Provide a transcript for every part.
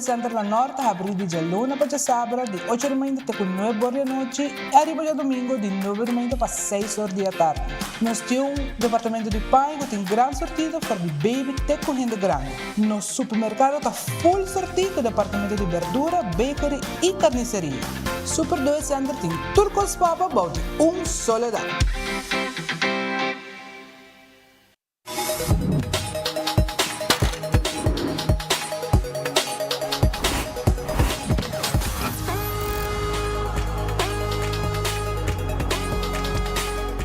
2 Center na Nort ta habrí di djaluna pa djasabra di ocho di mainta te ku nuebe or di anochi i ariba djadumingu di nuebe di mainta pa seis or di atardi. Nos tin un departamento di paña ku tin gran sortido for di baby te ku hende grandi. Nos supermerkado ta full sortí ku departamento di berdura, bakery i karniseria. Super 2 Center tin tur kos pa bo bou di un solo dak.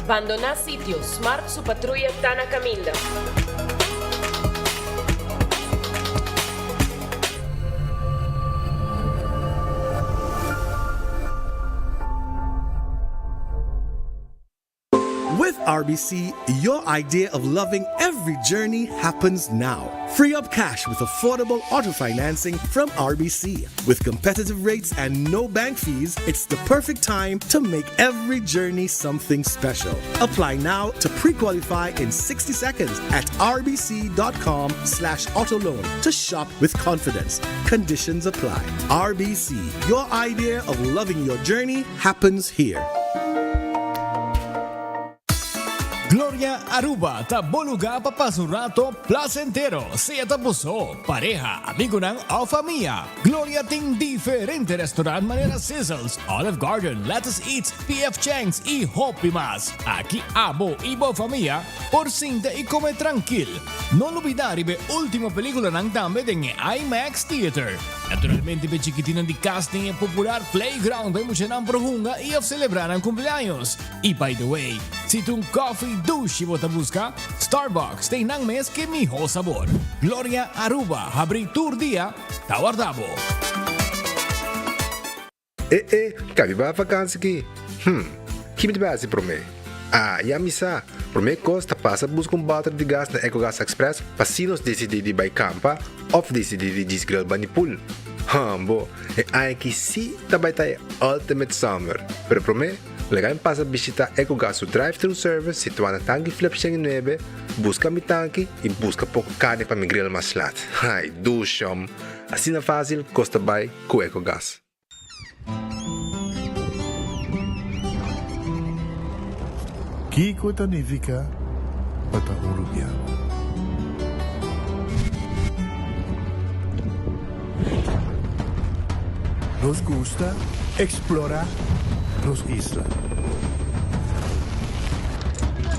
Bandoná sitio, Smart su patruya ta na kaminda. With RBC, your idea of loving every journey happens now. Free up cash with affordable auto financing from RBC. With competitive rates and no bank fees, it's the perfect time to make every journey something special. Apply now to pre-qualify in 60 seconds at rbc.com slash autoloan to shop with confidence. Conditions apply. RBC, your idea of loving your journey happens here. Gloria Aruba ta bo luga pa pasa un rato placentero, sea ta bo so, pareha, amigonan of famia. Gloria tin diferente restaurant manera Sizzles, Olive Garden, Lettuce Eats, PF Chang's y hopi mas. Aki abo y bo famia por sinta y come trankil. No lubida riba e ultimo peliculanan tambe den e IMAX Theater. Naturalmente p'e chikitinnan di kas tin e popular playground pa e muchanan por hunga i òf selebrá nan kumpleaños. I by the way, si ta un kòfi dushi bo ta buska, Starbucks ta einan mes ku e mihó sabor. Gloria Aruba habrí tur dia ta warda bo. E e, ka mi bai vakansi ki? Hm, ki mi ta bai hasi promé? Ah, ya mi sa! Promé kos ta pasa buska un bòter di gas na Ecogas Express pa si nos disidí di bai kampa òf disidí di djis grill bani pool. Hambo, e aña aki sí ta bai ta e ultimate summer! Pero promé, laga mi pasa bishitá Ecogas su drive-thru service situá na Tanki Flip 109, buska mi tanki i buska poko karni pa mi grill mas lat. Ai, dushom! Asina fásil kos ta bai ku Ecogas. Kiko ta nifiká pa ta un rubiano? Nos gusta eksplorá nos isla.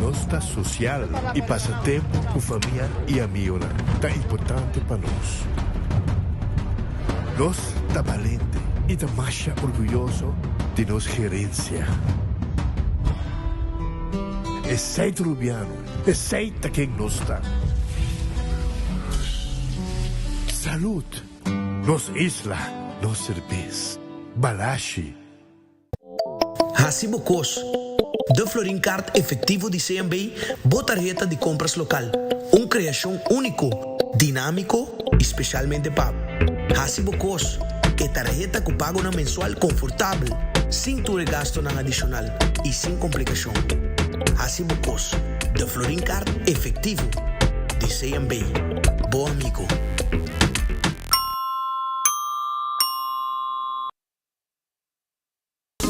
Nos ta sosial i pasa tempu ku famia i amigonan ta importante pa nos. Nos ta balente i ta masha orguyoso di nos gerensia. Esei ta Rubiano, esei ta ken nos ta. Salud! Nos isla, nos serbes. Balashi. Hasi bo kos. De Florin Card Efectivo di CMB, bo tarheta di compras local. Un creacion unico, dinamico y specialmente pa bo. Hasi bo kos. E tarheta cu pagonan mensual confortabel, sin tur e gastonan adicional y sin complicacion. Hasi bo kos. De Florin Card Efectivo di CMB. Bo amigo.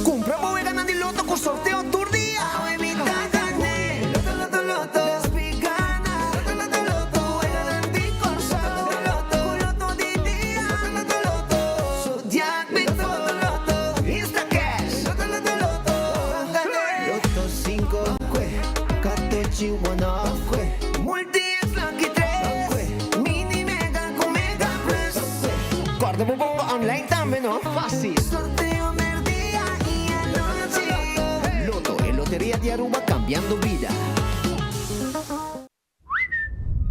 Cumpra bo weganan di loto cu sorteo tur dia! Awe mi ta gane! Loto loto loto! Despi gana! Loto loto loto! Weganan di Corsou! Loto loto! Cu loto di dia! Loto loto loto! Zodiac Big Four! Loto loto! Instacash! Loto loto loto! Gane! Loto cinco! Kwe! Katochi one off! Kwe! Multi X Lucky tres! Kwe! Mini Mega cu Mega Plus! Kwe! Corda bo bomba online tambe no! Facil! Sorteo merdia y anochi. Lotto, e loteria di Aruba cambiando bida.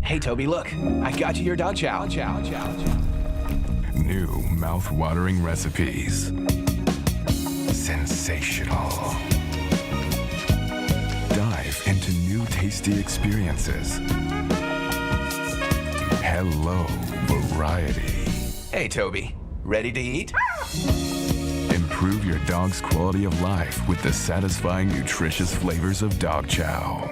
Hey Toby, look, I got you your dog chow. New mouth-watering recipes. Sensational. Dive into new tasty experiences. Hello, variety. Hey Toby, ready to eat? Improve your dog's quality of life with the satisfying, nutritious flavors of dog chow.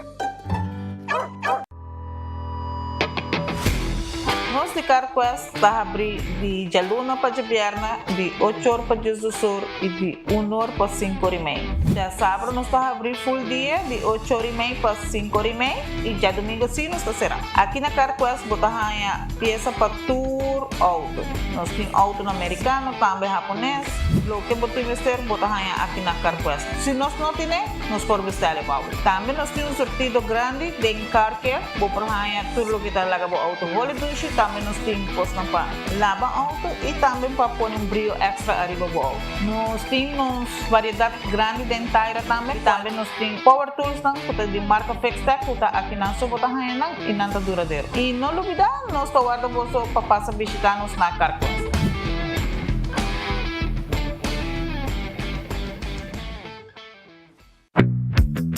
Nos di. Carquest ta habri di djaluna pa djabièrnè di ocho or pa diesdos or i di un or pa sinku or i mei. Djasabra nos ta habri full dia di ocho or i mei pa sinku or i mei i djadumingo si nos ta será. Aki na Carquest bo ta haña piesa pa tur outo. Nos tin outonan merikano, tambe hapones. Loke bo tin mester bo ta haña aki na Carquest. Si nos no tine, nos por bestèl e pa bo. Tambe nos tin un surtido grandi den Car Care. Bo por haña tur loke ta laga bo outo holi dushi. Tambe nos tin kosnan pa laba outo i tambe pa pone un brio èkstra ariba bo outo. Nos tin nos variedat grandi den taira tambe. I tambe nos tin power toolsnan ku ta di marka Fixtech ku ta akinan so bo ta haña nan i nan ta duradero. I no lubidá, nos ta warda boso pa pasa bishitá nos na Carquest.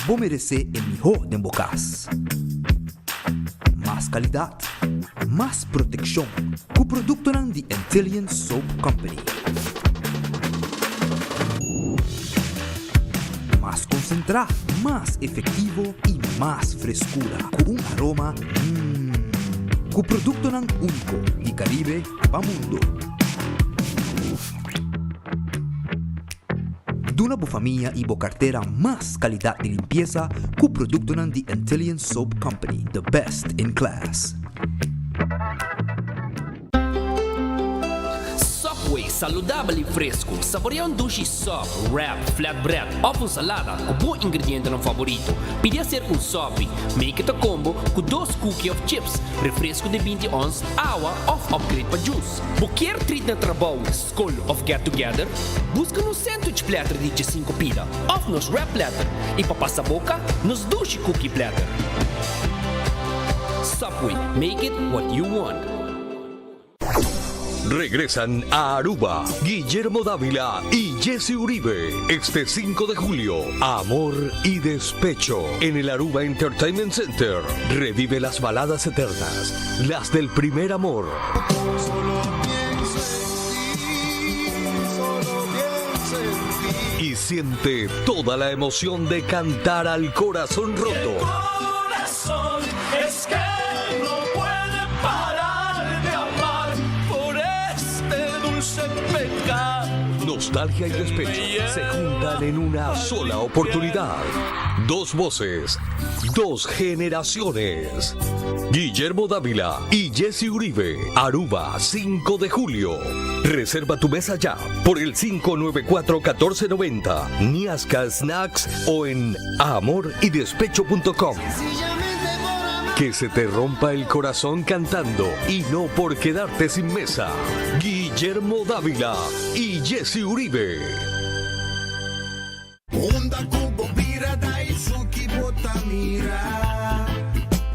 Bo meresé e mihó den bo kas. Mas kalidat, mas protekshon ku produktonan di Antillian Soap Company. Mas konsentrá, mas efektivo i mas freskura ku un aroma mmm. Ku produktonan úniko di Karibe pa mundo. Duna bo famia y bo cartera mas calidad di limpieza cu productonan di Antillian Soap Company, the best in class. Subway, saludabel y fresco. Saborea un dushi sub, wrap, flatbread of un salada cu bo ingredientenan favorito. Pidi acerca un sopi. Make it a combo cu dos cookie of chips, refresco di binti ons, awa of upgrade pa juice. Bo kier treat na trabou, skol of get together? Buska nos sandwich platter di djesinku pida of nos wrap platter i pa pasa boka, nos dushi cookie platter. Subway, make it what you want. Regresan a Aruba Guillermo Dávila y Jesse Uribe este 5 de julio. Amor y Despecho en el Aruba Entertainment Center. Revive las baladas eternas, las del primer amor. Y siente toda la emoción de cantar al corazón roto. Corazón es que no puede parar de amar por este dulce pecado. Nostalgia y despecho se juntan en una sola oportunidad. Dos voces, dos generaciones. Guillermo Dávila y Jesse Uribe, Aruba, 5 de julio. Reserva tu mesa ya por el 594-1490, Niasca Snacks o en amoridespecho.com. Que se te rompa el corazón cantando y no por quedarte sin mesa. Guillermo Dávila y Jesse Uribe. Unda ku bo bira Daisuki bo ta mira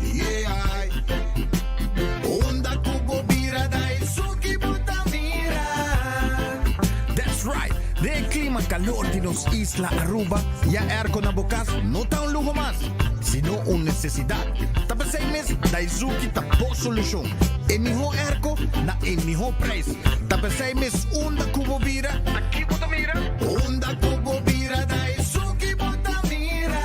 Yeah Unda ku bo bira Daisuki bo ta mira That's right! Den e klima kalor di nos isla Aruba, ya airco na bo kas no ta un luho mas, sino un nesesidat. Ta p'esei mes Daisuki ta bo solushon. E mihó airco na e mihó prijs. Ta p'esei mes unda ku bo bira, aki bo ta mira. Unda ku bo bira ta esun ki bo ta mira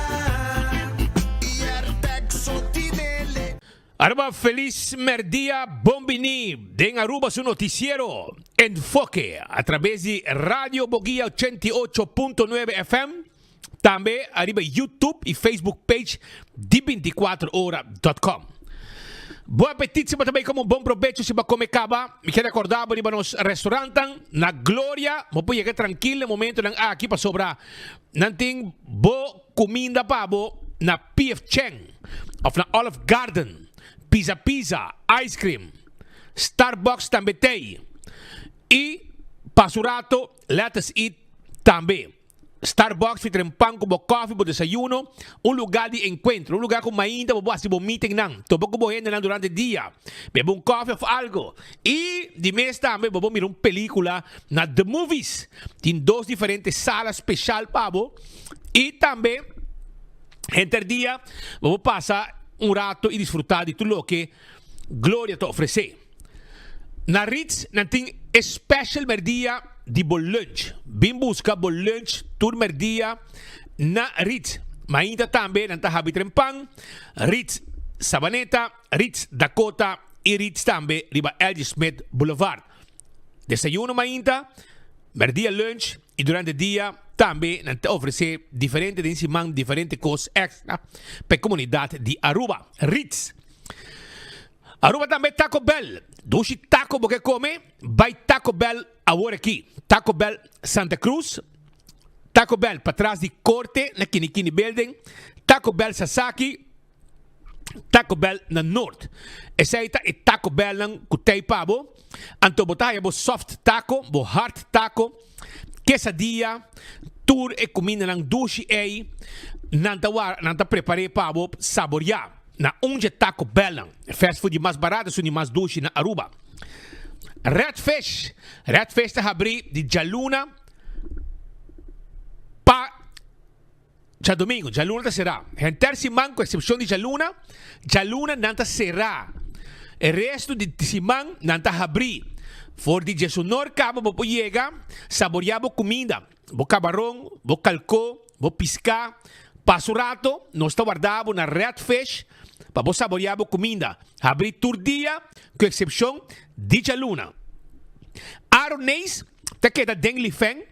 I Airtag so tinele. Aruba felis merdia bon bini den Aruba su noticiero Enfoke a traves di Radio Boguia 88.9 FM tambe ariba YouTube y Facebook page di 24 ora dot com. Bon apetit si bo ta bay come un bon probecho si bo a come caba. Mi kier recorda bo riba nos restaurantan na Gloria. Bo por yega trankil na e momentonan aki pasobra nan tin bo cuminda pa bo na PF Chang of na Olive Garden, Pizza Pizza, Ice Cream, Starbucks tambe tey y pa su rato Let Us Eat tambe. Starbucks fi tren pan ku bo kòfi, bo desayuno, un lugá di enkuentro, un lugá ku mainta bo por hasi bo meetingnan, topa ku bo hendenan durante dia, bebe un kòfi òf algo. I di mes tambe bo por mira un pelíkula na The Movies. Tin dos diferente sala speshal pa bo i tambe henter dia bo por pasa un rato i disfrutá di tur loke Gloria ta ofresé. Na Ritz nan tin e special merdia di bo lunch. Bin busca bo lunch tur merdia na Ritz. Mainta tambe nan ta habi tren pan, Ritz Sabaneta, Ritz Dakota. y Ritz tambe riba LG Smith Boulevard. Desayuno mainta, merdia lunch y durante dia tambe nan ta ofrece diferente den siman diferente cos extra pa e comunidad di Aruba. Ritz. Aruba tambe Taco Bell. Dushi taco bo ke come? Bay Taco Bell awor aki. Taco Bell Santa Cruz, Taco Bell patras di Corte na Kinikini Building, Taco Bell Sasaki, Taco Bell na Noord. Esei ta e Taco Bellnan ku tei pa bo. Anto bo ta haya bo soft taco, bo hard taco, quesadilla, tur e kumindanan dushi ei nan ta wara, nan ta prepar'é pa bo saboreá na un dje Taco Bellnan. E fast food di mas barato esun di mas dushi na Aruba. Red Fish, Red Fish ta habrí di djaluna pa. Djadomingo, djaluna ta será. Henter siman ku eksepshon di djaluna, djaluna nan ta será. E restu di siman nan ta habrí. For di djesunor kaba bo por yega saboriá bo kuminda, bo kabaron, bo kalkó, bo piská. Pasa un rato, nos ta warda bo na Red Fish pa bo saboriá bo kuminda. Habrí tur dia ku eksepshon di djaluna. Aroneis ta keda den Lifeng,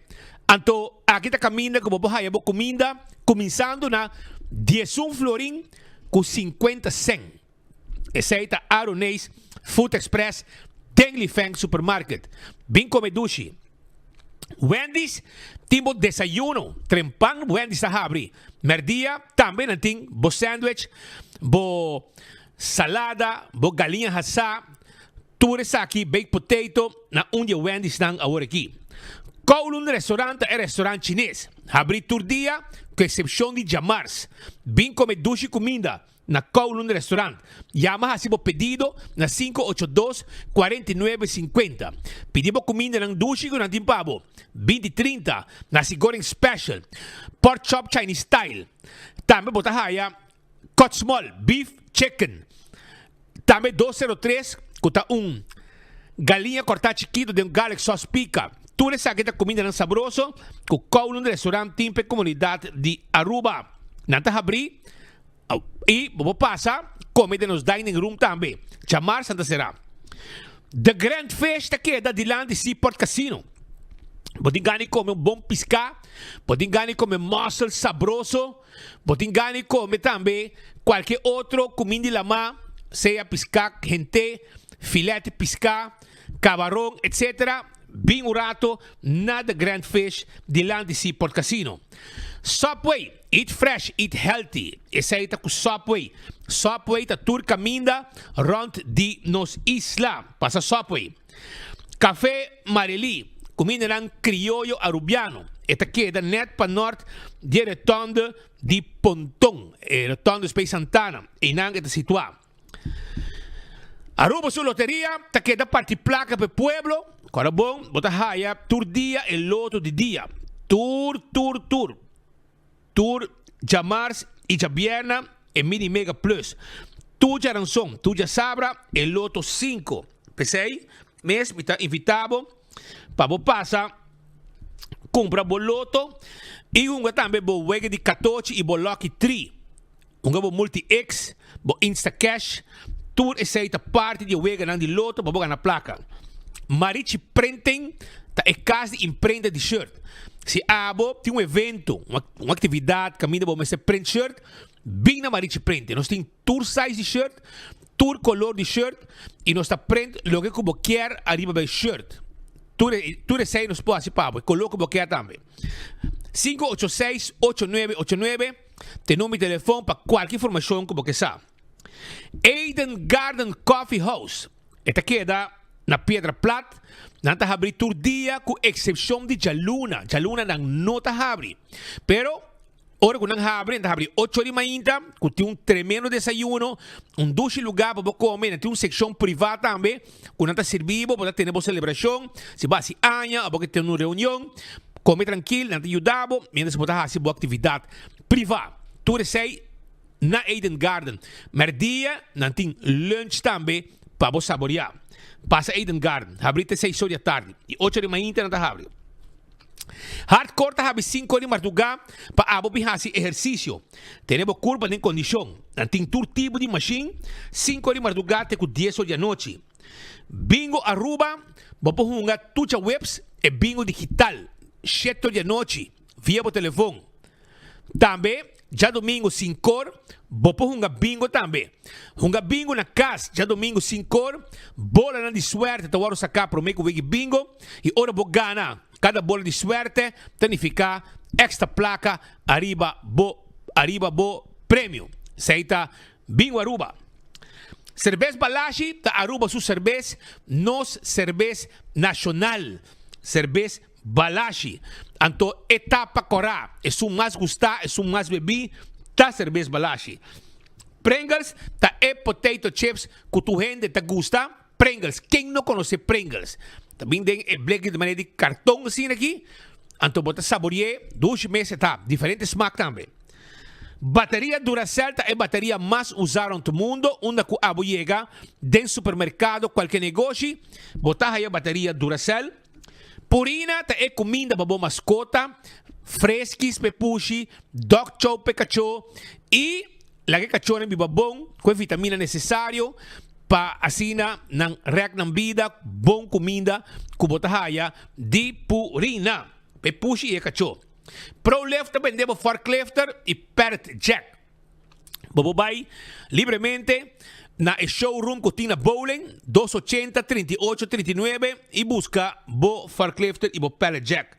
anto aki ta kaminda ku bo por haya bo kuminda kuminsando na diesun florin ku sinkuenta sen. Esei ta Aroneis Food Express den Lifeng Supermarket. Bin kome dushi. Wendy's tin bo desayuno trempan Wendy's ta habri. Merdia tambe nan tin bo sandwich, bo salada, bo galiña hasá. Tur esaki baked potato na un di e Wendy's nan awor aki. Kowloon Restaurant ta e restaurant chines. Habri tur dia ku eksepshon di djamars. Bin kome dushi kuminda na Kowloon Restaurant. Yama hasi bo pedido na 582 49 50. Pidi bo kumindanan dushi ku nan tin pa bo. 20 30 Nasi goreng special, pork chop Chinese style. Tambe bo ta haya Cut small, beef, chicken. Tambe 203 ku ta un galiña kòrtá chikitu den garlic sauce pika. Tur esaki ta kumindanan sabroso ku Kowloon Restaurant tin pa e komunidat di Aruba. Nan ta habrí i bo por pasa kome den nos dining room tambe. Djamar Santa Será. The Grand Fish ta keda dilanti Seaport Casino. Bo tin gana di kome un bon piská, bo tin gana di kome mussel sabroso. Bo tin gana di come tambe cualke otro cumin di lama, sea pisca hente, filet di pisca, cabaron, etc. Bin un rato na The Grand Fish dilanti Seaport Casino. Subway, eat fresh, eat healthy. Esey ta cu Subway. Subway ta tur caminda rond di nos isla. Pasa Subway. Café Marelí, cumindanan crioyo Arubiano. E ta keda net pa nort di e rotonde di Ponton, e rotonde Spey Santana. Einan e ta situa. Aruba su loteria ta keda parti placa pa e pueblo. Cora bon, bo ta haya tur dia e loto di dia. Tur, tur, tur. Tur djamars i djabierna e Mini Mega Plus. Tur djaranson, tur djasabra e Loto 5. P'esei mes mi ta invitá bo pa bo pasa kumpra bo loto i hunga tambe bo wega di katochi i bo Lucky Tree. Hunga bo Multi X, bo Instacash, tur esei ta parti di e weganan di loto pa bo gana plaka. Marichi Printing ta e kas di imprenta di shirt. Si abo tin un evento, un aktividat kaminda bo mester print shirt, bin na Marichi Printing. Nos tin tur size di shirt, tur kolor di shirt i nos ta print loke ku bo kier ariba bo e shirt. Tur tur esei nos por hasi pa bo, e kolor ku bo kier tambe. 586 8989. Te number di telefon pa kualke informashon ku bo ke sa. Eden Garden Coffee House, E ta keda na Piedra Plat. Nan ta habri tur dia ku eksepshon di djaluna. Djaluna nan no ta habri. Pero ora ku nan habri, nan ta habri ocho di mainta ku tin un tremendo desayuno, un dushi lugá pa bo kome. Nan tin un sekshon privá tambe ku nan ta sirbi bo, bo ta tene bo selebrashon, si bo hasi aña òf bo ke tene un reunion. Come trankil, nan ta yuda bo mientras bo ta hasi bo actividad priva. Tur esey na Eden Garden. Merdia nan tin lunch tambe pa bo saborea. Pasa Eden Garden, habri te seis or di atardi y ocho di mainta nan ta habri. Hardcore ta habi sinkor di mardugá pa abo bin hasi ehersisio. Tene bo kurpa den kondishon. Nan tin tur tipo di mashin, sinkor di mardugá te ku dies or di anochi. Bingo Aruba, bo por hunga tur djaweps e bingo digital, shete or di anochi, via bo telefon. Tambe djadomingo sinkor bo por hunga bingo tambe. Hunga bingo na kas djadomingo sinkor, bolanan di suerte ta wòrdu saká promé ku wiki bingo i ora bo gana kada bola di suerte ta nifiká èkstra plaka ariba bo ariba bo premio. Esei ta Bingo Aruba. Serbes Balashi ta Aruba su serbes, nos serbes nashonal. Serbes Balashi. Anto e ta pa kòrá. Esun mas gustá, esun mas bebí ta serbes Balashi. Pringles ta e potato chips ku tur hende ta gusta. Pringles, ken no konosé Pringles? Ta bin den e bleki di manera di karton asina aki. Anto bo ta sabori'é dushi mes e ta. Diferente smak tambe. Bateria Duracell ta e bateria mas usá rònt mundo. Unda ku abo yega den supermerkado, kualke negoshi, bo ta haya bateria Duracell. Purina ta e kuminda pa bo maskota, freskis p'e pushi, dog chow p'e kachó i laga e kachónan biba bon ku e vitamina nesesario pa asina nan rèk nan bida bon kuminda ku bo ta haya di Purina p'e pushi i e kachó. Prolift ta bende bo forklifter i pallet jack. Bo por bai libremente na e showroom ku tin na Bowling, dos ochenta, 38, 39, i buska bo forklifter i bo pallet jack.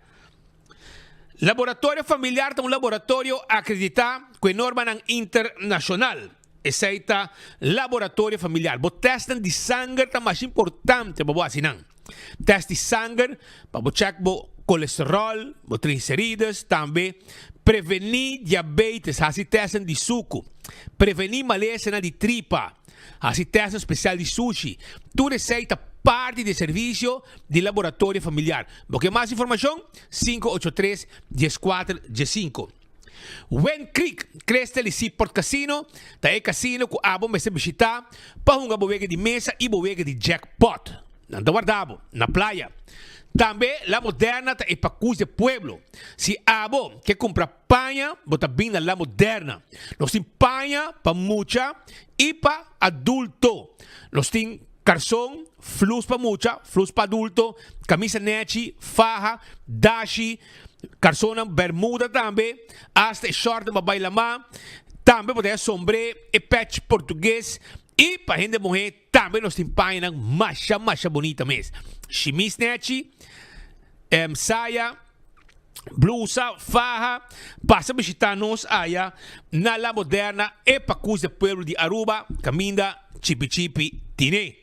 Laboratorio Familiar ta un laboratorio akreditá ku e normanan internashonal. Esei ta Laboratorio Familiar. Bo tèstnan di sanger ta masha importante pa bo hasi nan. Tèst di sanger pa bo chèk bo kolesteròl, bo triglicerides, tambe prevení diabetes, hasi tèstnan di suku, prevení malesanan di tripa, hasi tèstnan spesial di sushi. Tur esei ta parti di e servisio di Laboratorio Familiar. Bo ke mas informashon? 583 14 15. Wind Creek, Crystal i Seaport Casino ta e casino ku abo mester bishitá pa hunga bo wega di mesa i bo wega di jackpot. Nan ta warda bo na playa. Tambe La Moderna ta e pakus di e pueblo. Si abo ke kumpra paña bo ta bin na La Moderna. Nos tin paña pa mucha i pa adulto. Nos tin karson, flus pa mucha, flus pa adulto, kamisa nechi, faha, dashi, Karsonnan bermuda tambe, asta e shortnan pa bai lamá. Tambe bo ta haya sombré, e pèch portugues i pa hende muhé tambe nos tin pañanan masha masha bunita mes. Shimis nechi, saya, blusa, faha. Pasa bishita nos aya na La Moderna e pakus de pueblo di Aruba kaminda chipi chipi tine.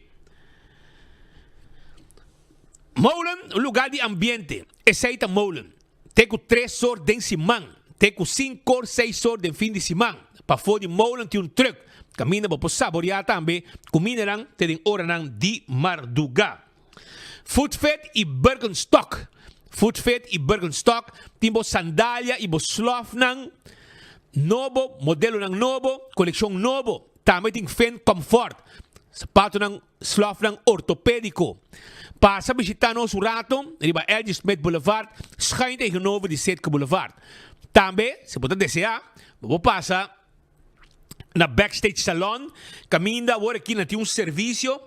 Molen, un lugar di ambiente. Esei ta Molen. Te ku tres or den siman. Te ku sinkor, seis or den fin di siman. Pafó di Molen tin un trùk. Kaminda bo por saboriá tambe kumindanan te den oranan di mardugá. Footfit i Birkenstock. Footfit i Birkenstock tin bo sandalia i bo slòfnan nobo, modelonan nobo, kolekshon nobo. Tambe tin Finn Comfort, sapatonan Slòfnan ortopédiko. Pasa bishitá nos un rato riba LG. Smith Boulevard, schuin tegenover di Sitke Boulevard. Tambe, si bo ta deseá, bo por pasa na Backstage Salon, kaminda awor aki nan tin un servisio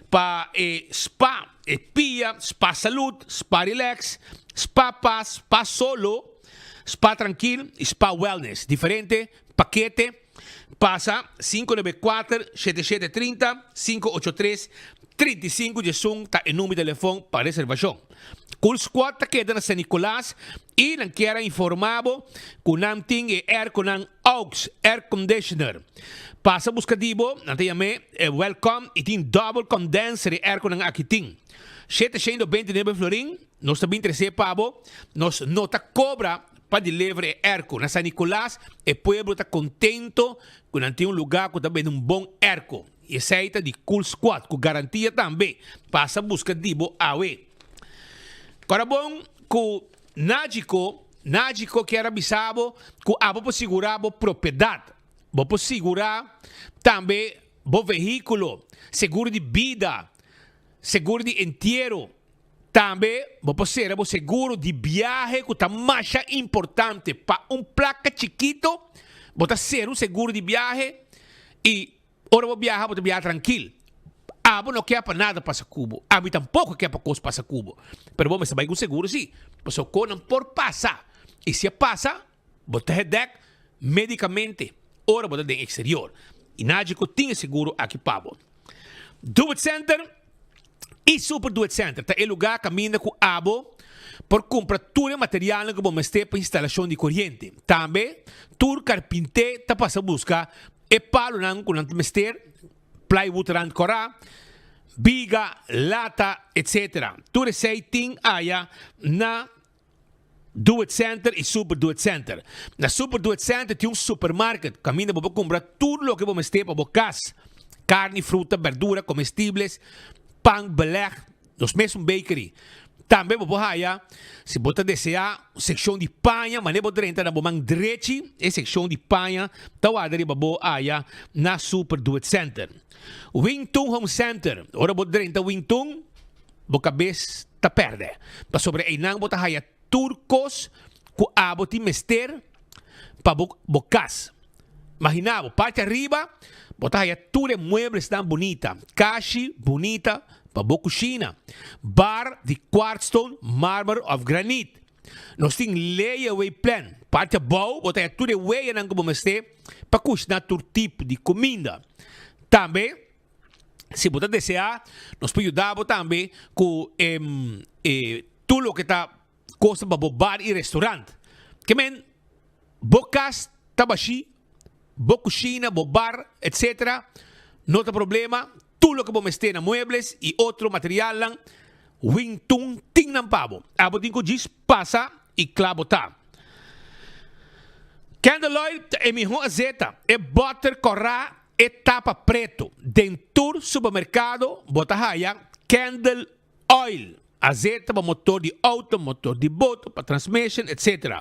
pa e spa, e pia, spa salud, spa relax, spa pas, spa solo, spa trankil i spa wellness. Diferente pakete. Pasa 594 7730 583 35 diesun ta e number di telefon pa reservacion. Cool Squad ta keda na San Nicolas y nan kier a informa bo cu nan tin e airconan Aux Air Conditioner. Pasa busca di bo, nan ta yam'e Welcome y tin double condenser e airconan aki tin. 729 florin, nos ta bin trece pa bo, nos no ta cobra Pa deliver e airco na San Nicolas, e pueblo ta contento cu nan tin un lugar cu ta bende un bon airco. Y esey ta di Cool Squad, cu garantia tambe. Pasa busca di bo awe. Ora bon cu Nagico, Nagico kier a bisa bo cu abo por sigura bo propiedad. Bo por sigura tambe bo vehiculo, seguro di bida, seguro di entiero. Tambe bo por sera bo seguro di biahe ku ta masha importante. Pa un plaka chikito bo ta sera un seguro di biahe i ora bo biaha bo ta biaha trankil. Abo no ke pa nada pasa ku bo. Ami tampoko ke pa kos pasa ku bo. Pero bo mester bai ku un seguro si, pasobra konan por pasa. I si a pasa, bo ta hedek medikamente ora bo ta den eksterior. I Nagico tin e seguro aki pa bo. Do It Center i Super Do It Center ta e lugá kaminda ku abo por kumpra tur e materialnan ku bo mester pa instalashon di koriente. Tambe tur karpinté ta pasa buska e palunan ku nan ta mester, plywood rand kòrá, biga, lata, etc. Tur esei tin aya na Do It Center i Super Do It Center. Na Super Do It Center tin un supermarket kaminda bo por kumpra tur loke bo mester pa bo kas, karni, fruta, berdura, komestibles, pan, beleg, nos mesun bakery. Tambe bo por haya, si bo ta deseá, un sekshon di paña, manera bo drenta na bo man drechi, e sekshon di paña ta warda riba bo aya na Super Do It Center. Wing Tun Home Center, ora bo drenta Wing Tun, Bo kabes ta pèrdè, pasobra einan bo ta haya tur kos ku abo tin mester pa bo bo kas. Maginá bo, parti ariba bo ta haya tur e mueblesnan bunita, kashi bunita pa bo kushina, bar di kwartstone, marmer òf granit. Nos tin layaway plan, parti abou bo ta haya tur e weyanan ku bo mester pa kushiná tur tipo di kuminda. Tambe. Si bo ta deseá, nos por yuda bo tambe ku e tur loke ta kosta pa bo bar i restaurant. Ke men, bo kas ta bashí, bo kushina, bo bar, etsetera, no ta problema, tur loke bo mester na muebles i otro materialnan, Wing Tun tin nan pa bo. Abo tin ku djis pasa i kla bo ta. Candle oil ta e mihó azeta, e bòter kòrá E tapa preto. Den tur supermercado bo ta haya candle oil, azeta pa motor di auto, motor di boto, pa transmission, etc.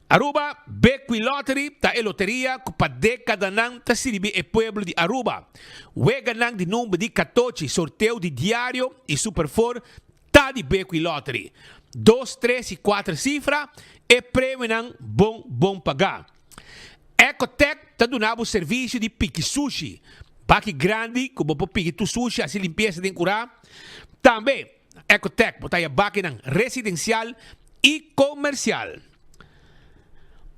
Aruba Bequi Lottery ta e loteria cu pa decadanan ta sirbi e pueblo di Aruba. Weganan di number di catochi, sorteo di diario y Super Four ta di Bequi Lottery. Dos, tres y cuater cifra, e premionan bon bon paga. Ecotec ta duna bo servisio di piki sushi. Baki grandi ku bo por piki tur sushi hasi limpiesa den kurá. Tambe Ecotec bo ta haya bakinan residensial i komersial.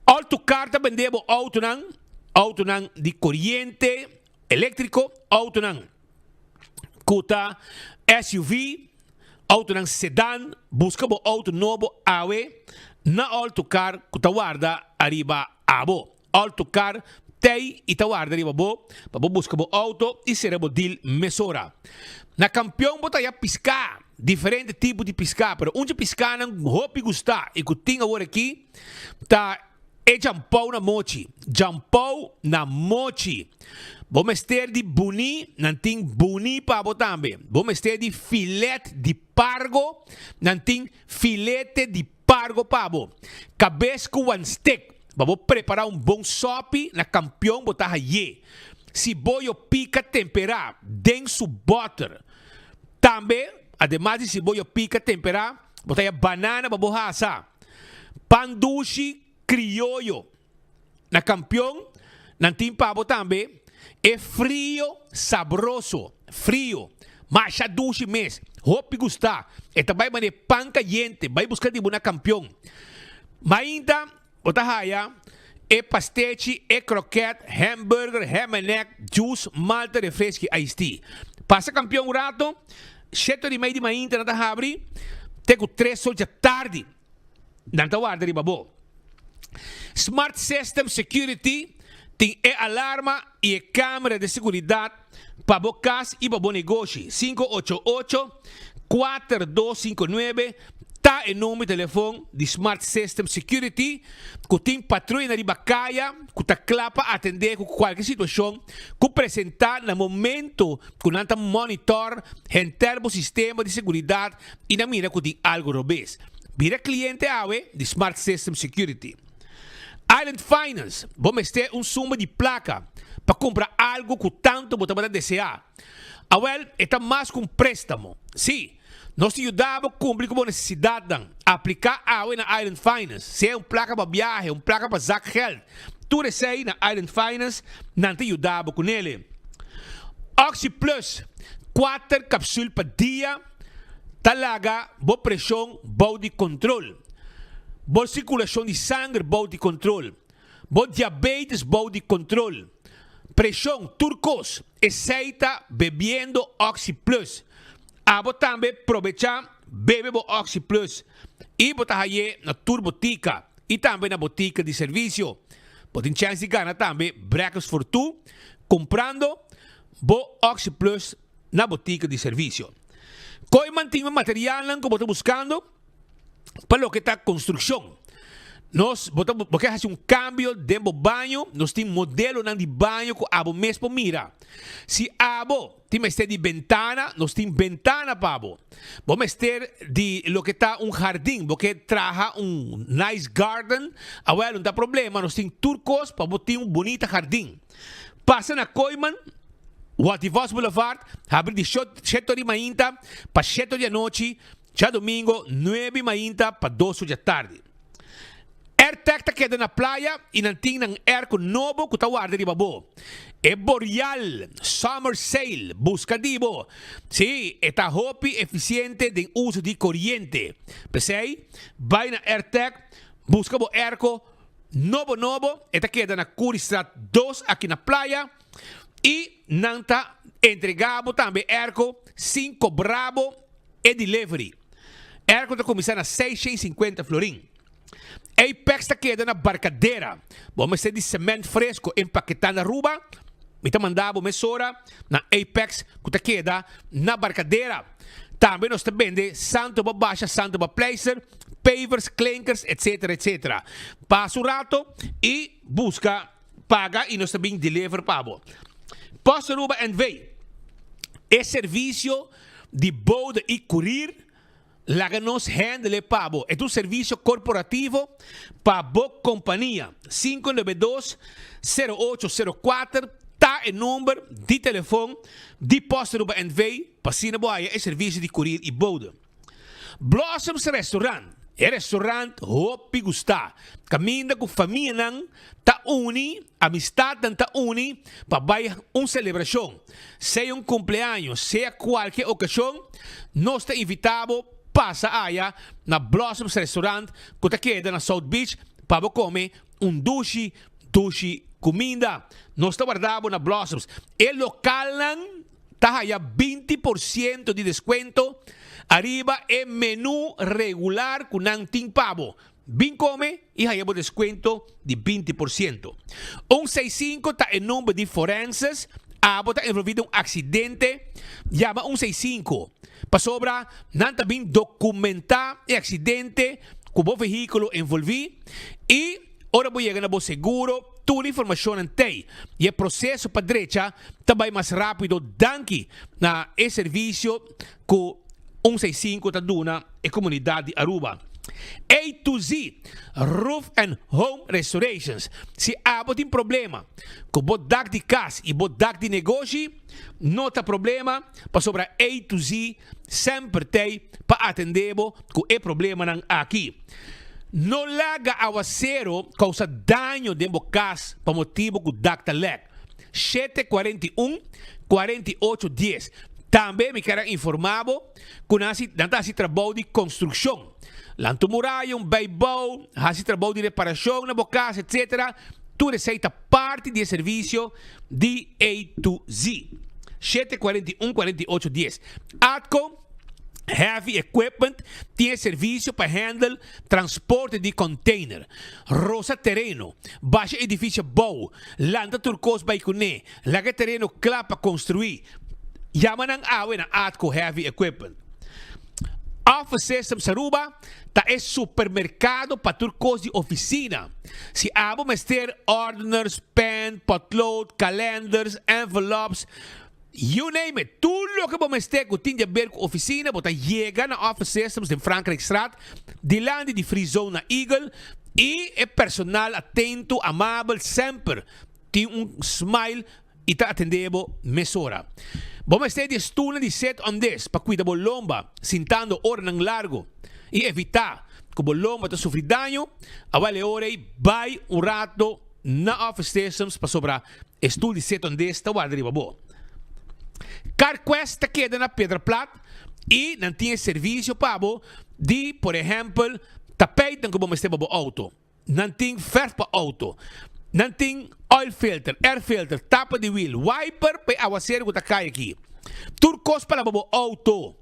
Autocar ta bende bo outonan, outonan di koriente eléktriko, outonan ku ta SUV, outonan sedan, buska bo outo nobo awe na Autocar ku ta warda ariba abo. Autocar tei i ta warda riba bo pa bo buska bo outo i sera bo deal mesora. Na Kampion bo ta haya piská, diferente tipo di piská, pero un dje piskanan ku hopi gusta i ku tin awor aki ta E djampou na mochi, djampou na mochi. Bo mester di buni, nan tin buni pa bo tambe. Bo mester di filet di pargo, nan tin filete di pargo pa bo. Kabes ku wanstek, pa bo prepara un bon sopi na kampion bo ta haye. Siboyo pika tempera den su boter. Tambe, ademas di siboyo pika tempera, bo ta haya banana pa bo hasa. Pan dushi krioyo na kampion nan tin pa bo tambe e frio sabroso frio masha dushi mes hopi gusta e ta bai mane pan kayente bai buska di bo na kampion mainta bo ta haya e pastechi e kroket hamburger hamenek juice malta refreski iced tea pasa kampion un rato shete ora i mei di mainta nan ta habri te ku tres or dja tardi. Nan ta warda riba bo. Smart System Security tin e alarma i e camera di seguridad pa bo cas i pa bo negoshi. 588 4259 ta e number di telefon di Smart System Security cu tin patruyanan riba caya cu ta cla pa atende cu cualkier situacion cu presenta na momento cu nan ta monitor henter bo sistema di seguridad i nan mira cu tin algo robes. Bira cliente awe di Smart System Security. Island Finance, Bo mester un suma di placa pa cumpra algo cu tanto bo tabata desea? Awel, e ta mas cu un prestamo. Si, Nos ta yuda bo kumpli ku bo nesesidatnan. Apliká awe na Island Finance. Sea un plaka pa biahe, un plaka pa zakgeld, tur esei na Island Finance nan ta yuda bo ku nele. Oxi Plus, kuater kapsul pa dia ta laga bo preshon bou di kontrol, bo sirkulashon di sanger bou di kontrol, bo diabetes bou di kontrol, preshon, tur kos. Esei ta bebiendo Oxi Plus. Abo tambe probecha bebe bo Oxi Plus y bo ta haye na tur botica y tambe na botica di servicio. Bo tin chance di gana tambe Breakfast for Two comprando bo Oxi Plus na botica di servicio. Kooiman tin e materialnan cu bo ta buscando pa loke ta construccion. Nos, bo ta, bo ke haci un cambio den bo baño, nos tin modelonan di baño cu abo mes por mira. Si abo tin mester di bentana, nos tin bentana pa bo. Bo mester di loke ta un hardin, bo ke traha un nice garden, awel no ta problema, nos tin tur cos pa bo tin un bunita hardin. Pasa na Kooiman, Wativos Boulevard, habri di shete ora di mainta pa shete ora di anochi, Djadomingo nuebe mainta pa dos or djatardi. Airtec ta keda na playa y nan tin nan airco nobo cu ta warda riba bo. E Boreal Summer Sale busca di bo. Si, e ta hopi eficiente den uso di coriente. P'esey, bay na Airtec, busca bo airco nobo nobo. E ta keda na Curiestraat dos aki na playa y nan ta entrega bo tambe airco sin cobra bo. E delivery. Airco ta kuminsá na 650 florin. Apex ta keda na Barcadera. Bo mester di cement fresco empaketá na Aruba? Mi ta manda bo mesora na Apex ku ta keda na Barcadera. Tambe nos ta bende santo pa basha, santo pa pleister, pavers, klinkers, etc. Etc. Pasa un rato i buska. Paga y nos ta bin deliver pa bo. Post Aruba NV. E servicio di bode y courier laga nos handle pa bo. E ta un servicio corporativo pa bo compania. 592 0804 ta e number di telefon di Post Aruba NV pa asina bo haya e servicio di courier y bode. Blossoms Restaurant, e restaurant hopi gustá, kaminda ku famianan ta uni, amistatnan ta uni pa bai un selebrashon, sea un kumpleaños, sea kualke okashon, nos ta invitá bo pasa aya na Blossoms Restaurant ku ta keda na South Beach pa bo kome un dushi dushi kuminda. Nos ta warda bo na Blossoms. E lokalnan. ta haya 20 por ciento di descuento ariba e menu regular cu nan tin pa bo. Bin come y haya bo descuento di 20 por ciento. Un seis cinco ta e number di forenses, abo ta envolvi den un accidente, yama un seis cinco, pasobra nan ta bin documenta e accidente cu bo vehiculo envolvi y Ora bo yega na bo seguro, tur informashonnan t'ei i e proseso pa drecha ta bai mas rápido danki na e servisio ku un seis sinku ta duna e komunidat di Aruba. A to Z Roof and Home Restorations Si abo tin problema ku bo dak di kas i bo dak di negoshi, no ta problema pasobra A to Z semper t'ei pa atendé bo ku e problemanan aki. No laga awasero kousa daño den bo kas pa motibu ku dak ta lèk. 7 41 48 10 Tambe mi ker a informá bo ku nan hasi nan ta hasi trabou di konstrukshon. Lanta un muraya, un beibou, hasi trabou di reparashon na bo kas, etsetera. Tur esei ta parti di e servisio di A to Z. 7 41 48 10 Atco. Heavy Equipment tin e servisio pa handle transporte di container, rosa tereno, basha edificio bou, lanta tur cos bay cune, laga e tereno cla pa construi. Yama nan awe na Atco Heavy Equipment. Office Systems Aruba ta e supermercado pa tur cos di oficina. Si abo mester ordeners, pen, potlood, calendars, envelopes, You name it, tur loke bo mester ku tin di aber ku ofisina, bo ta yega na Office Systems den Frankrijkstraat, dilanti di Free Zone na Eagle, i e personal atento, amabel, semper tin un smile. i ta atendé bo mesora. Bo mester di e stulnan di sit on this pa kuida bo lomba sintando oranan largu i evitá ku bo lomba ta sufri daño. Awel e ora ei bai un rato na Office Systems pasobra e stul di sit on this ta warda riba bo. CarQuest ta keda na Piedra Plat i nan tin e servisio pa bo di por ehèmpel tapijtnan ku bo mester pa bo outo. Nan tin verf pa auto. Nan tin oil filter, air filter, tapa di wiel, wiper pa e awaseru ku ta kai aki. Tur kos pa laba bo auto.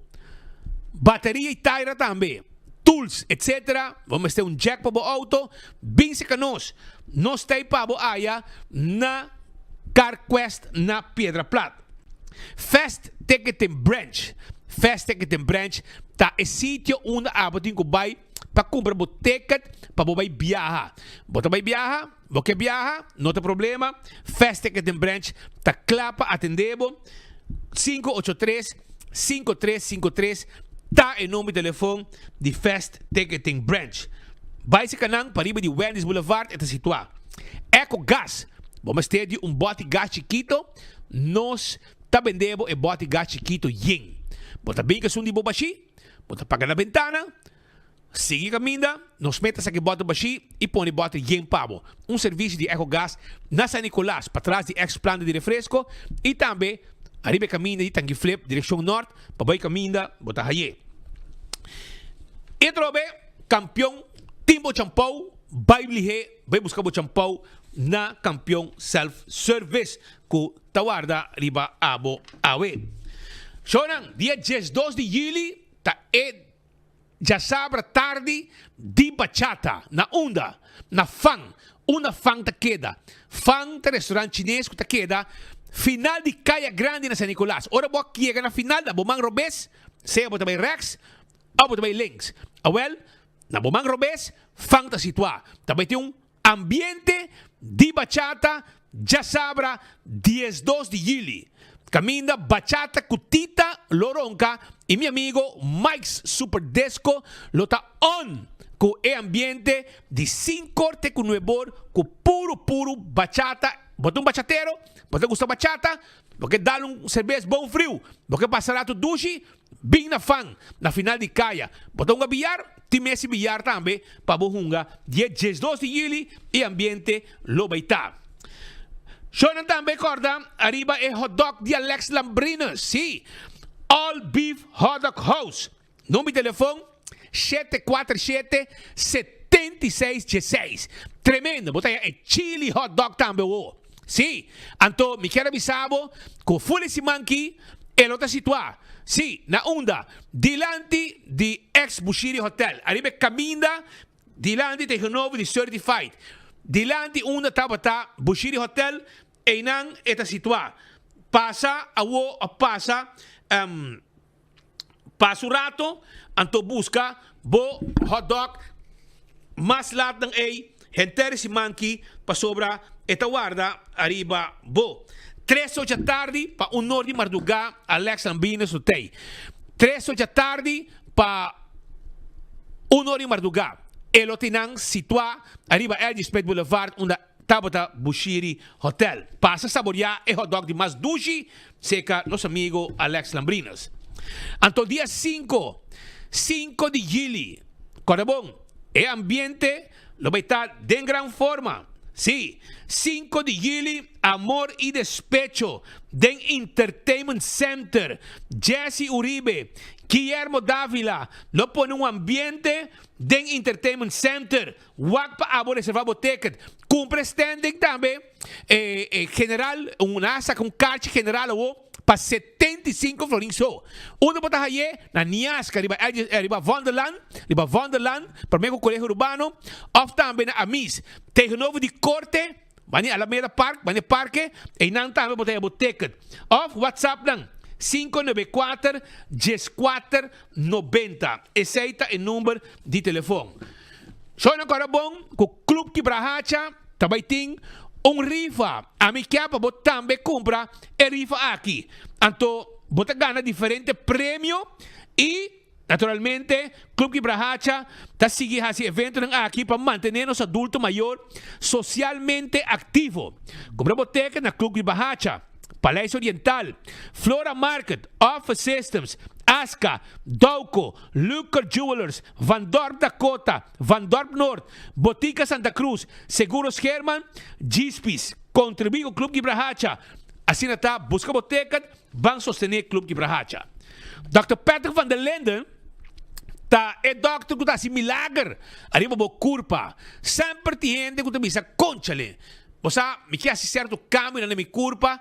Bateria i taira tambe. Tools, etc. Bo mester un jack pa bo auto, bin seka nos. Nos ta ei pa bo aya na Carquest na Piedra Plat. Fast Ticketing Branch. Fast Ticketing Branch ta e sitio unda abo tin ku bai pa kumpra bo ticket pa bo bai biaha. Bo ta bai biaha? Bo ke biaha? No ta problema, Fast Ticketing Branch ta kla pa atende bo. 583 5353 ta e number di telefon di Fast Ticketing Branch. Bai si kanan pariba di Wendy's Boulevard e ta situa. Eco Gas, bo mester di un bòti gas chikito? Nos ta bende bo e bòti gas chikito yen. Bo ta bin ku esun di bo bashí? Bo ta paga na bentana, sigui kaminda, nos meta saki bòter bashí i pone bòter yen pa bo. Un servisio di Ecogas na San Nicolas, patras di ex planta di refresco i tambe ariba e kaminda di Tangi Flip direkshon nòrt pa bai kaminda bo ta haye. E trobe kampion tin bo champou, bai lihé bai buska bo champou na Kampion Self Service ku ta warda riba abo awe. Shownan, dia 12 di juli ta e djasabra tardi di bachata. Na unda? Na Fang. Unda Fang ta keda? Fang ta restaurant chines ku ta keda final di Kaya Grandi na San Nicolas. Ora bo a yega na final na bo man robes, sea bo ta bai rechts of bo ta bai links. Awel, na bo man robes, Fang ta situa. Ta bai tin un Ambiente di bachata djasabra 12 di juli. Kaminda bachata ku Tita lo ronka i mi amigo Mike's Super Disco lo ta on ku e ambiente di sinkor te ku nuebor ku puru puru bachata. Bo ta un bachatero? Bo ta gusta bachata? Bo ke dal un serbes bon friu? Bo ke pasa ratu dushi? Bin na fan na final di kaya. Bo ta hunga billar? Tin mesi billar tambe pa bo hunga dia 12 di juli e ambiente lo bay ta. Shownan tambe corda ariba e hotdog di Alex Lambrinus. Si, All Beef Hotdog House. Number di telefon 747 76 16. Tremendo, bo ta haya e chili hotdog tambe wo. Sí, anto mi kier a bisa bo ku ful e siman ki e lo ta situá, sí, na unda? Dilanti di ex Bushiri Hotel, ariba e kaminda dilanti tegenover di Certified, dilanti unda tabata Bushiri Hotel, einan e ta situá. Pasa awo a pasa. Pasa un rato, anto buska bo hotdog mas lat dan ey henter e siman ki pasobra e ta warda ariba bo. Tres ocha tardi pa un nor di marduga Alex Lambino su tey. Tres ocha tardi pa un nor di marduga e lo tin nan situa ariba LG Smith Boulevard unda Tabata Bushiri Hotel. Pasa saboreá e hotdog di mas dushi serka nos amigo Alex Lambrinas. Anto dia sinku, sinku di juli, kòrda bon, e ambiente lo bai ta den gran forma. Sí, sinku di juli, Amor i Despecho den Entertainment Center. Jesse Uribe, Guillermo Davila lo pone un ambiente den Entertainment Center. Wak pa abo reserva bo ticket. Cumpra e standing tambe. E e general, un a saca un kaartje general awo pa 75 florin so. Unda bo ta haye? Na Niasca riba LG riba Vondellaan, riba Vondellaan, prome cu Colegio Urbano, of tambe na Amis, tegenover di Corte, Bani Alameda Park, bani parke, einan tambe bo ta haya bo ticket. Of WhatsApp nan, 594 14 90. Esei ta e number di telefon. Shownan kòrda bon ku Club Kibrahacha ta bai tin un rifa. Ami kia pa bo tambe kumpra e rifa aki. Anto bo ta gana diferente premio i Naturalmente, Club Kibrahacha ta sigui haci eventonan aki pa mantene nos adulto mayor socialmente activo. Cumpra bo ticket na Club Kibrahacha. Paleis Oriental, Flora Market, Office Systems, Aska, Dauco, Luker Jewelers, Van Dorp Dakota, Van Dorp Noord, Botica Santa Cruz, Seguros Herman, Djispis, Contribui cu Club Kibrahacha. Asina ta, busca bo ticket, ban sostene Club Kibrahacha. Dòkter Patrick van der Linden ta e dòkter cu ta haci milager ariba bo curpa. Semper tin hende cu ta bisa, Conchale, bo sa, mi ke haci cierto cambionan na mi curpa,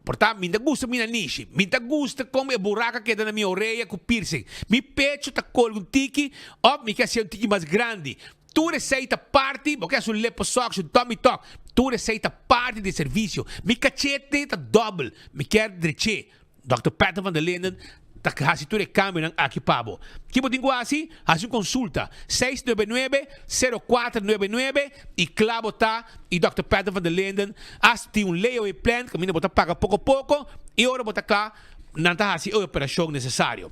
Por ta, mi ta gusta mi nanishi. Mi ta gusta kon e buraka keda na mi orea ku piercing. Mi pecho ta kolga un tiki òf mi ke hasié un tiki mas grandi. Tur esei ta parti, bo ke hasi un liposuction, tummy tuck, tur esei ta parti di e servisio. Mi kachete ta dòbel, mi kier dreché. Dòkter Patrick van der Linden ta hasi tur e kambionan aki pa bo. Ki bo tin ku hasi? Hasi un konsulta, 699, 0499 i kla bo ta i Dòkter Patrick van der Linden hasta tin un layaway plan kaminda bo ta paga poko poko i ora bo ta kla nan ta hasi e operashon nesesario.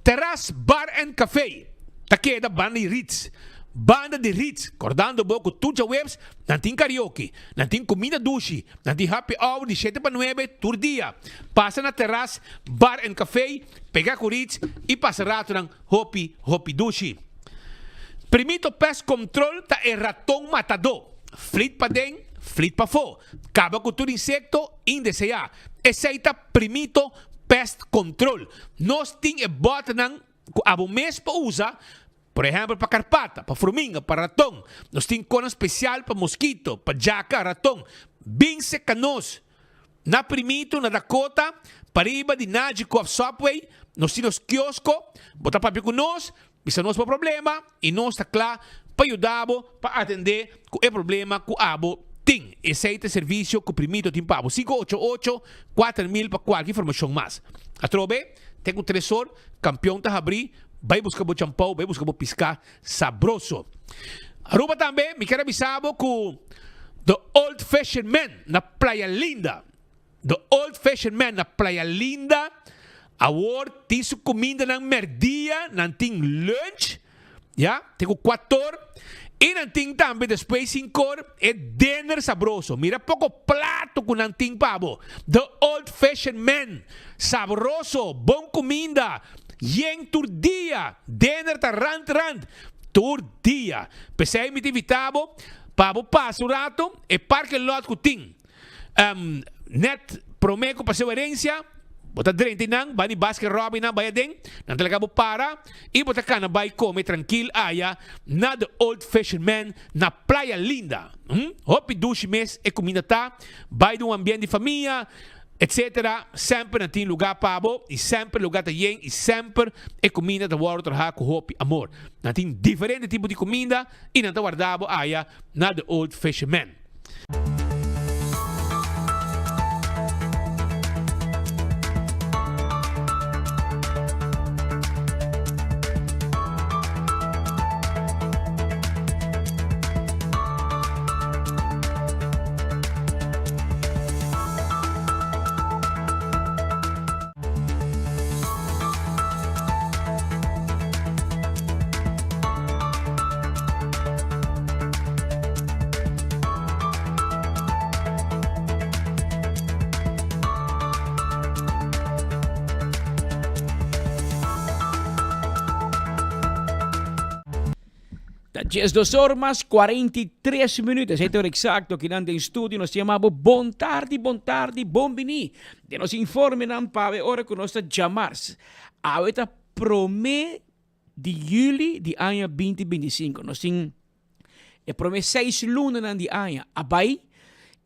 Terras Bar and Café ta keda banda di Ritz. Banda di Ritz, kordando bo ku tur djaweps nan tin karaoke, nan tin kuminda dushi, Nan tin happy hour di shete pa nuebe tur dia. Pasa na Terras Bar and Café, pega ku Ritz i pasa ratonan hopi hopi dushi. Primito Pest Control ta e raton matadó. Flit paden, flit pafó. Kaba ku tur insekto indeseá. Esei ta Primito Pest Control. Nos tin e bòternan ku abo mes por usa Por ehèmpel pa karpata, pa fruminga, pa raton. Nos tin konan spesial pa moskito, pa djaka, raton. Bin seka nos. Na Primito, na Dakota, pariba di Nagico òf Subway, nos tin nos kiosko. Bo ta papia ku nos, bisa nos bo problema i nos ta kla pa yuda bo pa atendé ku e problema ku abo tin. Esei ta e servisio ku Primito tin pa bo. 588 4000 pa kualke informashon mas. Atrobe, te ku tres or, Kampion ta habrí. Bai buska bo champou, bai buska bo piská sabroso. Aruba tambe mi kier a bisa bo ku The Old Fashioned Man na Playa Linda, The Old Fashioned Man na Playa Linda awor tin su kumindanan mèrdia, nan tin lunch, ya, te ku kuator, i nan tin tambe despues sinkor e dinner sabroso. Mira poko plato ku nan tin pa bo. The Old Fashioned Man, sabroso, bon kuminda. Yen tur dia, dinner ta rand rand tur dia. P'esei mi ta invita bo pa bo pasa un rato e parking lot ku tin net prome ku Paseo Herencia. Bo ta drenta einan, bai di Baskin Robbins nan bai aden, nan ta laga bo para i bo ta kana bai kome trankil aya na The Old Fisherman na Playa Linda. Hopi dushi mes e kuminda ta, bai den un ambiente di famia. Etc. Semper nan tin luga pa bo y semper luga ta yen y semper e cuminda ta wordo traha cu hopi amor. Nan tin diferente tipo di cuminda y nan ta warda bo aya na The Old Fisherman. Ta 12 or mas 43 minuut. Esei ta ora exacto kinan den studio. Nos ta yama bo bon tardi, bon tardi, bon bini. Den nos informenan pa awe ora ku nos ta djamars. Awe ta prome di juli di aña 2025. Nos tin e prome seis lunanan di aña a bai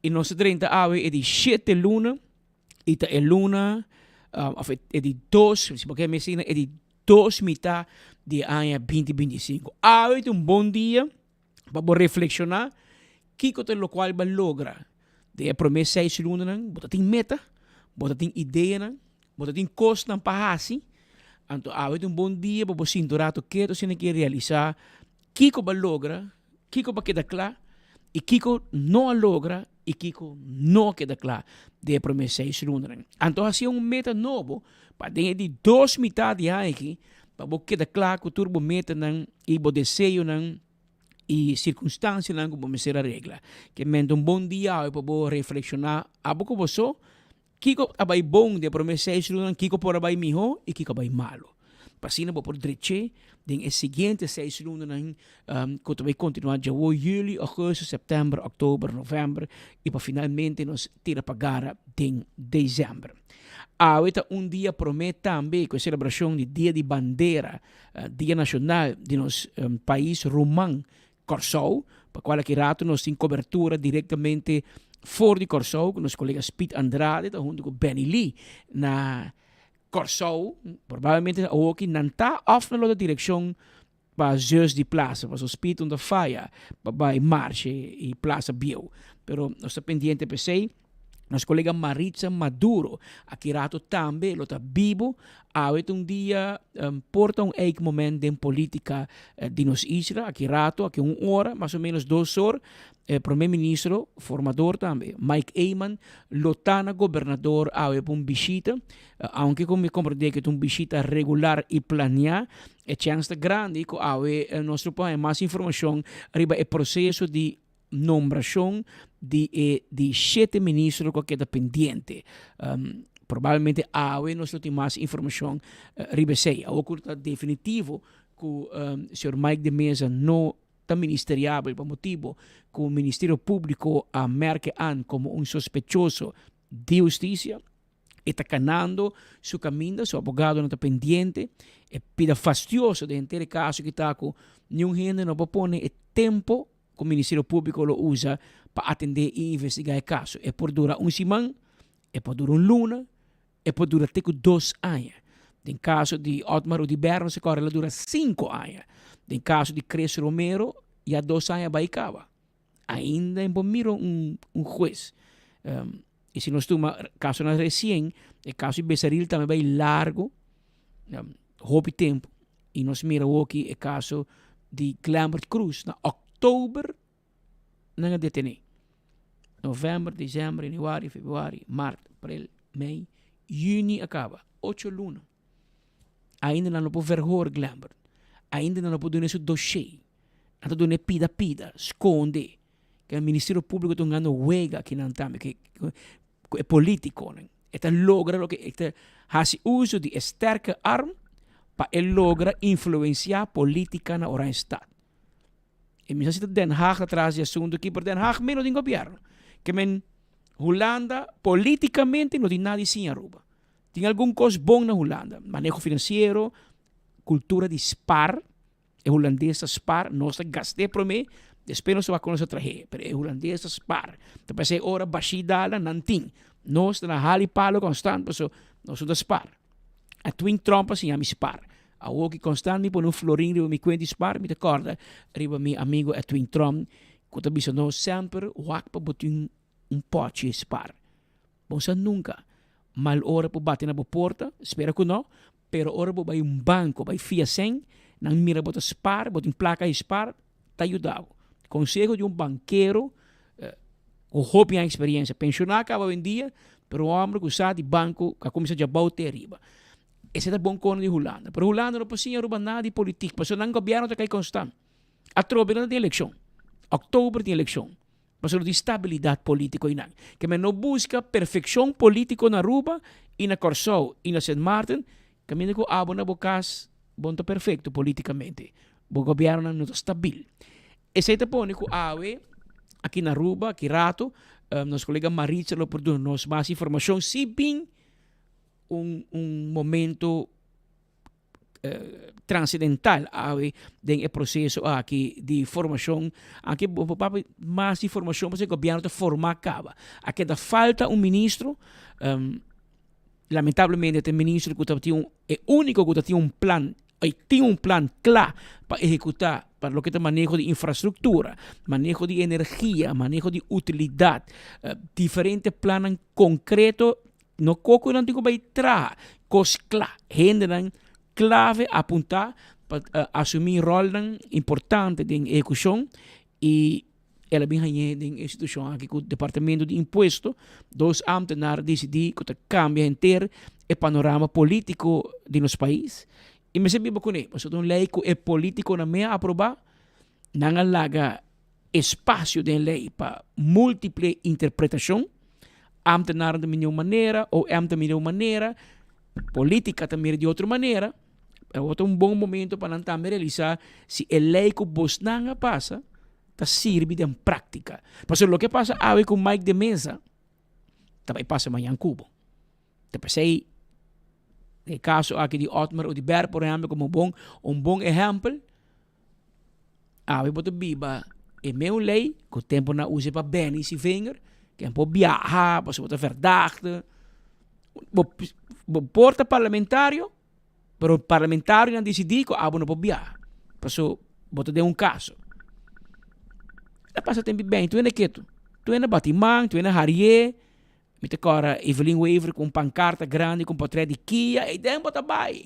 i nos ta drenta awe e di shete luna i ta e luna of e di dos, si bo ke mi asina, e di Dos mitá di e aña 2025. Awe ta un bon dia pa bo reflekshoná kiko ta lokual bo a logra den e promé seis lunanan. Bo ta tin meta, bo ta tin ideanan, bo ta tin kosnan pa hasi. Anto awe ta un bon dia pa bo sinta un rato ketu asina ke realisá kiko bo a logra, kiko bo a keda kla i kiko no a logra i kiko no a keda kla den e promé seis lunanan. Anto hasi un meta nobo pa den e di dos mitat di aña aki pa bo keda kla ku tur bo metanan i bo deseonan i sirkunstansianan ku bo mester a regla. Ke menta un bon dia awe pa bo reflekshoná abo ku bo so. Kiko a bai bon den e promé seis lunanan, kiko por a bai mihó i kiko a bai malu. Pa asina bo por drech'é den e siguiente seis lunanan ku ta bai kontinuá djawo, yüli, ougùstùs, sèptèmber, òktober, novèmber i pa finalmente nos tira pa gara den desèmber. Awe ta un dia promé tambe ku e selebrashon di Dia di Bandera, Dia Nashonal di nos pais ruman Kòrsou, pa kual aki rato nos tin kobertura direktamente for di Kòrsou ku nos kolega Speed Andrade ta huntu ku Benny Lee na Kòrsou. Probablemente awoki nan ta òf nan lo ta direkshon pa Zeus di Plaza, pasobra Speed no ta faya pa bai marshe i Plaza Bieu. Pero nos ta pendiente p'esei. Nos colega Maritza Maduro aki rato tambe lo ta bibo. Awe ta un dia um, por ta un eik moment den politica eh, di nos isla. Aki rato, aki un ora, mas o menos dos or, eh, Prome Ministro, formador tambe, Mike Eman, lo ta na gobernador awe pa un bishita. Eh, aunke cu mi comprende cu ta un bishita regular y planea, e chance ta grandi cu awe eh, nos lo por haya mas informacion riba e proceso di nombrashon di e di shete ministro ku a keda pendiente. Probablemente awe nos lo tin mas informashon riba esei. Awor ku ta definitivo ku señor Mike de Meza no ta ministeriabel pa motibo ku Ministerio Públiko a merke an komo un sospechoso di hustisia. E ta kanando su kaminda, su abogadonan ta pendiente. E pida fastioso den henter e kaso ki ta ku niun hende no por pone e tempo ku Ministerio Públiko lo usa pa atendé i investigá e kaso. E por dura un siman, e por dura un luna, e por dura te ku dos aña. Den kaso di Otmar Oduber nos a kòrda el a dura sinku aña. Den kaso di Chris Romero ya dos aña bai kaba. Ainda e por mira un hues. I si nos tuma kasonan resien, e kaso di Besaril tambe bai largu, hopi tempu. I nos mira awoki e kaso di Glembert Cruz na òktober nan a detené. Novèmber, desèmber, yanüari, febrüari, mart, aprel, mei, yüni a kaba, ocho luna. Ainda nan no por verhoor Glembert. Ainda nan no por duna su doshé. Nan ta duna e pida pida, skonde. Ke Ministerio Públiko ta hungando wega akinan tambe ku ku e polítikonan. E ta logra loke e ta hasi uso di e sterke arm pa e logra influensiá polítika na Oranjestad. E mi sa si ta Den Haag ta tras di asuntu aki, pero Den Haag mes no tin gobièrnu. Ke men Hulanda polítikamente no tin nada di siña Aruba. Tin algun kos bon na Hulanda, maneho finansiero, kultura di spar. E hulandes ta spar, nos ta gast'é promé, despues nos ta wak kon nos ta trah'é. Pero e hulandes ta spar. Ta p'esei ora bashí dala, nan tin. Nos ta na hali palo konstant paso nos no ta spar. A Twin Trump a siña mi spar. Awor ki konstant mi pone un florin riba mi kuent di spar, mi ta kòrda riba mi amigo Edwin Trump ku ta bisa nos semper wak pa bo tin un pòchi spar. Bo sa nunka. Mal ora por bati na bo porta, spera ku no, pero ora bo bai un banko bai fia sèn, nan mira bo ta spar, bo tin plaka di spar, ta yuda bo. Konseho di un bankero ku hopi aña eksperensia, penshoná kaba awendia, pero un hòmber ku sa di banko ku a kuminsá djabou te ariba. Esei ta bon kono di Hulanda. Pero Hulanda no por siña Aruba nada di politik, pasobra nan gobièrnu ta kai konstant. Atrobe nan ta tin elekshon. Òktober tin elekshon. Pasobra no tin stabilidat polítiko einan. Ke men no buska perfekshon polítiko na Aruba i na Kòrsou i na Sint Maarten, kaminda ku abo na bo kas bo no ta perfekto polítikamente. Bo gobièrnunan no ta stabil. Esei ta pone ku awe aki na Aruba, aki rato, nos kolega Maritza lo por duna nos mas informashon si bin un un momento transendental awe den e proceso aki di formacion. Aki bo por papia mas di formacion pasobra e gobierno ta forma caba. A keda falta un ministro, lamentablemente ta e ministro cu tabatin un, e unico cu tabatin un plan, y tin un plan cla pa ehecuta pa loke ta maneho di infrastructura, maneho di energia, maneho di utilidad, diferente plannan concreto No koko nan tin ku bai traha kos kla. Hendenan klave apuntá pa asumí ròlnan importante den ehekushon i el a bin hañ'é den e institushon aki ku Departamento di Impuesto. Dos ámtenar disidí ku ta kambia henter e panorama polítiko di nos pais i mester biba kuné pasobra ta un lei ku e polítikonan mei a aprobá. Nan a laga espasio den lei pa múltiple interpretashon. Ambtenaren ta mira di un manera, OM ta mira di un manera, politica ta mira di otro manera. Awor ta un bon momento pa nan tambe realisa si e ley cu bosnan a pasa ta sirbi den practica. Pasobra loke pasa awe cu Mike de Meza ta bay pasa mañan cu bo. Ta p'esey e caso aki di Otmar Oduber por ehempel como bon un bon ehempel, awe bo ta biba e meun ley cu tempo nan a usa pa Benny Sevinger, ken por biaha pasobra bo ta verdachte, bo bo por ta parlamentario pero parlamentarionan dicidi cu abo no por biaha pasobra bo ta den un caso. A pasa tempo di Benny, tur hende ketu, tur hende bati man, tur hende harie. Mi ta kòrda Evelyn Wever ku un pankarta grandi ku un portret di Kia, ei den bo ta bai.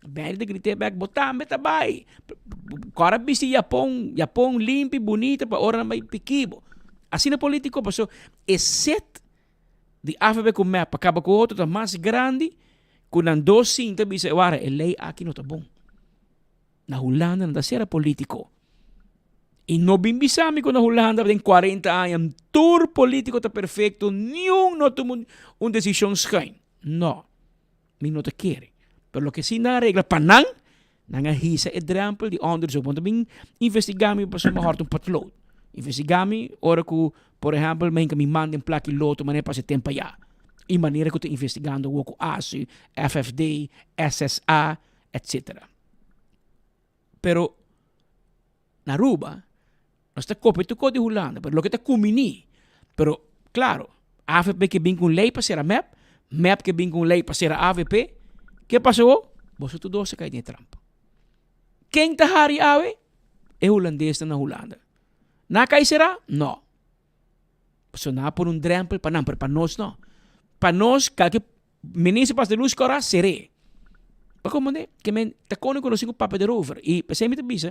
Benny ta grit'é bèk, bo tambe ta bai. Kòrda bisti yapon, yapon limpi, bunita pa ora nan bai piki bo. Asina polítiko paso e set di avp ku mep pa kaba ku otro ta mas grandi ku nan dos sinta bisa e wara e lei aki no ta bon. Na Hulanda nan ta sera politico. Y no bin bisa mi cu na Hulanda den 40 aña tur politico ta perfecto, niun no tuma un decision schuin. No, mi no ta kere. Pero loke si nan a regla pa nan, nan a hisa e drempel di onderzoek. Bo no ta bin investiga mi pasobra mi a horta un potlood. Investiga mi ora cu, por ehempel, mi a hinca mi man den plaki loto manera pasa e tempo aya. Y manera cu ta investigando awor cu ASU, FFD, SSA, etc. Pero na Aruba nos ta copia tur cos di Hulanda, pero loke ta cumini, pero claro, avp ke bin cu un ley pa cera mep, mep ke bin cu un ley pa cera avp, ke pasa awor? Boso tur dos a cay den e trampa. Ken ta hari awe? E Hulandesnan na Hulanda. Nan a cay cera? No. Pasobra nan a pone un drempel pa nan, pero pa nos no. Pa nos, kalke Minister pas de luz kora seré. Pa komprende? Ke men ta kone ku nos tin ku papia derover. I p'esei mi ta bisa,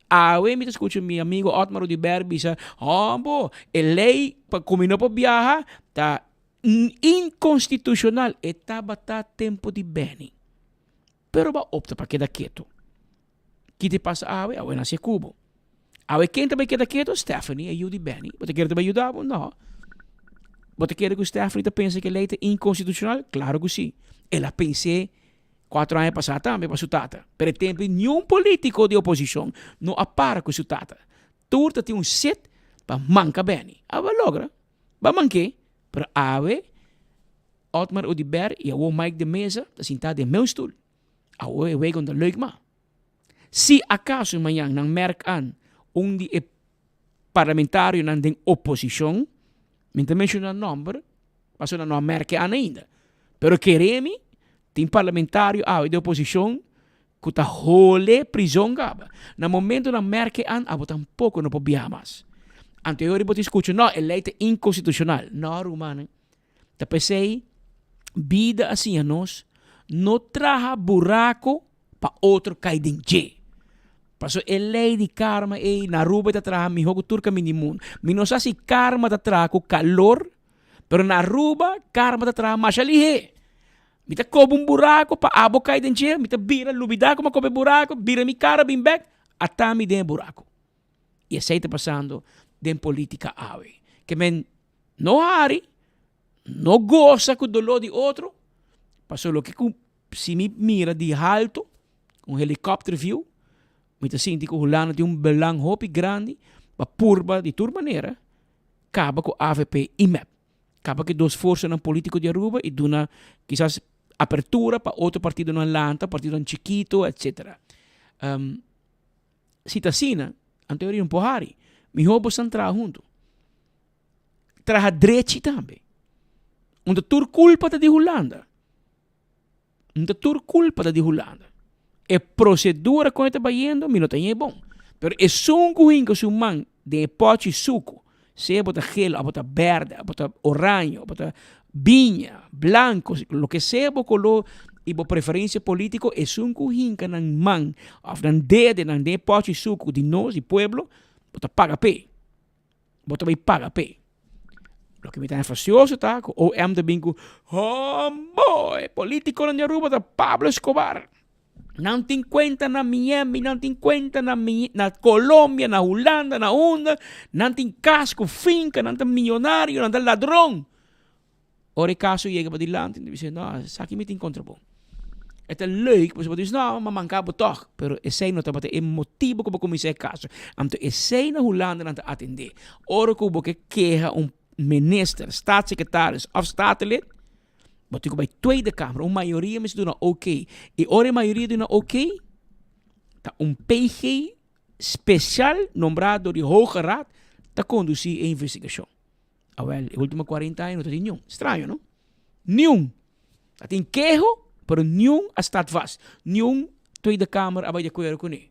awe mi ta skucha mi amigo Otmar Oduber bisa, Hombo, e lei pa ku mi no por biaha ta inkonstitushonal. E tabata tempu di Benny. Pero bo a opta pa keda ketu. Ki ta pasa awe? Awe nan hasi ku bo. Awe ken ta bai keda ketu? Stephanie, e yu di Benny. Bo ta kere ta bai yuda bo? No. Bo ta kere ku Stephanie ta pensa ku e lei ta inkonstitushonal? Klaro ku si. El a pens'é kuatro aña pasá tambe pa su tata. Pero e tempu ei niun polítiko di oposishon no a para ku su tata. Tur ta tin un set pa manka Benny. Awe a logra. Bo a mank'é. Pero awe Otmar Oduber i awor Mike de Meza ta sintá den meu stul. Awor e wega no ta leuk mas. Si akaso mañan nan merk an un di e parlamentarionan den oposishon, mi ta menshoná nòmber, pasobra nan no a merke an ainda, pero kere mi tin parlamentario awe den oposishon ku ta hole prizon kaba. Na momento nan merke an, abo tampoko no por biaha mas. Anto e ora bo tin skucha, no, e lei ta inkonstitushonal. No, rumannan. Ta p'esei bida a siña nos no traha buraco pa otro cay den dje. Pasobra e ley di karma ey na Aruba e ta traha miho cu tur caminda di mundo. Mi no sa si karma ta traha cu calor, pero na Aruba karma ta traha masha lihe. Mi ta coba un buraco pa abo cay den dje, mi ta bira lubida como a coba e buraco, bira mi cara bin bek, ata mi den e buraco. Y esey ta pasando den politica awe. Ke men No hari, no gosa ku doló di otro, pasobra loke ku si mi mira di haltu, un helicopter view, mi ta sinti ku Hulanda tin un belang hopi grandi pa purba di tur manera kaba ku avp i mep. Kaba ku e dos forsanan politiko di Aruba i duna kisas apertura pa otro partidonan lanta, partidonan chikito, etcetera. Si ta asina, anto e un por hari. Mihó bosan traha huntu. Traha drechi tambe. Unda tur kulpa ta di Hulanda. Unda tur kulpa ta di Hulanda. E prosedura kon e ta bayendo mi no ta ñe bon. Pero esun ku hinka su man den e pòchi suku, sea bo ta gel òf bo ta bèrdè òf bo ta oraño òf bo ta biña, blanko, loke sea bo koló i bo preferensia polítiko, esun ku hinka nan man òf nan dedenan den e pòchi suku di nos, di pueblo, bo ta paga p'e. Bo ta bai paga p'e. Loke mi ta haña fastioso ta ku OM ta bin ku, Hombo, e polítikonan di Aruba ta Pablo Escobar. Nan tin kuenta na Miami, nan tin kuenta na na Colombia, na Hulanda, na unda. Nan tin kas ku finka, nan ta miyonario, nan ta ladron. Ora e kaso yega padilanti, nan ta bisa, no, esaki mi tin kontra bo. E ta leuk, pasobra bo ta bisa, no, m'a manka bo tòg. Pero esei no tabata e motibu ku bo kuminsá e kaso. Anto esei na Hulanda nan ta atendé. Ora ku bo ke keha un minister, staatssecretaris òf statenlid, bo tin ku bai Tweede Kamer. Un mayoria mester duna oké. I ora e mayoria duna oké, ta un PG spesial nombrá dor di Hoge Raad ta kondusí e investigashon. Awel, e ultimo 40 aña no ta tin niun. Straño, no? Niun. A tin keho, pero niun a staat vast. Niun Tweede Kamer a bai di akuerdo kuné.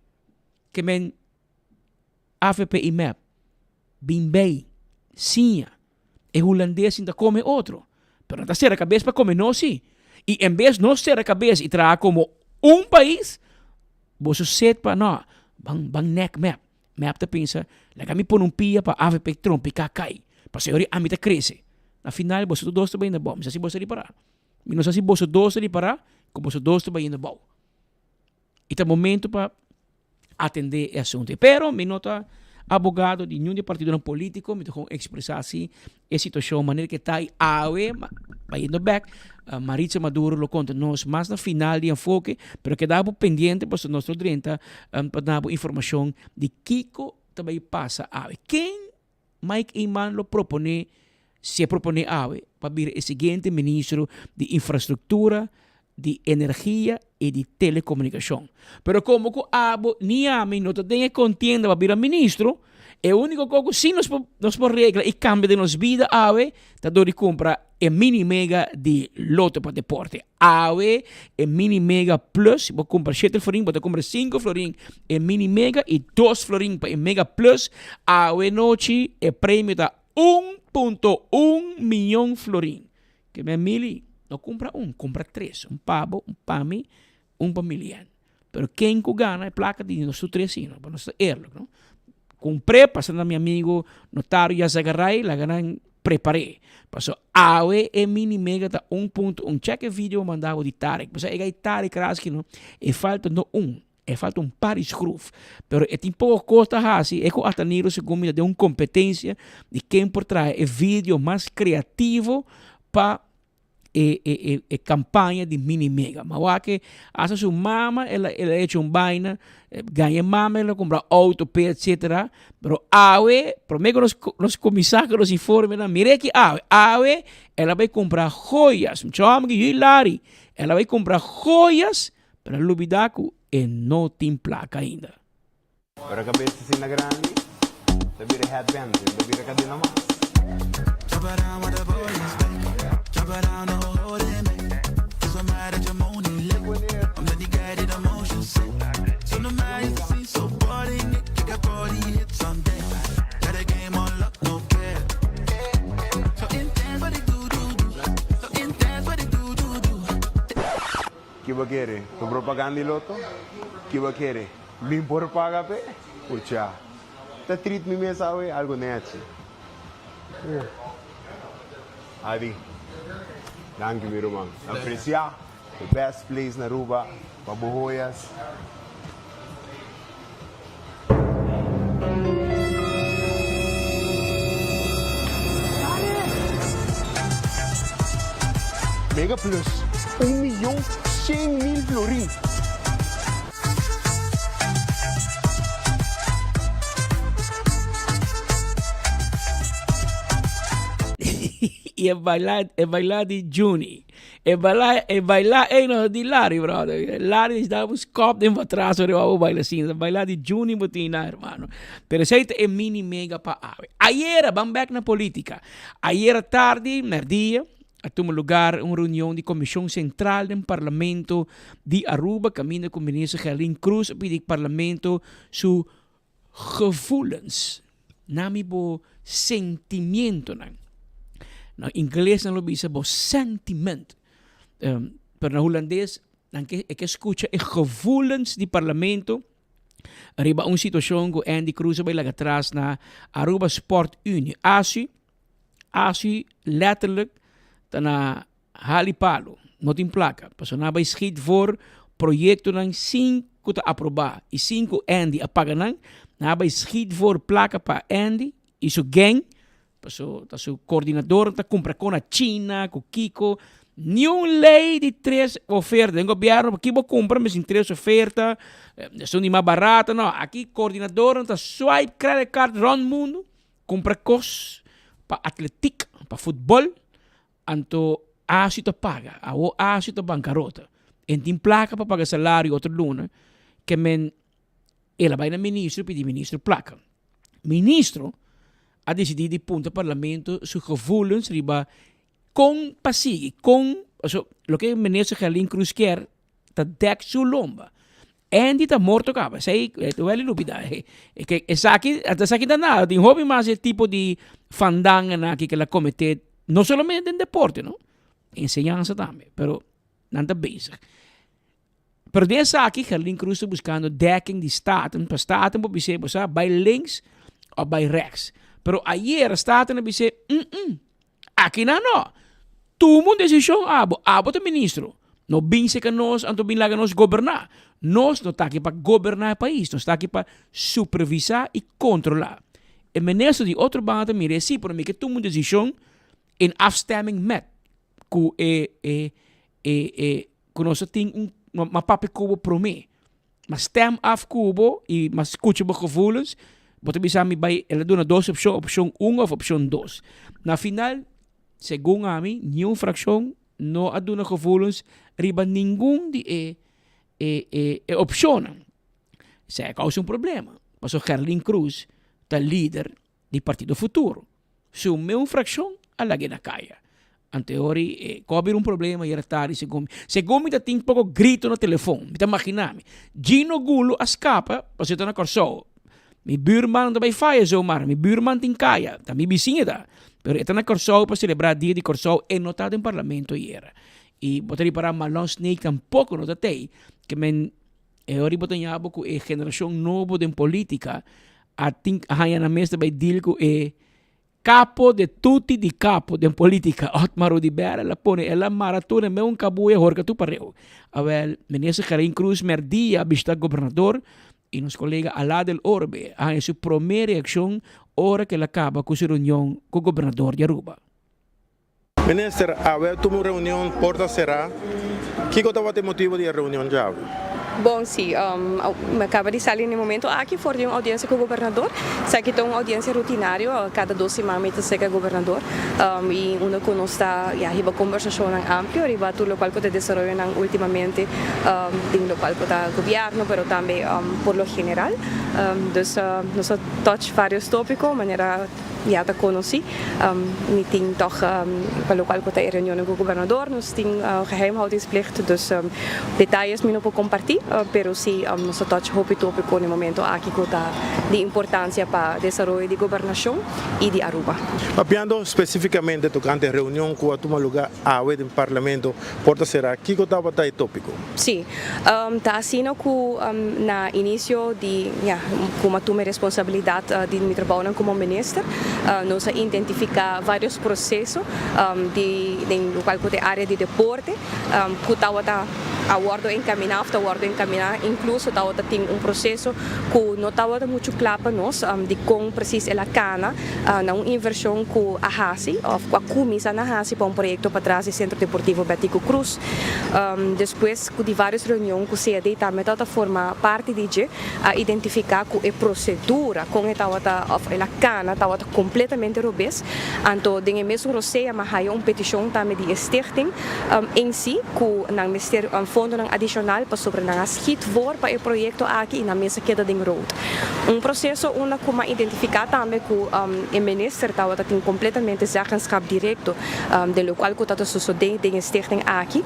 Ke men avp i mep bin bei siña e hulandes sin ta kome otro. Pero nan ta sera kabes pa kome nos si. I en bes nos sera kabes i traha komo un pais, boso set pa no, ban ban nek mep. Mep ta pensa, laga mi pone un pia pa avp trompiká kai, pasobra ami ta krese. Na final boso tur dos ta bai na bou. Mi sa si boso ta ripará. Mi no sa si boso dos ta ripará ku boso dos ta bai na bou. I ta momento pa atendé e asuntu. Pero mi no ta abogado di niun di e partidonan polítiko, mi ta kon ekspresá si e situashon manera ke ta i awe, bayendo bèk, Maritza Maduro lo konta nos mas na final di enfoke, pero keda bo pendiente pasobra nos lo drenta pa duna bo informashon di kiko ta bai pasa awe. Ken Mike Eman lo proponé, si e proponé awe, pa bira e siguiente ministro di Infrastruktura, di Energia i di Telekomunikashon. Pero komo ku abo ni ami no ta den e kontienda pa bira ministro, e úniko kos ku sí nos por nos por regla i kambia den nos bida awe ta dor di kumpra e mini mega di Lotto pa Deporte. Awe e mini mega plus, bo kumpra shete florin, bo ta kumpra sinku florin e mini mega i dos florin pa e mega plus. Awe nochi e premio ta 1.1 miyon florin. Ke men Mili, no kumpra un, kumpra tres. Un pa bo, un pa mi, un pa Milian. Pero ken ku gana e plaka di nos tur tres si, no? Pa nos ta eerlijk, no? Kumpr'é, pasa na mi amigo notario Yazagaray, laga nan prepar'é. Paso awe e mini mega ta un punto un. Check e video manda bo di Tarek. Pasobra e gai Tarek Raski, no? E falta no un, e falta un par di schroef. Pero e tin poko kos ta hasi, e ku Ataniro segun mi ta den un kompetensia di ken por traha e video mas kreativo pa e e e e kampaña di mini mega. Ma wak ke hasta su mama el a el a hecho un baina, gaña e mama el a kumpra outo p'e etcetera. Pero awe prome ku nos nos kuminsá ku nos informenan mira aki awe, awe el a bai kumpra joyas. Mucha hòmber ki yu Larry, el a bai kumpra joyas Pero a lubida cu e no tin placa ainda. Ora cabes ta asina grandi, ta bira headband, no ta bira cadena mas. Ki bo kere? Tu propaganda di loto? Ki bo kere? Mi por paga p'e? Pucha. Ta treat mi mes awe algo nechi. Adi. Danki mi ruman. Aprecia. The best place na Aruba pa bo hoyas. Mega Plus, un miyon 100.000 florin. Y e baila, e baila di Juni. E baila, e baila ey no di Larry, brother. Larry necesitaba un skop den patras ora bo baila asina. E baila di Juni bo tin na, hermano. Pero esey ta e mini mega pa awe. Ayera, ban bek na politica. Ayera tardi, merdia, a tuma lugar un reunion di Comision Central den Parlamento di Aruba, caminda cu Minister Gerlin Croes a pidi Parlamento su gevoelens, nami bo sentimientonan. Na ingles nan lo bisa bo sentiment. Um, pero na hulandes nan ke, e ke skucha e gevoelens di parlamento riba un situashon ku Andy Cruz a bai laga tras na Aruba Sport Unie. ASU, ASU letterlijk ta na Hali palo, no tin plaka, pasobra nan a bai schiet voor proyectonan sin cu ta aproba y sin cu Andy a paga nan, nan a bai schiet voor plaka pa Andy y su gang. Paso ta su coordinador ta cumpra con na China, cu kico. Niun ley di tres oferta. Den gobierno ki bo cumpra mester tres oferta, esun di mas barato. No, aki coordinadornan ta swipe credit card rond mundo, cumpra cos pa atletiek, pa futbol, anto ASU ta paga. Awo ASU ta bancarota. En tin placa pa paga salario otro luna, ke men el a bay na ministro pidi ministro placa. Ministro a decidi di punta parlamento su gevoelens riba con pa sigui, con, paso loke minister Gerlin Croes kier ta dek su lomba. Andy ta morto caba, esey e wel lubida. Esaki, esaki ta nada, tin hopi mas e tipo di fandanganan aki ke la comete, no solamente den deporte no, enseñansa tambe, pero nan ta bezig. Pero den esaki Gerlin Cruz ta buscando dekking di Staten, pa Staten por bis'é bo sa bai links of bai rechts. Pero ayer Staten a bis'é mm mm, aki nan no. Tuma un decision abo, abo ta ministro. No bin seca nos anto bin laga nos goberna. Nos no ta aki pa goberna e pais, nos ta aki pa supervisa y controla. E minister di otro banda ta mira e si, pero mi ke tuma un decision in afstemming met cu e e e e ku nos a tin un ma papia ku bo promé. Ma stem af ku bo i ma skucha bo gevoelens. Bo ta bisa mi bai, el a duna dos opshon, opshon un òf opshon dos. Na final, segun ami, niun frakshon no a duna gevoelens riba ningun di e e e e opshonnan. Esei a kousa un problema, pasobra Gerlin Cruz ta lider di Partido Futuro. Su meun fraccion a lag'é na caya. Anteori e ko a bira un problema yera tardi segun mi. Segun mi ta tin poco grito na telefon. Mi ta magina mi. Gino Gulo a scapa pasobra e ta na Corsou. Mi buurman no ta bay faya zomaar. Mi buurman tin caya. Ta mi bisiña ta. Pero e ta na Corsou pa celebra dia di Corsou. E no ta den parlamento yera. Y bo ta ripara Marlon Sneek tampoco no ta tey. Ke men E ora bo ta ña bo ku e generashon nobo den polítika a tin a haña nan mes ta bai deal ku e kapo de tutti di kapo den polítika, Otmar Oduber, el a pone, el a mara tur den un kabuya horka tur pareu. Awel, Minister Gerlin Croes mèrdia a bishita gobernador i nos kolega Alaa del Orbe a haña su promé reakshon ora ku el a kaba ku su reunion ku gobernador di Aruba. Minister, awe tuma un reunion porta será. Kiko tabata e motibo di e reunion djawe? Bon, si. Mi a kaba di sali na e momento aki for di un audiencia ku gobernador. Esaki ta un audiencia rutinario, kada dos siman mi ta seka gobernador i unda ku nos ta ya hiba kombersashonnan amplio riba tur lokual ku ta desaroyonan ultimamente den lokual ku ta gobièrnu pero tambe por lo general. Dus nos a touch varios topiko manera. Ya ta konosí. Mi tin tòg pa lokual ku ta e reunionnan ku gobernador nos tin geheimhoudingsplicht dus detayes mi no por kompartí pero si nos ta tòch hopi tópiko na e momento aki ku ta di importansia pa desaroyo di gobernashon i di Aruba. Papiando spesífikamente tokante e reunion ku a tuma lugá awe den Parlamento por ta será kiko tabata e tópiko? Sí, ta asina ku na inisio di, ya, ku mi a tuma e responsabilidat di mi trabounan komo minister, nos a identifiká vários proseso di den lokual ku ta e área di deporte ku tabata a wòrdu enkaminá òf ta wòrdu enkaminá, inkluso tabata tin un proseso ku no tabata muchu kla pa nos dikon presis el a kana na un invershon ku a hasi òf ku a kuminsá na hasi pa un proyekto patras di Sentro Deportivo Betico Croes. Despues cu di varios reunion cu CAD tambe tabata forma parti di dje, a identifica cu e procedura con e tabata of el a cana tabata completamente robes. Anto den e mesun rosea m'a haya un peticion tambe di e stichting en si cu nan mester fondonan adicional pasobra nan a schiet voor pa e proyecto aki y nan mes a keda den rood. Un proceso unda cu m'a identifica tambe cu e minister tabata tin completamente zeggenschap directo Den lokual ku ta ta sosodé den e stichting aki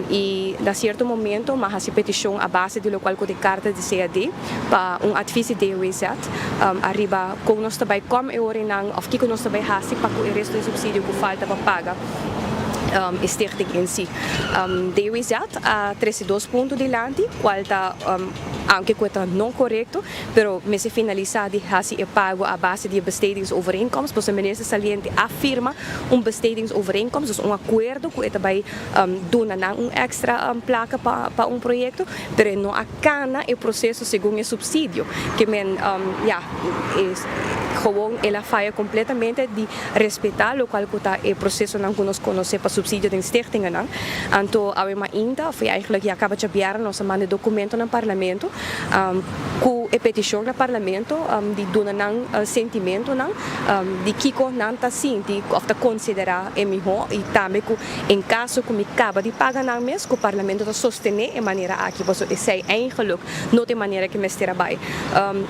i na sierto momento m'a hasi petishon a base di lokual ku ta e karta di CAD pa un advis di DOWZ ariba kon nos ta bai kòm e orenan òf kiko nos ta bai hasi pa ku e resto di supsidio ku falta pa paga e stichting en si. DOWZ a trese dos punto dilanti kual ta aunke ku e ta no korekto Pero mester finalisá di hasi e pago a base di e bestedingsovereenkomst, pasobra minister saliente a firma un bestedingsovereenkomst, dus un akuerdo ku e ta bai duna nan un èkstra plaka pa un proyekto, pero e no a kana e proseso segun e supsidio. Ke men, ya, e. Gewoon el a faya completamente di respeta locual cu ta e procesonan cu nos conoce pa subsidio den stichtingennan. Anto awe mainta, of eigenlijk ya caba djabièrnè nos a manda e documento na Parlamento cu e peticion na Parlamento di duna nan sentimentonan di kico nan ta sinti of ta considera e miho y tambe cu en caso cu mi caba di paga nan mes cu Parlamento ta sostene e manera aki pasobra esey eigenlijk No ta e manera ku mester a bai.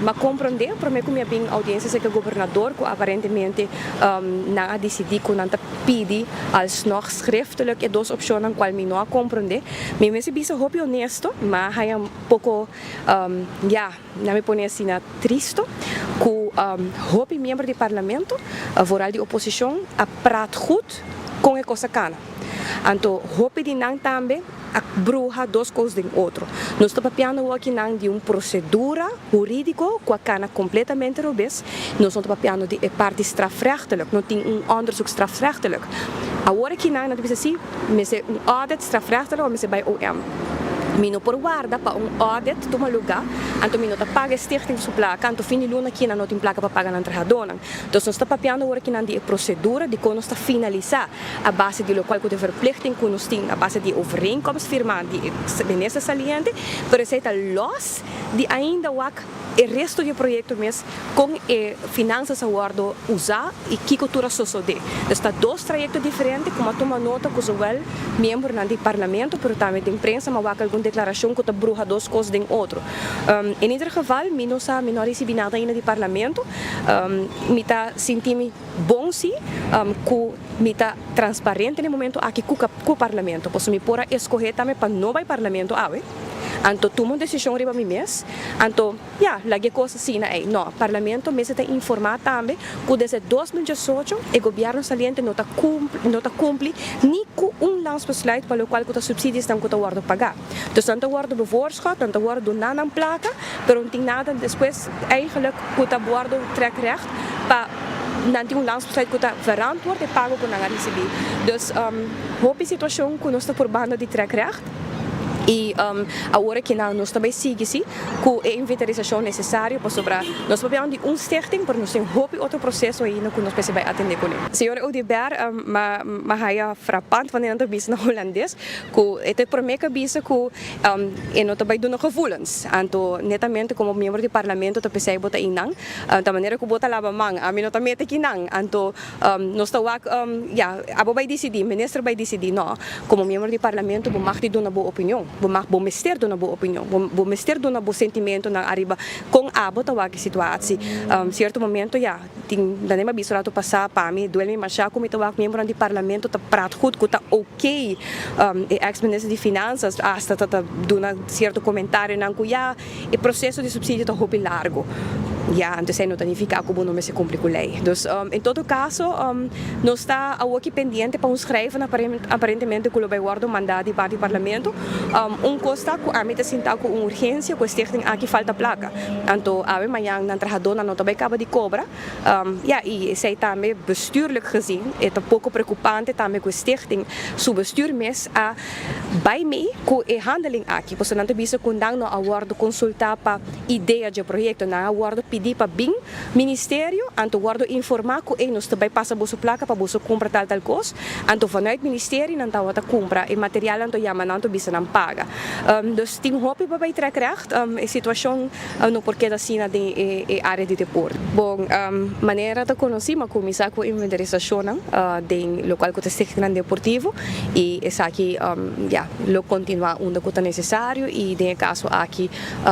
M'a komprondé promé ku mi a bin oudiensia serka gobernador ku aparentemente nan a disidí ku nan ta pidi alsnog schriftelijk e dos opshonnan kual mi no a komprondé. Mi mester bisa hopi honesto, m'a haña un poko, ya, nan mi pone asina, tristo ku hopi miembro di parlamento, vooral di oposishon, a praat goed kon e kos a kana. Anto hopi di nan tambe a bruha dos kos den otro. Nos ta papiando awor akinan di un prosedura hurídiko ku a kana kompletamente robes. Nos no ta papiando di e parti strafrechtelijk, no tin un onderzoek strafrechtelijk. Awor akinan nan ta bisa si mester un audit strafrechtelijk of mester bai OM. Mi no por warda pa un audit tuma lugá, anto mi no ta paga e stichting su plaka, anto fin di luna akinan no tin plaka pa paga nan trahadónan. Dus nos ta papiando awor akinan di e prosedura di kon nos ta finalisá. A base di locual cu ta verplichting cu nos tin a base di e overeenkomst firma di e minister saliente, pero esey ta los di ainda wak e resto di e proyecto mes con e finanzas a wordo usa y kico tur a sosode. Dus ta dos trayecto diferente cu m'a tuma nota cu zowel miembronan di parlamento pero tambe den prensa m'a wak algun declaracion cu ta bruha dos cos den otro. In ieder geval mi no sa, mi no a ricibi nada ainda di parlamento, mi ta sinti mi. Bon si cu mi ta transparente na e momento aki cu Parlamento, pasobra mi por a escoge tambe pa no bay Parlamento awe, anto tuma un decision riba mi mes, anto ya, laga e cos asina ey. No, Parlamento mester ta informa tambe cu desde 2018 e gobierno saliente no ta no ta cumpli ni cu un landsbesluit pa locual cu ta subsidiesnan cu ta wordo paga. Dus nan ta wordo bevoorschot, nan ta wordo duna nan placa, pero no tin nada despues eigenlijk cu ta wordo trek recht pa nan tin un landsbesluit cu ta verantwoord e pago cu nan a ricibi. Dus hopi situacion cu nos ta purbando di trek recht y awor aki nan nos ta bay sigui si cu e inventarisacion necesario pasobra nos papia di un stichting pero nos tin hopi otro proceso ainda cu nos mester bay atende cune. Señor Oduber, ma haya frappant wanneer nan ta bisa na Holandes Ku e ta e promé ku a bisa ku e no ta bai duna gevoelens. Anto netamente komo miembro di parlamento ta p'esei bo ta einan. Ta manera ku bo ta laba man, ami no ta mete kinan. Anto nos ta wak, ya, abo bai disidí, minister bai disidí. No, komo miembro di parlamento bo mag di duna bo opinion. Bo mag, bo mester duna bo opinion. Bo bo mester duna bo sentimentonan ariba kon abo ta wak e situatie. Sierto momento, ya. Tin nan a bisa rato pasá pa mi duel mi mashá ku mi ta wak miembronan di parlamento ta prat goed ku ta ok. E ex minister di finansas hasta ta ta duna sierto komentarionan ku ya e proseso di supsidio ta hopi largo. Ya, anto esei no ta nifiká ku bo no mester kumpli ku lei. Dus en todo kaso nos ta awoki pendiente pa un schrijven aparentemente ku lo bai wòrdu mandá di parti parlamento. Un kos ta ku ami ta sinta ku un urgensia ku e stichting aki falta plaka. Anto awe mañan nan trahadónan no ta bai kaba di kobra. Ya, i esei tambe bestuurlijk gezien e ta poko preokupante tambe ku e stichting su bestuur mes a bai mee ku e handeling aki. Pasobra nan ta bisa ku nan no a wòrdu konsultá pa idea dje proyekto. Nan a wòrdu pidí pa bin ministerio, anto wòrdu informá ku ey nos ta bai pasa boso plaka pa boso kumpra tal tal kos. Anto vanuit ministerio nan tabata kumpra e material anto yama nan anto bisa nan paga. Dus tin hopi pa bai trek recht. E situacion no por keda asina den e area di deporte. Bon, manera ta conoci m'a cuminsa cu inventarisacionnan den locual cu ta stichtingnan deportivo y esaki ya lo continua unda cu ta necesario y den e caso aki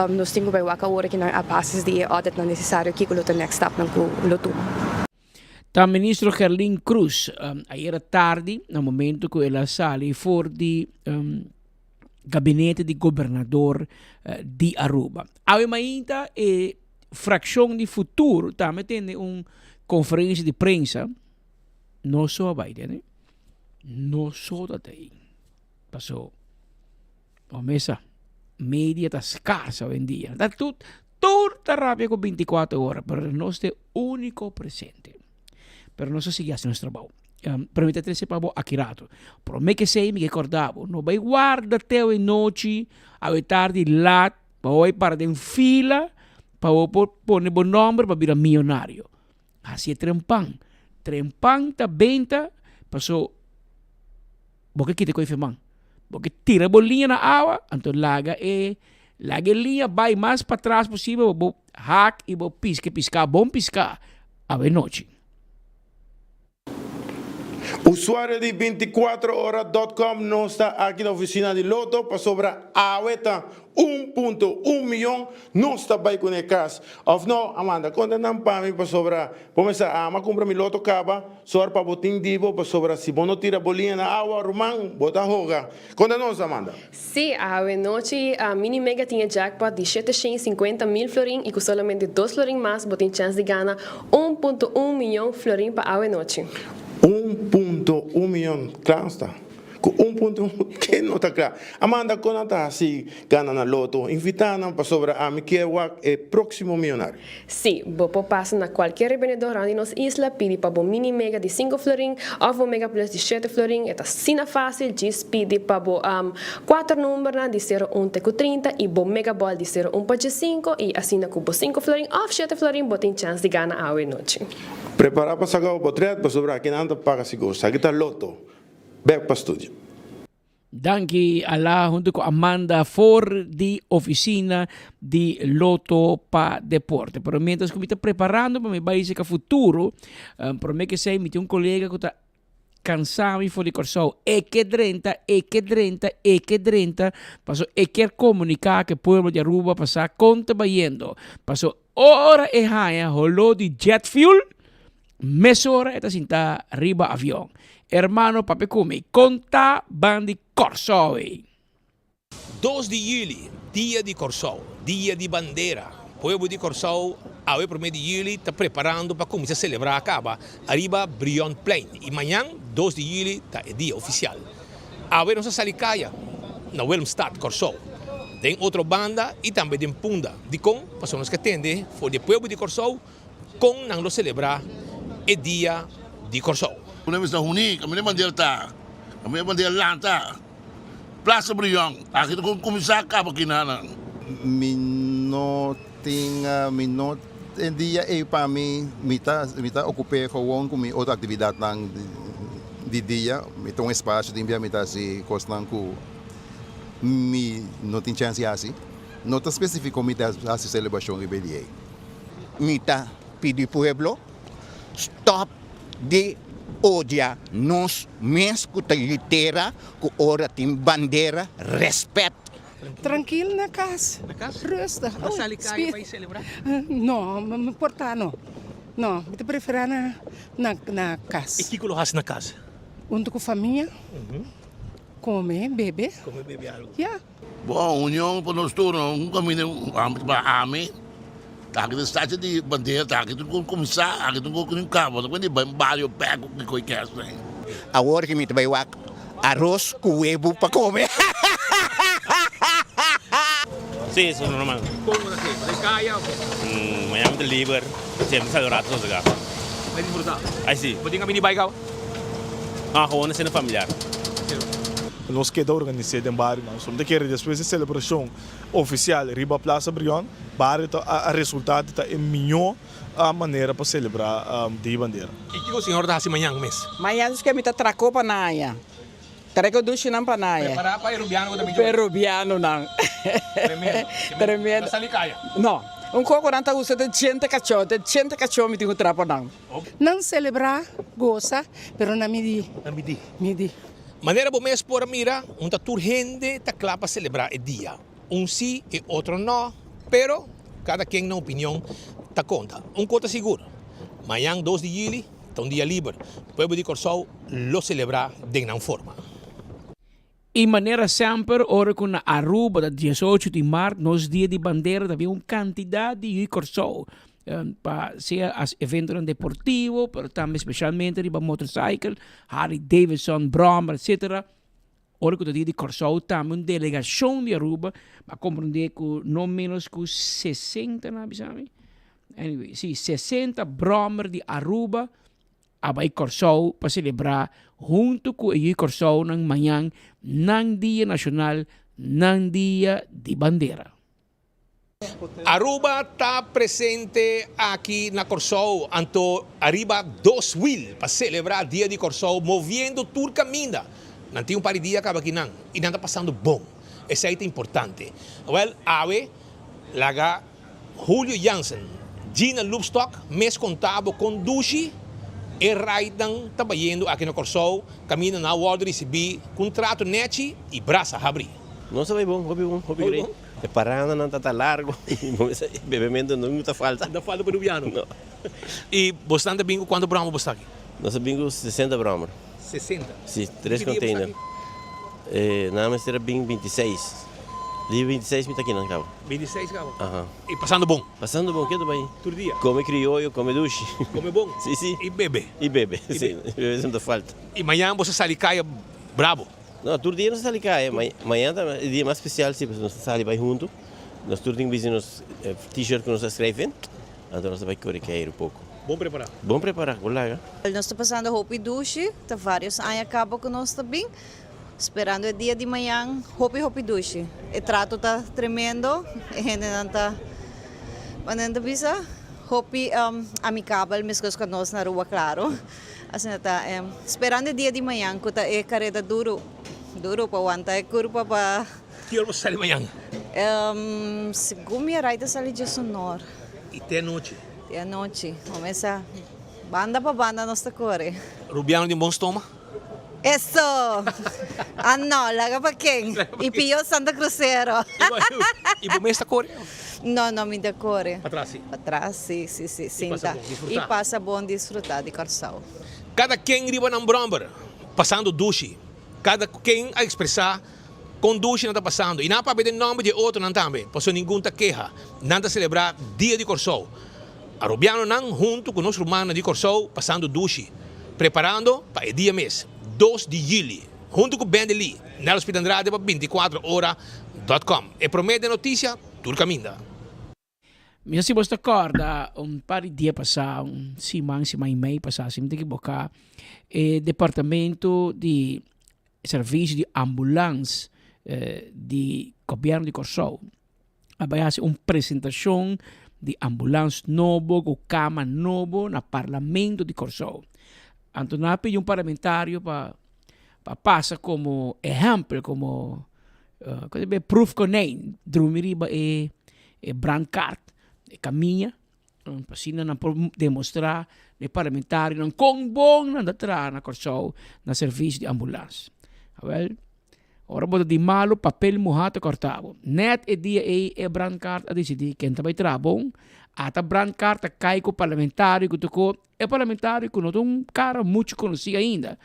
nos tin cu bai wak awor kinan a basis di e auditnan necesario kico lo ta next stapnan cu lo tuma. Ta ministro Gerlin Cruz ayera tardi na momento cu el a sali for di gabinete di gobernador di Aruba. Awe mainta e fraccion di Futur tambe tende un conferencia di prensa. No so a bai tende. No so ta tei. Paso, o mesa, media ta scars awendia. Ta tur, tur ta rabia cu 24 ora, pero nos ta e unico presente. Pero nos a sigui haci nos trabao. Um, pero mi ta trece pa bo aki rato. Prome ke sei mi ke korda bo. No bai warda te awe nochi, awe tardi laat, pa bo bai para den fila, pa bo por pone bo nomber pa bira millonario. Hasi e trempan. Trempan ta benta paso bo ke kita koe feman. Bo ke tira bo liña na awa, anto laga e laga e liña bai mas patras posibel pa bo hak i bo piska e piská bon piská awe nochi. Usuario di 24 ora dot com nos ta aki na oficina di Lotto pasobra awe ta 1.1 miyon nos ta bay cune cas of no Amanda conta nan pa mi pasobra bo mester ama cumpra mi Lotto caba sor pa bo tin di bo pasobra si bo no tira bo liña na awa ruman bo ta hoga conta nos Amanda. Sí, awe nochi Mini Mega tin e jackpot di 750 mil florin y cu solamente 2 florin mas bo tin chance di gana 1.1 miyon florin pa awe nochi. 1.1 miyon, cla sta? Cu 1.1, ken no ta cla? Amanda, con nan ta haci gana na Lotto? Invita nan pasobra ami kier wak e proximo miyonario. Sí, bo por pasa na cualkier rebendedor rond di nos isla, pidi pa bo Mini Mega di 5 florin of bo Mega Plus di 7 florin. E ta asina facil, djis pidi pa bo cuater numbernan di 0, 1 te cu 30 y bo Mega Ball di 0, 1 pa 5 y asina cu bo 5 florin of 7 florin bo tin chance di gana awe nochi. Prepara pa saca bo potret pasobra aki nan ta paga sigur. Esaki ta Lotto. Bek pa studio. Danki Ala hunto cu Amanda for di oficina di Lotto pa Deporte. Pero mientras cu mi ta preparando pa mi bay cerca futuro, prome cu esey mi tin un colega cu ta cansa mi for di Corsou. E ke drenta, e ke drenta, e ke drenta, paso e kier comunica cu e pueblo di Aruba pa sa con ta bayendo. Paso ora e haya holo di jet fuel, Mesora e ta sinta riba avion. Hermano papia ku mi, kon ta ban di Kòrsou ei? 2 di yüli, Dia di Kòrsou, Dia di Bandera. Pueblo di Kòrsou awe promé di yüli ta preparando pa kuminsá selebrá kaba ariba Brionplein i mañan 2 di yüli ta e dia ofisial. Awe nos a sali kaya na Willemstad, Kòrsou, den Otrobanda i tambe den Punda. Dikon? Pasobra nos ke tende for di e pueblo di Kòrsou Kon nan lo selebrá e Dia di Kòrsou? Ku nan mester uní, kaminda e bandera ta, kaminda e bandera lanta, Plaza Brion, aki ta kuminsá kaba kinanan. Mi no tin, mi no, e dia ei pa mi, mi ta, mi ta okup'é gewoon ku mi otro aktividatnan di dia. Mi ta un espasio tin bia mi ta hasi kosnan ku mi no tin chèns di hasi. No ta spesifiko mi ta hasi selebrashon riba e dia ei. Mi ta pidi pueblo stop di odia nos mes ku ta yu tera ku ora tin bandera respet. Trankil na kas. Na kas? Rustig. Bo sali kaya pa i selebrá? No, mi por ta no. No, mi ta preferá na na kas. I kiko lo hasi na kas? Huntu ku famia, kome, bebe. Kome, bebe algu. Ya. Bon, union pa nos tur, no? Un kaminda pa ami, ta aki ta stacha di bandera, ta aki tur kuminsá, aki tur ku kaba, no puede bai bario bek ku kiko i kès nan. Awor ki mi ta bai wak aros ku webu pa kome. Sí, eso es normal. Kon bo ta hasi? Bo ta kaya o ke? Mañana mi ta liber, siempre sali un rato sosegá. Bai disfrutá? Ay sí. Bo tin kaminda di bai kaba? Ah, gewoon un sena familiar. Nos keda organis'é den barionan. So mi ta kere despues di selebrashon ofisial riba Plaza Brion, bario ta a resultá di ta e mihó manera pa selebrá Dia Bandera. I kiko señor ta hasi mañan mes? Mañan es ke mi ta trako pa naya. Treko dushinan pa naya. Prepará pa e rubiano ku ta bin Pa e rubianonan. Tremendo. Tremendo. Ta sali kaya? No. Un koko nan ta usa te djente kachó. Te djente kachó mi tin ku tra pa nan. Nan selebrá, gosa, pero na midí. Na midí. Midí. Manera bo mes por a mira, un ta tur hende ta kla pa selebrá e dia. Un sí, e otro no, pero kada ken nan opinion ta konta. Un kos ta sigur, mañan 2 di yüli ta un dia liber. Pueblo di Kòrsou lo selebrá den nan forma. I manera semper ora ku na Aruba ta 18 di mart nos dia di bandera ta bin un kantidat di yu Kòrsou pa sea as eventonan deportivo pero tambe spesialmente riba motorcycle, Harley Davidson, brommer etcetera. Ora ku ta dia di Kòrsou tambe un delegashon di Aruba a komprondé ku no menos ku 60 nan a bisa mi, anyway si 60 brommer di Aruba a bai Kòrsou pa selebrá huntu ku e yu Kòrsounan mañan nan dia nashonal, nan dia di bandera. Aruba ta presente aki na Kòrsou anto ariba dos wil pa selebrá Dia di Kòrsou moviendo tur kaminda. Nan tin un par di dia kaba aki nan i nan ta pasando bon. Esei ta importante. Wèl, awe laga Julio Jansen, Gina Loopstok mes konta bo kon dushi e raidan ta bayendo aki na Kòrsou kaminda nan a wòrdu risibí ku un trato nèchi i brasa habrí. Nos ta bai bon, hopi bon, hopi great. E paradanan ta ta largo y bebemento no ta falta. No ta falta pa Rubiano? No. Y bosnan ta bin cu cuanto brommer bos ta aki? Nos ta bin cu 60 brommer. 60? Si, tres Ki dia bos ta container. aki? Nan mester a bin 26. Dia 26 mi ta aki nan caba. 26 caba? Aha. Y pasando bon? Pasando bon, ketu bay. Tur dia? Come crioyo, come dushi. Come bon? Si, si. Y bebe? Y bebe, Y si. bebe. Bebe no ta falta. Y mañana bos ta sali caya brabo? No, tur dia nos ta sali kaya. Mañana ta e dia mas spesial si, pasobra nos ta sali bai huntu. Nos tur tin bisti nos t-shirt ku nos a skrijf in. Anto nos ta bai kore keiru poko. Bon prepará. Bon prepará, ku laga. Nos ta pasando hopi dushi, ta varios aña kaba ku nos ta bin, sperando e dia di mañan, hopi hopi dushi. E trato ta tremendo, e hendenan ta, manera nan ta bisa, hopi amikabel meskos ku nos na Aruba klaro. Asina ta sperando e dia di mañan ku ta e kareda duru, duru pa wanta e kurpa pa. Ki ora bo sali mañan? Segun mi arai ta sali djesonor. I te anochi? Te anochi. Bo mesa banda pa banda nos ta kore. Rubiano tin bon stoma? Eso! Ah no, laga pa ken? I pio Santa Crucero. I bo mes ta kore? No, no, mi ta kore. Patras si? Patras, si, si, si. Sinta. I pasa bon, disfrutá. I pasa bon, disfrutá di Kòrsou. Kada ken riba nan bròmber, pasando dushi. Kada ken a ekspresá kon dushi nan ta pasando. I nan a papia den nòmber di e otronan tambe, pasobra ningun ta keha. Nan ta selebrá Dia di Kòrsou. Arubianonan huntu ku nos rumannan di Kòrsou pasando dushi, preparando pa e dia mes, dos di yüli, huntu ku Bendy Lee, Nelson Pete Andrade pa 24 ora dot com. E promé den notisia tur kaminda. Mi sa si bos ta kòrda un par di dia pasá, un siman, siman i mei pasá, si mi ta ekiboká, e departamento di servisio di ambulans di gobièrnu di Kòrsou a bai hasi un presentashon di ambulans nobo ku kama nobo na parlamento di Kòrsou. Anto nan a pidi un parlamentario pa pa pasa komo ehèmpel, komo proefkonijn, drumi riba e e brandkaart, e kamiña, pa asina nan por demostrá na e parlamentarionan kon bon nan ta traha na Kòrsou na servisio di ambulans. Awèl. Ora bo ta di malu, papel muhá ta kòrtá bo. Nèt e dia ei e brandkaart a disidí ken ta bai traha bon. Ata brandkaart ta kai ku parlamentario ku tokó e parlamentario ku no ta un kara muchu konosí ainda.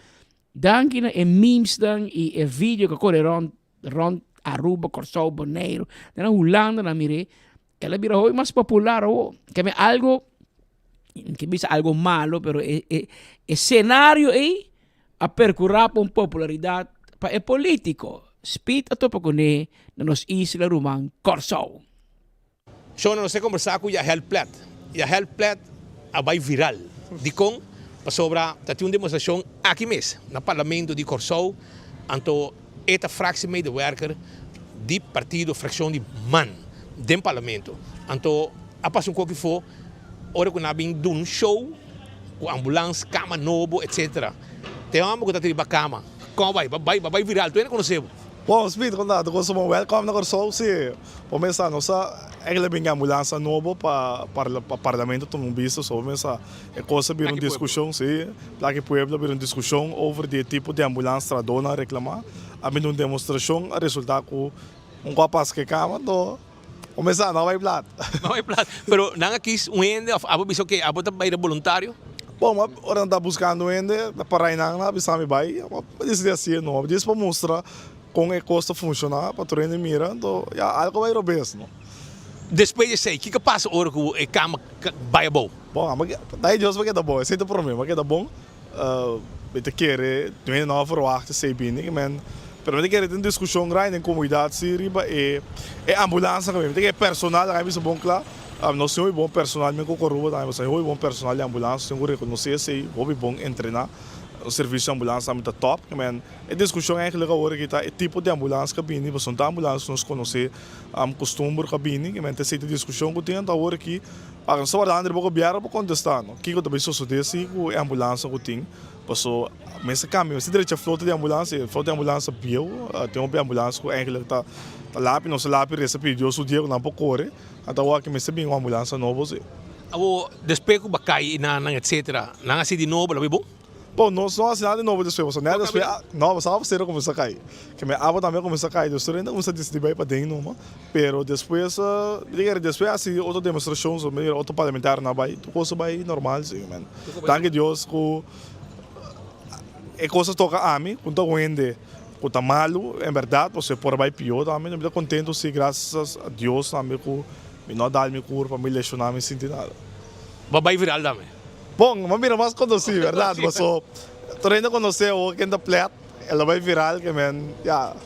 Danki na e memesnan i e video ku a kore rònt rònt Aruba, Kòrsou, Boneiru, te na Hulanda nan mir'é. El a bira hopi mas popular awo. Keme algo, ke bisa algo malo, pero e e e scenario ei a percura pa un popularidad pa e politico. Speed a topa cune na nos isla ruman Kòrsou. Shona, nos a kombersá ku Yahel Plet. Yahel Plet a bai viral. Dikon? Pasobra ta tin un demostrashon aki mes na Parlamento di Kòrsou, anto E ta fractiemedewerker di partido fraccion di man den parlamento. Anto a pasa un koki fo ora ku nan a bin duna un show ku ambulans, kama nobo etc. Te homber ku ta riba kama, kon a bai? Ba bai, ba bai viral, tur hende konosé bo. Bon, Speed, kon ta? Tur kos bon? Welkom na Kòrsou. Sí, bo mester nos a eigenlijk bin ambulansa nobo pa pa parlamento tuma un bista so. Bo mester E kos a bira un diskushon, si. Plaka e pueblo a bira un diskushon over di e tipo di ambulans trahadónan a reklamá. A bini un demostrashon, a resultá ku un ku a pasa ku e kama, anto bo mester sa, no a bai plat. No a bai plat. Pero nan a kis un hende òf abo bisa oke, abo ta bai ta boluntario? Bon, ora nan ta buskando un hende, ta para einan, nan a bisa mi bai. A disidí hasié no. Djis pa mustra kon e kos ta funshoná, pa tur hende mira. Anto, ya, algu a bai robes, no. Despues di esei, kiko a pasa ora ku e kama bai abou? Bon, amo ke, dai Dios pa keda bon, esei ta promé, pa keda bon, mi ta kere, tur hende no a verwagt esei bini, ke men, pero mi ta kere tin diskushon grandi den komunidat si riba e e ambulans nan, mi ta kere personal, laga mi bisa bon kla, nos tin hopi bon personal, mi ku Coruba tambe, nos tin hopi bon personal di ambulans, nos tin ku rekonosé esei, hopi bon entrená. Nos servisio di ambulans tambe ta top. Ke men e diskushon eigenlijk awor aki ta e tipo di ambulans ku a bini, pasobra no ta ambulans ku nos konosé kustumber ku a bini. Ke men ta esei ta e diskushon ku tin. Anto awor aki paga nos ta wardando riba gobièrnu pa kontestá no kiko ta bai sosodé si ku e ambulansnan ku tin. Paso mester kambia, mester drecha flota di ambulans. E flota di ambulans ta bieu. Tin hopi ambulans ku eigenlijk ta lapi. Nos ta lapi resa pidi Dios su dia ku nan por kore. Anto awor aki mester bin un ambulans nobo si. Awor despues ku bakai i nan nan etcetera nan hasi di nobo lo bai bon? Bon nos no hasi nada di nobo despues pasobra nèt despues no pasobra awa sero kuminsá kai ke mi awa tambe a kuminsá kai dus tur hende a kuminsá disidí bai paden numa pero despues mi ta kere despues hasi otro demostrashon so mi ta kere otro parlamentarionan a bai tur kos a bai normal si men danki Dios ku E kos a toka ami ku ta un hende ku ta malu en bèrdat pasobra e por a bai pió tambe. Mi ta kontentu si grasias a Dios tambe ku mi no a dal mi kurpa, mi leshoná, mi sinti nada. Bo a bai viral tambe? Bon, mi a bira mas konosí bèrdat pasobra tur hende konosé awor ken ta Plet, el a bai viral ke men ya.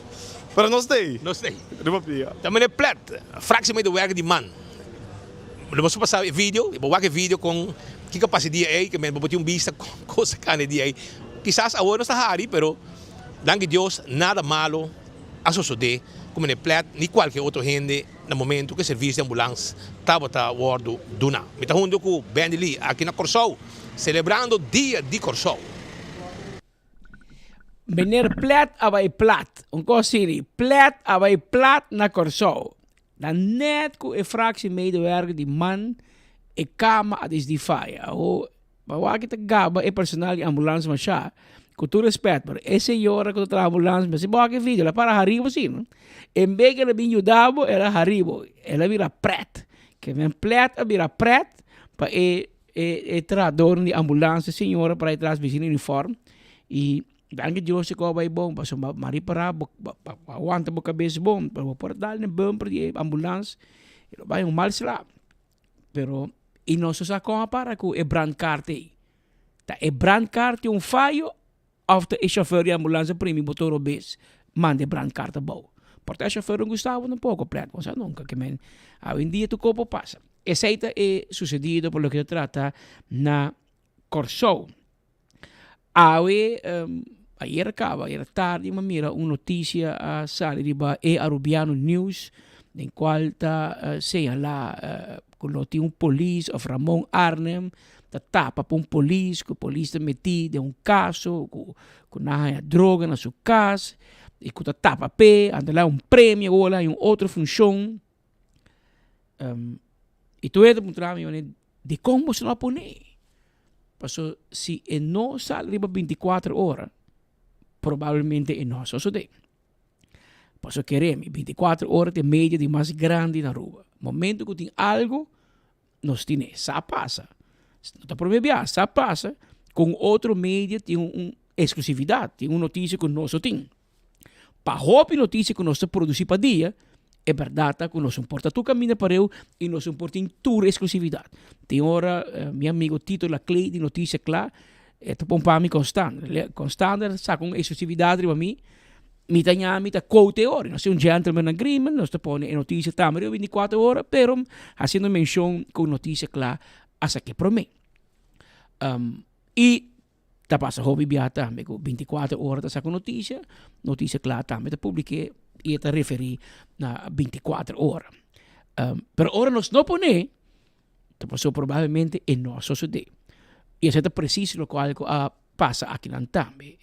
Pero nos ta ei. Nos ta ei. Riba pia. Ta mene Plet, fractiemedewerker di man. Lo bo pasa e video, bo wak e video kon kiko a pasa e dia ei, ke men bo por tin un bista kon kos a kanda e dia ei. Kisas awor nos ta hari, pero danki Dios nada malo a sosode ku Meneer Plet ni kualke otro hende na momento ku e servisio di ambulans tabata wòrdu duna. Mi ta huntu ku Bendy Lee aki na Kòrsou, selebrando Dia di Kòrsou. Meneer Plet a bai plat. Un kos siri, Plet a bai plat na Kòrsou. Ta nèt ku e fractiemedewerker di man e kama a disdi faya. Awo, pa wak ta gaba e personal di ambulans mashá, ku tur respèt, pero e señora ku ta traha ambulans mester bo wak e video, el a para hari bo si no. En bes ku el a bin yuda bo, el a hari bo. El a bira prèt. Ke men Plet a bira prèt pa e E e trahadornan di ambulans e señora por ahí tras bisti na uniform y danki Dios e cos a bay bon pasobra bo a ripara bo bo a wanta bo cabes bon pero bo por a dal na e bumper di e ambulans y lo bay un mal sla pero y nos no sa con a para cu e brandkaart ey ta e brandkaart tin un fayo Of ta e chauffeur di ambulance a primi boton robes manda e brandkaart abou. Por ta e chauffeur no gustabo tampoco plet bo sa nunca ke men awendia tur cos por pasa. Esey ta e sucedido por loke ta trata na Corsou. Awe ayer caba ayer tardi mi a mira un noticia a sali riba e Arubiano News den cual ta señala cu lo tin un polis of Ramon Arnhem ta tapa pa un polis ku polis ta metí den un kaso ku ku nan haña droga na su kas i ku ta tapa p'e anto el a un premio awor el a haña un otro funshon i tur hende ta puntra mi manera dikon boso no a pone pasobra si e no sali riba binti kuater ora probablemente e no a sosodé. Pasobra kere mi binti kuater ora ta e media di mas grandi na Aruba momento ku tin algu Nos tine, sa pasa. No ta prome bia, sa pasa ku un otro media tin un eksklusividat, tin un notisia ku nos no tin. Pa hopi notisia ku nos ta produsí pa dia, e bèrdat ta ku nos no por ta tur kaminda pareu i nos no por tin tur eksklusividat. Tin ora mi amigo Tito Laclay di Notisia Kla e ta pon pa mi konstant. Konstant el saka un eksklusividat riba mi. Mi ta ña mi ta quote e ora, nos tin un gentleman agreement, nos ta pone e noticia tambe riba binticuatro ora, pero haciendo mencion cu noticia cla a sake prome. Um, y ta pasa hopi bia tambe cu binticuatro ora ta saca un noticia, noticia cla tambe ta publike y e ta referi na binticuatro ora. Um, pero ora nos no pone, Ta pasobra probablemente e no a sosodé. I esei ta presis lokual ku a pasa akinan tambe.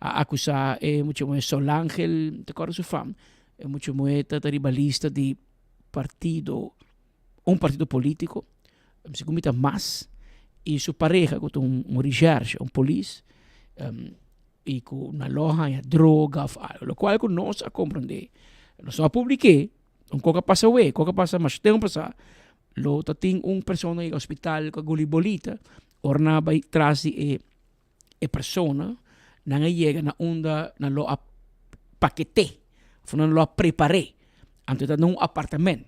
A akusá e mucha muhé Solangel, mi ta kòrda su fam, e mucha muhé ta ta riba lista di partido, un partido polítiko, segun mi ta mas, i su pareha ku ta un rishèrshe, un polis, i ku nan lo a haña droga òf algu, lokual ku nos a komprondé, nos no a publik'é, Un kok a pasa we, kok a pasa masha tempu pasá, lo ta tin un persona yega hospital ku a guli bolita, ora nan a bai tras di e e persona, nan a yega na unda nan lo a paket'é, òf nan lo a prepar'é, anto e ta na un apartament.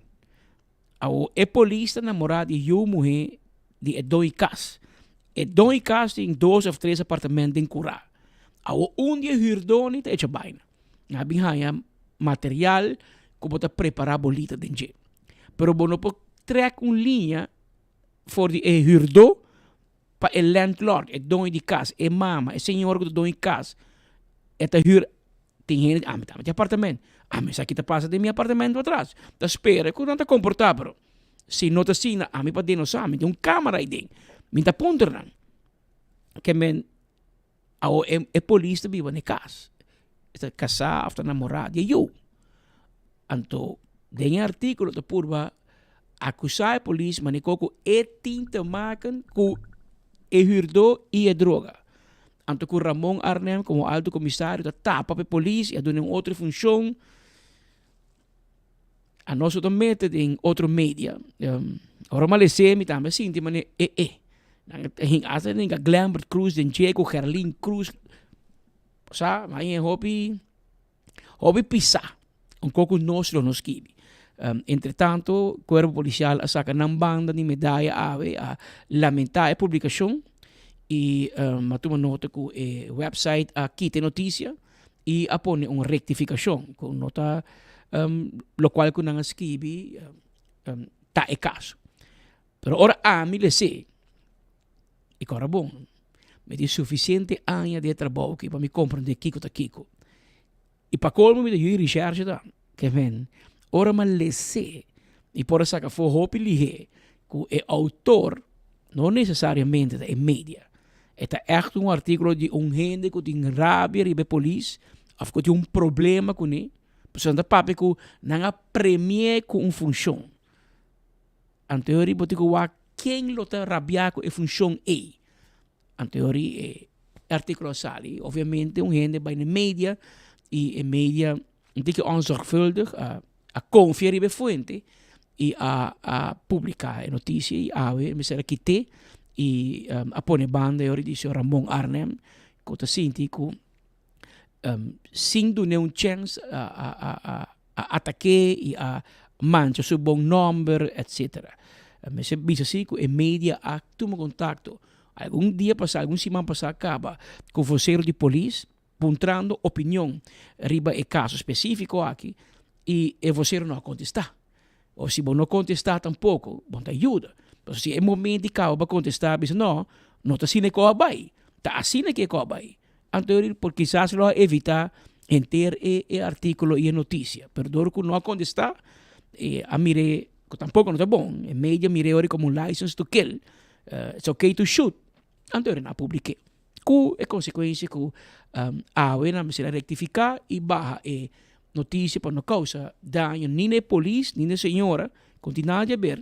Awor e polis ta namorá di e yu muhé di e doño kas. E doño kas tin dos òf tres apartament den kurá. Awor un di e hürdónan ta echa baina. Nan a bin haña material ku bo ta prepará bolita den dje. Pero bo no por trèk un liña for di e hürdó. pa e landlord, e doño di kas, e mama, e señora ku ta doño di kas, e ta hür, tin hende, ami tambe tin apartamento, ami sa ki ta pasa den mi apartamento atras, ta spera ku nan ta komportá, pero si no ta asina, ami paden no sa, mi tin un kamera aiden, mi ta puntra nan, ke men Awor e e polis ta biba na e kas. E ta kasá òf ta namorá di e yu. Anto den e artíkulo ta purba akusá e polis manera ku e tin te maken ku e hürdó i e droga. Anto ku Ramon Arnhem komo alto komisario ta tapa pa e polis i a duna un otro funshon. Anos no ta mete den otro media. Ora mi a lese mi tambe a sinti manera e e. Nan ta hinka hasta nan hinka Glenbert Cruz den dje ku Gerlin Cruz. Sa nan a hopi hopi pisa un kos ku nos lo no skibi. Entretanto kuerpo polisial a saka nan banda di medaya awe a lamenta e publikashon i a tuma nota ku e website a kita e notisia. i a pone un rektifikashon ku no ta lokual ku nan a skibi ta e kaso. Pero ora ami les'é i kòrda bon, mi tin sufisiente aña di e trabou aki pa mi komprendé kiko ta kiko. I pa kolmo mi ta yu'i rishèrshe ta, ke men ora mi a les'é mi por a saka afó hopi lihé ku e outor no nesesariamente ta e media. E ta ègt un artíkulo di un hende ku tin rabia riba e polis òf ku tin un problema kuné, pasobra nan ta papia ku nan a premi'é ku un funshon. Anto e ora bo tin ku wak ken lo ta rabiá ku e funshon ei. Anto e ora e artíkulo a sali. Obviamente un hende bai na e media i e media un tiki onzorgvuldig a a konfia riba e fuente i a a publiká e notisia i awe mester a kit'é i a pone banda e ora di señor Ramon Arnhem ku ta sinti ku sin dun'é un chèns a a a a a atak'é i a mancha su bon nòmber etsetera. Mester bisa si ku e media a tuma kontakto algun dia pasá algun siman pasá kaba ku vosero di polis. puntrando opinion riba e kaso spesífiko aki i e vosero no a kontestá. O si bo no kontestá tampoko, bo no ta yuda. Pasobra si e momento di kaba pa kontestá bisa no, no ta asina e kos a bai, ta asina ke e kos a bai. Anto por kisas lo a evitá henter e e artíkulo i e notisia. Pero dor ku no a kontestá, e a mir'é ku tampoko no ta bon. E media mir'é ora komo un license to kill, it's okay to shoot. Anto nan a publik'é. Ku e konsekuensia ku awe nan mester a rektifiká i baha e notisia pa no kousa daño ni na e polis ni na e señora ku no tin nada di aber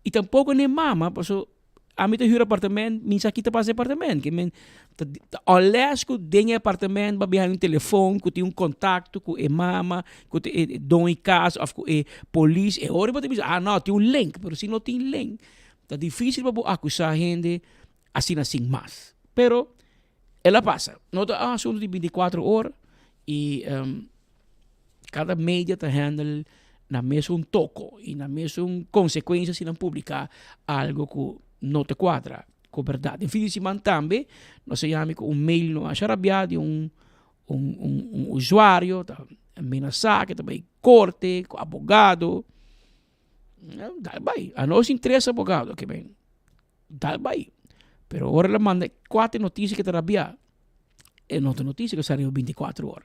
i tampoko na e mama paso ami ta hür apartament mi sa ki ta pasa den apartament ke men ta unless ku den e apartament bo a biaha un telefon ku tin un kontakto ku e mama ku e doño di kas òf ku e polis e ora bo ta bisa ah no tin un link pero si no tin link ta difisil pa bo akusá hende Asina sin mas. Pero el a pasa. No ta un asunto di binticuatro ora y cada media ta handle na mesun toco y na mesun consecuencia si nan publica algo cu no ta cuadra cu berdad. Den fin di siman tambe nos a yami cu un mail no masha rabia di un un un usuario ta menasa ke ta bay corte cu abogado. Dal bay. Anos tin tres abogado ke ben. Dal bai. Pero ora el a manda e kuater notisia ke ta rabiá, e no ta notisia ku sa riba bintikuater ora.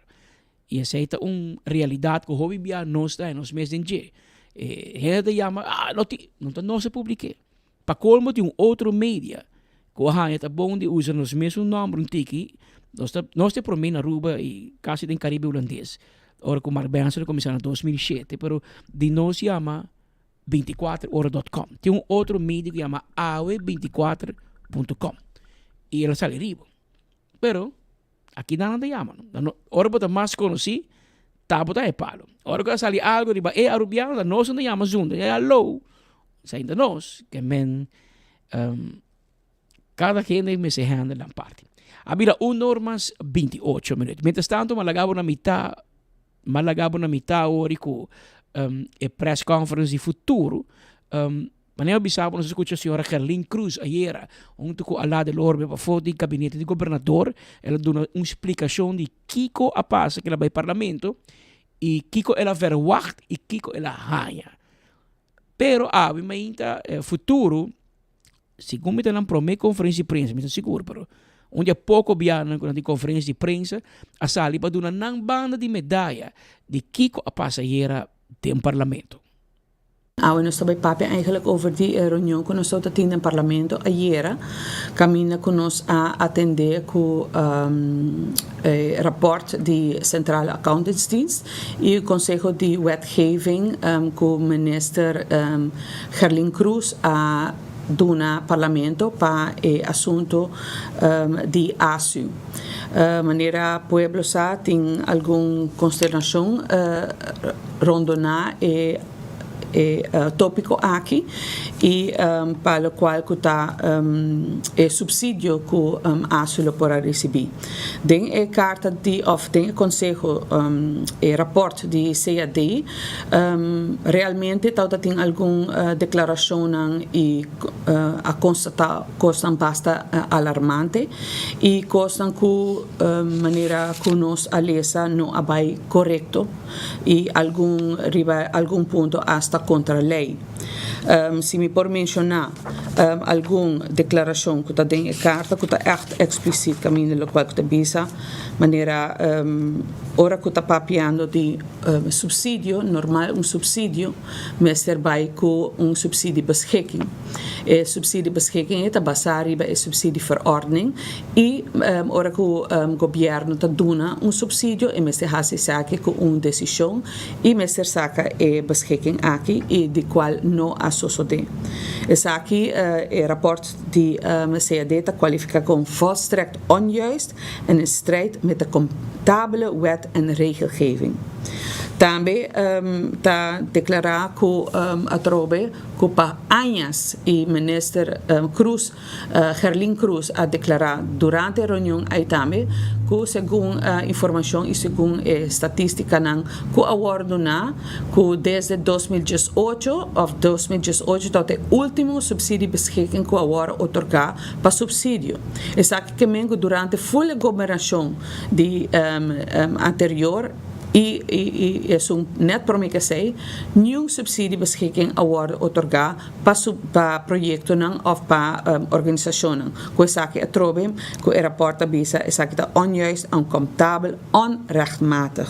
I esei ta un realidat ku hopi bia nos ta nos mes den dje. E hende ta yama, ah, no tin, no ta nos a publik'é. Pa kolmo tin un otro media ku a haña ta bon di usa nos mesun nòmber un tiki. Nos ta nos ta e promé na Aruba i kasi den Karibe Hulandes. Ora ku Mark Benson a kuminsá na 2007, pero di nos yama 24 ora dot com. Tin un otro medio ku yama awe 24 punto com i el a sali riba. Pero aki nan nan ta yama no. Nan no ora bo ta mas konosí ta bo ta e palo. Ora ku a sali algu riba e arubiano ta nos nan ta yama zunda. Ya alou esei ta nos ke men kada hende mester handle nan parti. A bira un or mas 28 minuut. Mientras tanto mi a laga bo na mitá M'a laga bo na mitá awor i ku e press conference di futuro. Manera mi bisa bo nos a skucha señora Gerlin Cruz ayera huntu ku Alaa del Orbe pafó di gabinete di gobernador. El a duna un splikashon di kiko a pasa ku el a bai parlamento i kiko el a verwagt i kiko el a haña. Pero awe mainta futuro. Segun mi ta nan prome conferencia di prensa, mi ta sigur, pero un di e poco biahanan cu nan tin conferencia di prensa a sali pa duna nan banda di medaya di kico a pasa ayera den Parlamento. Awe nos ta bay papia eigenlijk over di e reunion cu nos tabata tin den Parlamento ayera, caminda cu nos a atende cu e rapport di Centrale Accountantsdienst y Conseho di Wetgeving cu Minister Gerlin Croes a duna Parlamento pa e asunto di ASU. Manera pueblo sa tin algun consternacion rondona e e topico aki y pa locual cu ta e subsidio cu ASU lo por a ricibi. Den e carta di of den e conseho e rapport di CAD realmente tawata tin algun declaracionnan y a constata cosnan basta alarmante y cosnan cu manera cu nos a lesa no a bay corecto y algun riba algun punto hasta contra ley. Si mi por menciona algun declaracion cu ta den e carta cu ta echt expliciet caminda locual cu ta bisa manera ora cu ta papiando di subsidio normal un subsidio mester bay cu un subsidiebeschikking. E subsidiebeschikking ei ta basa riba e subsidieverordening y ora cu gobierno ta duna un subsidio e mester haci esaki cu un decision y mester saca e beschikking aki y di cual no a sosode. Esaki e rapport di CAD ta cualifica como volstrekt onjuist en in strijd met de comptabele wet en regelgeving. Tambe ta declara cu atrobe cu pa añas y minister Croes, Gerlin Croes a declara durante e reunion ay tambe cu segun informacion y segun e statisticanan cu a wordo duna cu desde 2018 of 2018 tabata e ultimo subsidiebeschikking cu a wordo otorga pa subsidio. Esaki ke men cu durante ful e gobernacion di anterior y esun net prome ke esey, niun subsidiebeschikking a wordo otorga pa pa proyectonan of pa organisacionnan. Cu esaki atrobe cu e rapport ta bisa esaki ta onjuist, oncomptabel, onrechtmatig.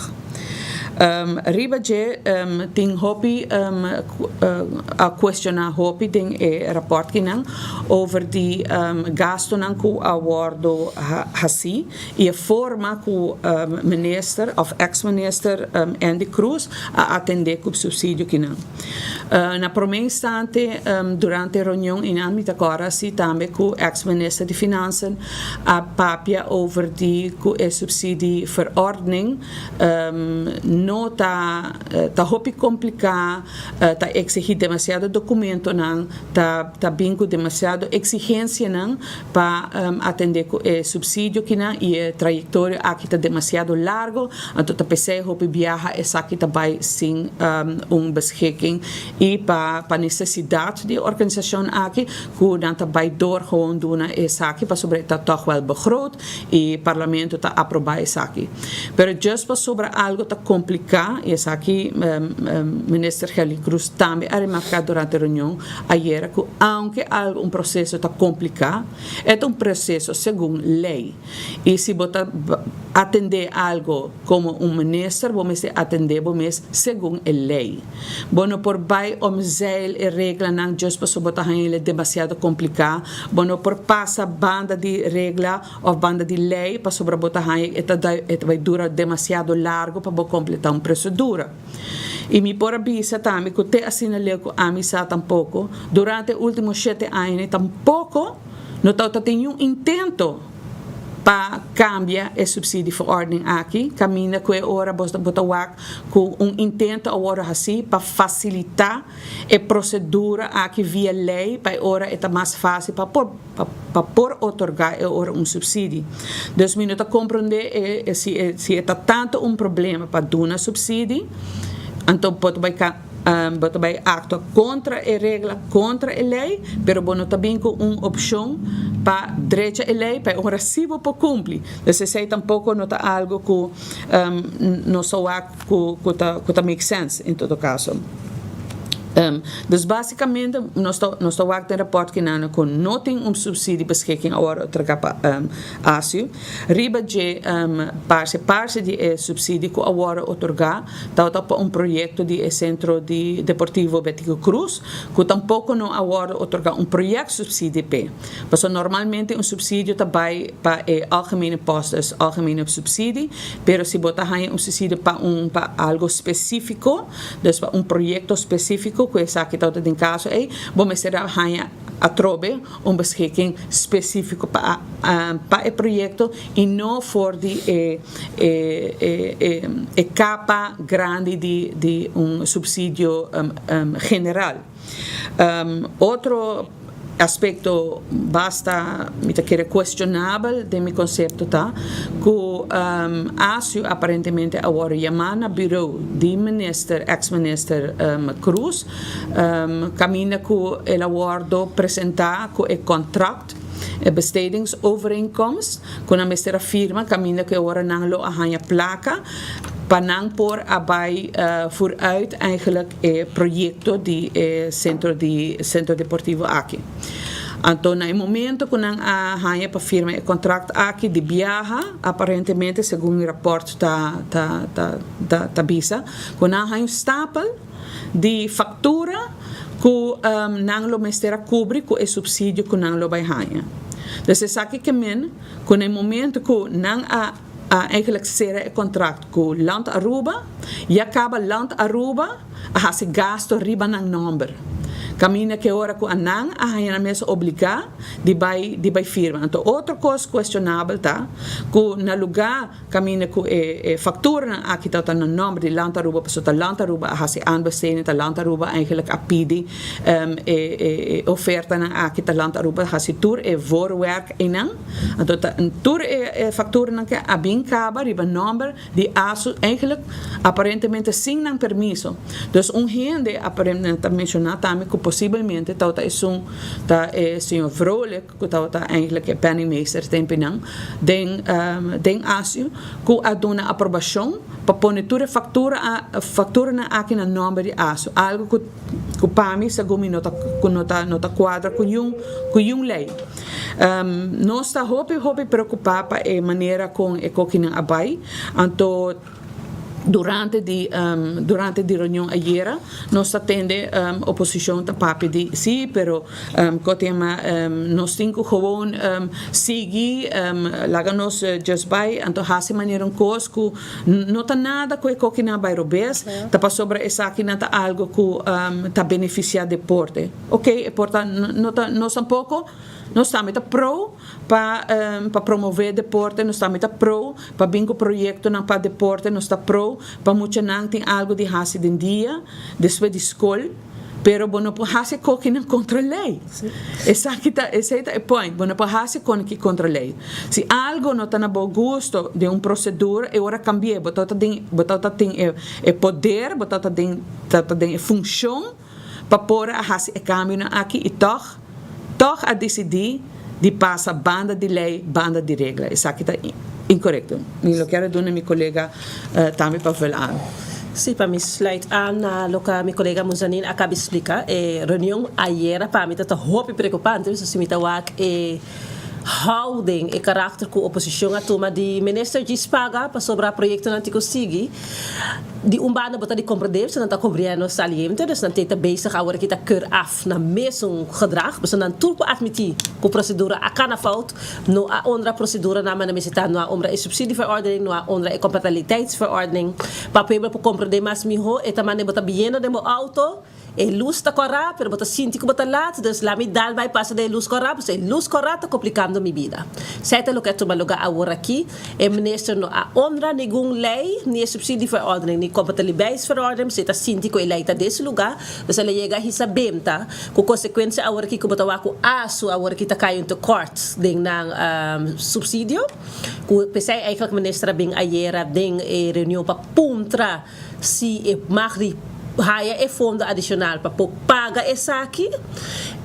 Riba dje tin hopi a cuestiona hopi den e rapport kinan over di gastonan cu a wordo haci y e forma cu minister of ex minister Endy Croes a atende cu subsidio kinan. Na prome instante durante e reunion einan mi ta corda si tambe cu ex minister di Finansen a papia over di cu e subsidie verordening no ta ta hopi complica, ta exigi demasiado documentonan, ta ta bin cu demasiado exigencianan pa atende cu e subsidio kinan y e trayectorio aki ta demasiado largo, anto ta pesey hopi biaha esaki ta bay sin un beschikking y pa pa necesidad di e organisacion aki cu nan ta bay door gewoon duna esaki pasobra e ta toch wel begroot y parlamento ta aproba esaki. Pero just pasobra algo ta complica y esaki Minister Gerlin Croes tambe a remarca durante reunion ayera cu aunke algo un proceso ta complica e ta un proceso segun ley y si bo ta atende algo como un minister bo mester atende bo mes segun e ley. Bo no por bay omzeil e reglanan just pasobra bo ta haña demasiado complica, bo no por pasa banda di regla of banda di ley pasobra bo ta haña e ta e ta bay dura demasiado largo pa bo completa un procedura. Y mi por a bisa tambe cu te asina leu cu ami sa tampoco, durante e ultimo shete añanan tampoco no tabata tin niun intento pa cambia e subsidieverordening aki, caminda cu e ora bo ta wak cu un intento a wordo haci pa facilita e procedura aki via ley pa e ora e ta mas facil pa por pa por otorga e ora un subsidie. Dus mi no ta comprende e si e si e ta tanto un problema pa duna subsidie, anto bo ta bay bo ta bay actua contra e regla, contra e ley, pero bo no ta bin cu un opcion pa drecha e ley pa e ora si bo por cumpli. Dus esey tampoco no ta algo cu nos ta wak cu ta cu ta make sense en todo caso. Dus basicamente nos ta nos ta wak den rapport kinana cu no tin un subsidiebeschikking a worde otorga pa ASU. Riba dje parce parce di e subsidie cu a worde otorga tabata pa un proyecto di e Centro di Deportivo Betico Croes cu tampoco no a worde otorga un projectsubsidie p'e. Pasobra normalmente un subsidio ta bay pa e algemene post, dus algemene subsidie, pero si bo ta haya un subsidie pa un pa algo specifico, Dus pa un proyekto spesífiko ku esaki ta den kaso ei, bo mester a haña atrobe un beschikking spesífiko pa pa e proyekto i no for di e e e kapa grandi di di un supsidio general. Otro Aspekto basta mi ta kere kuestionabel den mi konsepto ta ku ASU aparentemente a wòrdu yamá na birou di minister, eks minister Croes, kaminda ku el a wòrdu presentá ku e kontrakt, e bestedingsovereenkomst, ku nan mester a firma kaminda ku e ora nan lo a haña plaka pa nan por a bai vooruit eigenlijk e proyecto di e centro di centro deportivo aki. Anto na e momento cu nan a haña pa firma e contract aki di biaha, aparentemente segun e rapport ta ta ta ta ta bisa cu nan a haña un stapel di factura cu nan lo mester a cubri cu e subsidio cu nan lo bay haña. Dus esaki ke men cu na e momento cu nan a a eigenlijk sera e contract cu Land Aruba, ya caba Land Aruba a haci gasto riba nan nomber. Caminda ke ora cu a nan a haña nan mes obliga di bay di bay firma. Anto otro cos cuestionabel ta cu na lugar caminda cu e e facturanan aki ta na nomber di Land Aruba pasobra ta Land Aruba a haci aanbesteding, ta Land Aruba eigenlijk a pidi e e e ofertanan aki, ta Land Aruba a haci tur e voorwerk eynan. Anto ta tur e facturanan ke a bin caba riba nomber di ASU eigenlijk aparentemente sin nan permiso. Dus un hende aparentemente ta menciona tambe cu posibelmente tabata esun ta e señor Vrolijk cu tabata eigenlijk e penningmeester tempinan den den ASU cu a duna aprobacion pa pone tur e factura facturanan aki na nomber di ASU. Algo cu cu pa mi segun mi no ta cu no ta no ta cuadra cu niun cu niun ley. Nos ta hopi hopi preocupa pa e manera con e cokinan a bay, anto durante di durante di reunion ayera nos ta tende oposicion ta papia di si pero co ta yama nos tin cu gewoon sigui laga nos just bay anto haci manera un cos cu no ta nada cu e cokinan a bay robes ta pasobra esakinan ta algo cu ta beneficia deporte. Ok, e por ta, no ta, nos tampoco, nos tambe ta pro pa pa promove deporte, nos tambe ta pro pa bin cu proyectonan pa deporte, nos ta pro pa muchanan tin algo di haci den dia, despues di scol, pero bo no por haci cokinan contra ley. Esaki ta, esey ta e point, bo no por haci conki contra ley. Si algo no ta na bo gusto den un procedura, e ora cambi'e, bo ta den, bo ta tin e e poder, bo ta den, ta den e funcion Pa por a hasi e kambionan aki i tòg, tòg a disidí di pasa banda di lei, banda di regla. Esaki ta inkorekto. Mi lo kier a duna mi kolega tambe pa vul aan. Sí, pa mi sluit aan na loke mi kolega Muzanil a kabi splika. E reunion ayera pa mi ta ta hopi preokupante, pasobra si mi ta wak e houding, e karakter ku oposishon a tuma di minister djis paga pasobra proyektonan tin ku sigui. Di un banda bo ta di comprende pasobra nan ta gobierno saliente, dus nan tin ta bezig awor aki ta keur af nan mesun gedrag, pasobra nan tur por admiti cu procedura a cana fout, no a honra procedura nan manda mester ta, no a honra e subsidieverordening, no a honra e compatibiliteitsverordening. Pa pueblo por comprende mas miho e ta manda bo ta biyendo den bo auto, E lus ta kòrá, pero bo ta sinti ku bo ta lat, dus laat mi dal bai pasa den e lus kòrá, pasobra e lus kòrá ta komplikando mi bida. Esei ta loke a tuma lugá aworakí. E minister no a honra ningun lei, ni e subsidieverordening, ni compatibiliteitsverordening, pasobra e ta sinti ku e lei ta den su lugá. Dus el a yega a hisa benta, ku konsekuensia aworakí ku bo ta wak ku ASU aworakí ta kai un tekort den nan subsidio. Ku p'esei eigenlijk minister a bin ayera den e reunion pa puntra. Si e mag di haya e fondo adicional pa por paga esaki,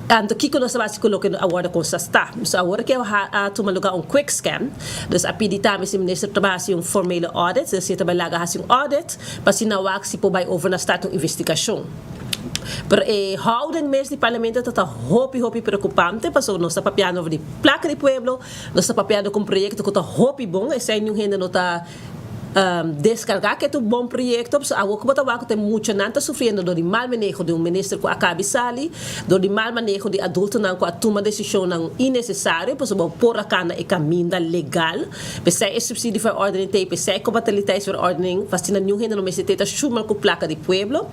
anto kico nos ta haci cu loke a wordo constata? So awor ke a tuma lugar un quick scan, dus a pidi tambe si minister ta haci un formele audit, dus si e ta bay laga haci un audit pa asina wak si por bay over na start un investigacion. Pero e houding mes di parlamento ta ta hopi hopi preocupante pasobra nos ta papiando over di placa di pueblo, nos ta papiando cu un proyecto cu ta hopi bon, esey niun hende no ta descarga cu e ta un bon proyecto, pasobra awor cu bo ta wak cu ta e muchanan ta sufriendo dor di mal maneho di un minister cu a cabi sali, dor di mal maneho di adultonan cu a tuma decisionnan innecesario pasobra bo por a cana e caminda legal. P'esei e subsidieverordening t'ei, p'esei e compatibiliteitsverordening, p'asina niun hende no mester tei ta shumal ku plaka di pueblo.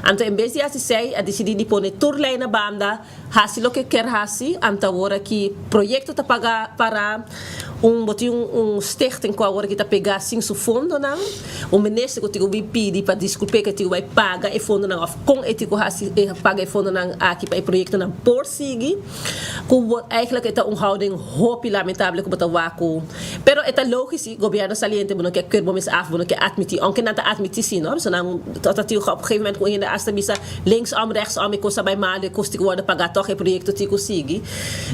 Anto en bes di hasi esei, a disidí di pone tur lei na banda, hasi loke kier hasi. Anto awor aki proyekto ta paga para un, bo tin un un stichting ku awor aki ta pegá sin su fondonan. Un minister ku tin ku bin pidi pa diskulp'é ku e tin ku bai paga e fondonan òf kon e tin ku hasi e paga e fondonan aki pa e proyektonan por sigui. Ku bo eigenlijk e ta un houding hopi lamentable ku bo ta wak ku pero e ta logis si gobierno saliente bo no ke keur bo mes af bo no ke admiti aunke nan ta admiti si no pasobra nan ta tin op gegeven moment ku un hende hasta bisa linksom rechtsom e kos a bai malo e kos tin ku wòrdu paga tòg e proyekto tin ku sigui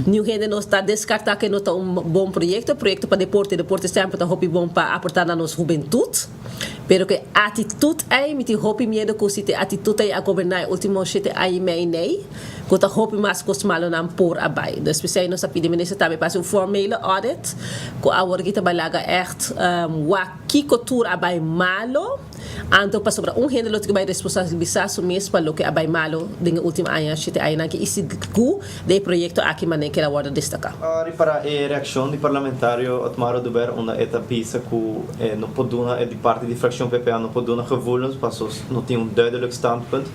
niun hende no ta deskarta ku e no ta un bon proyekto proyekto pa deporte deporte semper ta hopi bon pa aporta na nos hubentut pero ku e atitut ei mi tin hopi miedo ku si te atitut ei a goberna e ultimo shete aña i mei nei. Ku ta hopi mas kos malonan por a bai. Dus p'esei nos a pidi minister tambe pa hasi un formele audit ku awor aki ta bai laga ègt wak kiko tur a bai malo. Anto pasobra un hende lo tin ku bai responsabilisá su mes pa loke a bai malo den e último aña, shete añanan aki i sigur den e proyekto aki manera keda wòrdu destaká. A ripará e reakshon di parlamentario Otmar Oduber unda e ta bisa ku e no por duna e di parti di frakshon PPA no por duna gevoelens pasos no tin un duidelijk standpunt.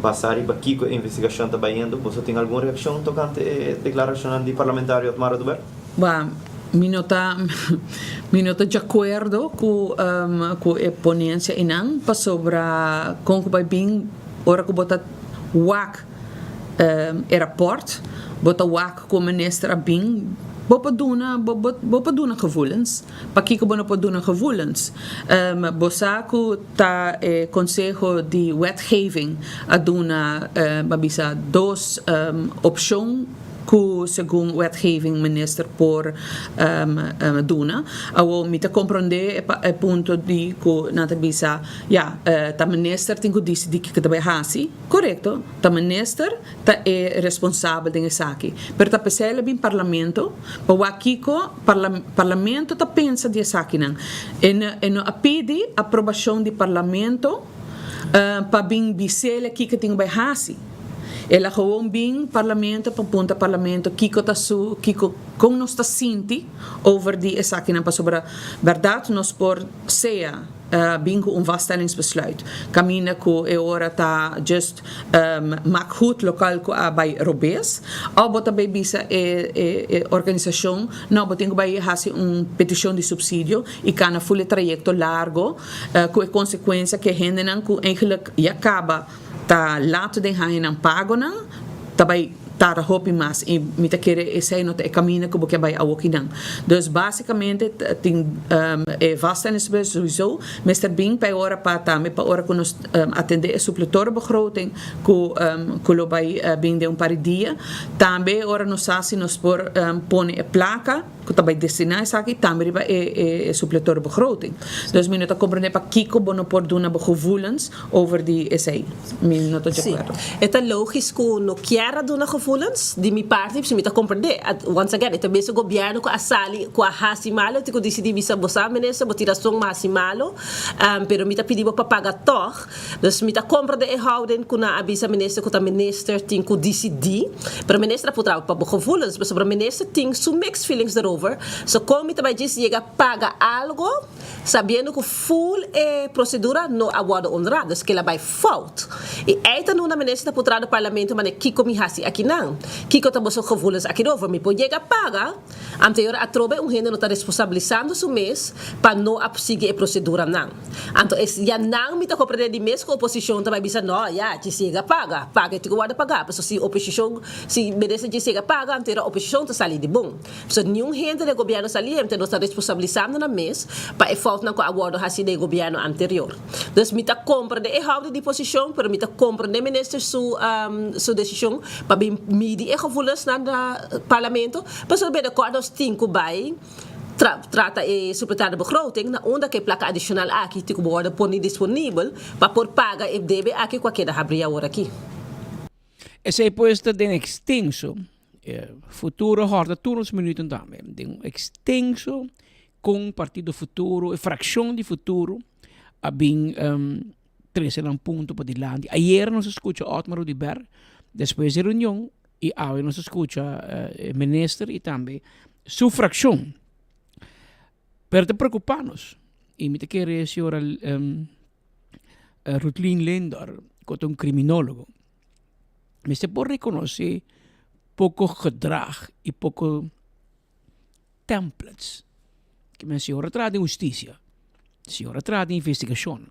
Basá riba kiko e investigashon ta bayendo, boso tin algun reakshon tokante e deklarashonnan di parlamentario Otmar Oduber? Ba, mi no ta mi no ta djakuerdo ku ku e ponensia einan pasobra kon ku bai bin ora ku bo ta wak e rapòrt bo ta wak ku minister a bin bo por duna bo bo por duna gevoelens. Pakiko bo no por duna gevoelens? Bo sa ku ta e konseho di wetgeving a duna, bo a bisa, dos opshon ku segun wetgeving minister por duna. Awor mi ta komprondé e punto di ku nan ta bisa, ya, ta minister tin ku disidí kiko ta bai hasi. Korekto, ta minister. ta e responsabel den esaki. Pero ta p'esei el a bin Parlamento pa wak kiko Parlamento ta pensa di esakinan. E no e no a pidi aprobashon di Parlamento pa bin bis'el kiko tin ku bai hasi. El a gewoon bin Parlamento pa puntra Parlamento kiko ta su kiko kon nos ta sinti over di esakinan pasobra bèrdat nos por sea. bin ku un vaststellingsbesluit kaminda ku e ora ta just mak goed lokal ku a bai robes òf bo ta bai bisa e e organisashon no bo tin ku bai hasi un petishon di supsidio i kana ful e trayekto largo ku e konsekuensia ku e hendenan ku eigenlik ya kaba ta laat den haña nan pagonan ta bai tarda hopi mas i mi ta kere esei no ta e kaminda ku bo ke bai awokinan. Dus basikamente tin e vaststellingsbus souiso mester bin pa e ora pa tambe pa ora ku nos atende e supletorbegroting ku ku lo bai bin den un par di dia. Tambe e ora nos sa si nos por pone e plaka ku ta bai destiná esaki tambe riba e e supletorbegroting. Dus mi no ta komprende pakiko bo no por duna bo gevoelens over di esei. Mi no ta Sí, djakuerdo. e ta logis ku no kier a duna gevoelens di mi parti, pasobra mi ta komprendé. Once again, e ta mes e gobièrnu ku a sali, ku a hasi malo, tin ku disidí bisa bo sa minister, bo tin rason, mi a hasi malo, pero mi ta pidi bo pa paga tòg. Dus mi ta komprendé e houding ku nan a bisa minister ku ta minister tin ku disidí, pero minister a puntra bo pa bo gevoelens, pasobra minister tin su mixed feelings erover, so kon mi ta bai djis yega paga algo sabiendo ku ful e prosedura no a wòrdu honrá, dus kila bai fout. I ei ta nuna minister ta puntra do parlamento manera kiko mi hasi akinan, kiko ta boso gevoelens akirover, mi por yega paga? Anterior atrobe un hende no ta responsabilisando su mes pa no a sigui e proseduranan. Anto es ya nan mi ta comprende di mes cu oposicion ta bay bisa no ya Gisiega paga, paga e tin cu wordo paga pasobra si oposicion si merece Gisiega paga anto era oposicion ta sali di bon. Pasobra niun hende den gobierno saliente no ta responsabilisando nan mes pa e foutnan cu a wordo haci den e gobierno anterior. Dus mi ta comprende e houding di posicion pero mi ta comprende minister su su decision pa bin midi e gevoelensnan na parlamento pasobra binnenkort nos tin cu bay trata e supletar de begroting na unda cu e placa adicional aki tin cu worde poni disponibel pa por paga e debe aki cu a keda habri awor aki. Esei pues ta den extenso, Futuro hòrta tur nos minüten tambe, den un extenso kon Partido Futuro, e frakshon di Futuro a bin trese nan punto padilanti. Ayer nos a skucha Otmar Oduber despues di reunion i awe nos a skucha e minister i tambe su frakshon. Pero ta preocupa nos y mi ta kere señora Rutlin Lindor cu ta un criminologo mester por reconoce poco gedrag y poco templates ki men señora traha den husticia señora traha den investigacion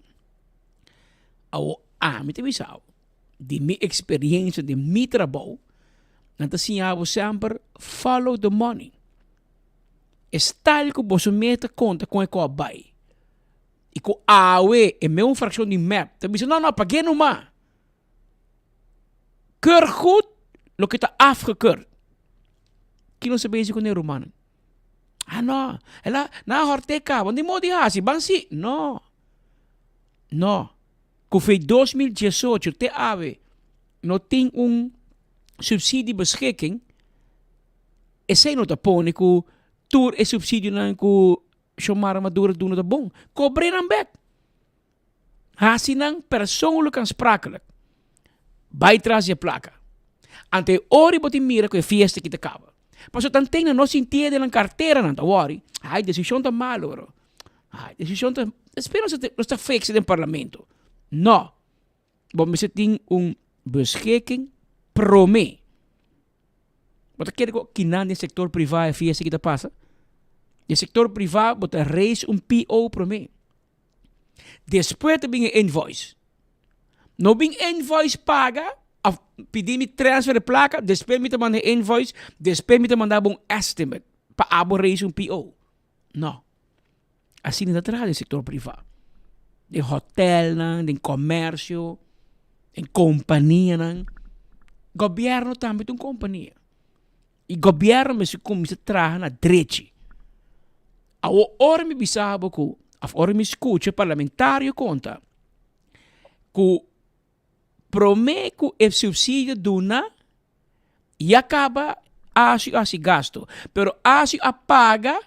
awo ami ta bisa bo di mi experiencia den mi trabou nan ta siña bo semper follow the money. E style ku boso mes ta konta kon e kò a bai i ku awe e meun frakshon di mep ta bisa no no pag'é numa. Keur goed loke ta afgekeurd. Ki nos a bezi kuné rumannan? Ah no, el a nan a hòrt'é kaba, ni modo di hasi, ban si. No, no. Ku fe 2018 te awe no tin un subsidiebeschikking. Esei no ta pone ku tur e supsidionan ku Xiomara Maduro duna ta bon. Kobr'é nan bèk. Hasi nan persoonlijk aansprakelijk. Bai tras di e plaka. Anto e ora bo tin mira ku e fiesta aki ta kaba. Pasobra tanten nan no sintié den nan karteranan ta wòri, ai desishon ta malu bro. Ai desishon ta, espera nos ta fix den parlamento. No. Bo mester tin un beschikking promé. Bo ta kere ku kinan den sektor privá e fiesta ki ta pasa? Den sektor privá bo ta raise un PO promé. Despues ta bin e invoice. No bin invoice paga of pidi mi transfer e plaka, despues mi ta manda e invoice, despues mi ta manda bo un estimate pa abo raise un PO. No. Asina ta traha den sektor privá. Den hotelnan, den komersio, den kompanianan. Gobièrnu tambe ta un kompania. I gobièrnu mester kuminsá traha na drechi. Awor ora mi bisa bo ku, òf ora mi skucha parlamentario konta ku Prome ku e subsidio duna ya kaba ASU a hasi gasto, pero ASU a paga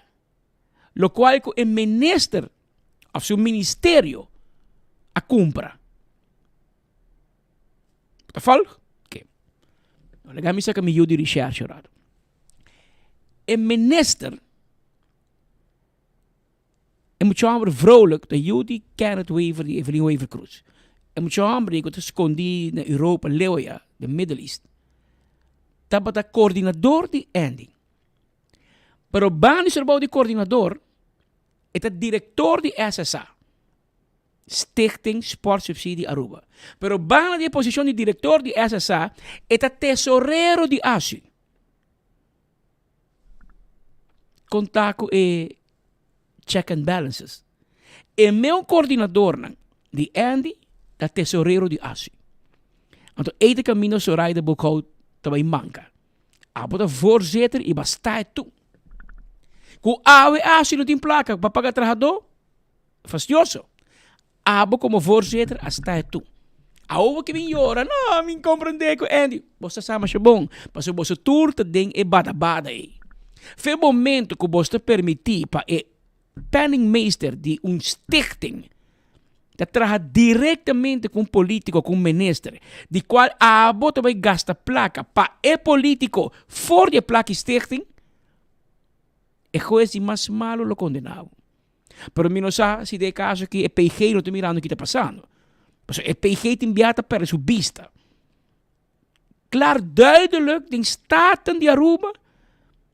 lokual ku e minister of su ministerio a kumpra. Bo ta volg? Oke. Laga mi saka mi yu di recherche un rato. E minister. E mucha homber vrolijk ta yu di Kenneth Wever di Evelyn Wever Croes. E mucha homber di ku ta skondi na Europa leu aya, den Middle East, tabata koordinador di Andy. Pero banda di su trabou di koordinador, e ta direktor di SSA, Stichting Sportsubsidie Aruba. Pero banda di e posishon di direktor di SSA, e ta tesorero di ASU. Konta ku e check and balances. E meu koordinadornan di Andy ta tesorero di ASU. Anto ei ta kaminda Zoraida Boekhout ta bai manka. Abo ta voorzitter i basta e tur. Ku awe ASU no tin plaka pa paga trahadó, fastioso. Abo komo voorzitter a sta e tu. Awo bo ke bin yora, no, mi komprendé ku Andy. Bo sa sa masha bon, pasobra boso tur ta den e badabada ei. Fe momento ku bos ta permití pa e penningmeester di un stichting ta traha direktamente ku un polítiko, ku un minister, di kual abo ta bai gasta plaka pa e polítiko for di e plaka di stichting, e hues di mas malu lo kondená bo. Pero mi no sa si den e kaso aki e PG no ta mirando ki ta pasando. Pasobra e PG tin bia ta perde su bista. Klaar duidelijk den Staten di Aruba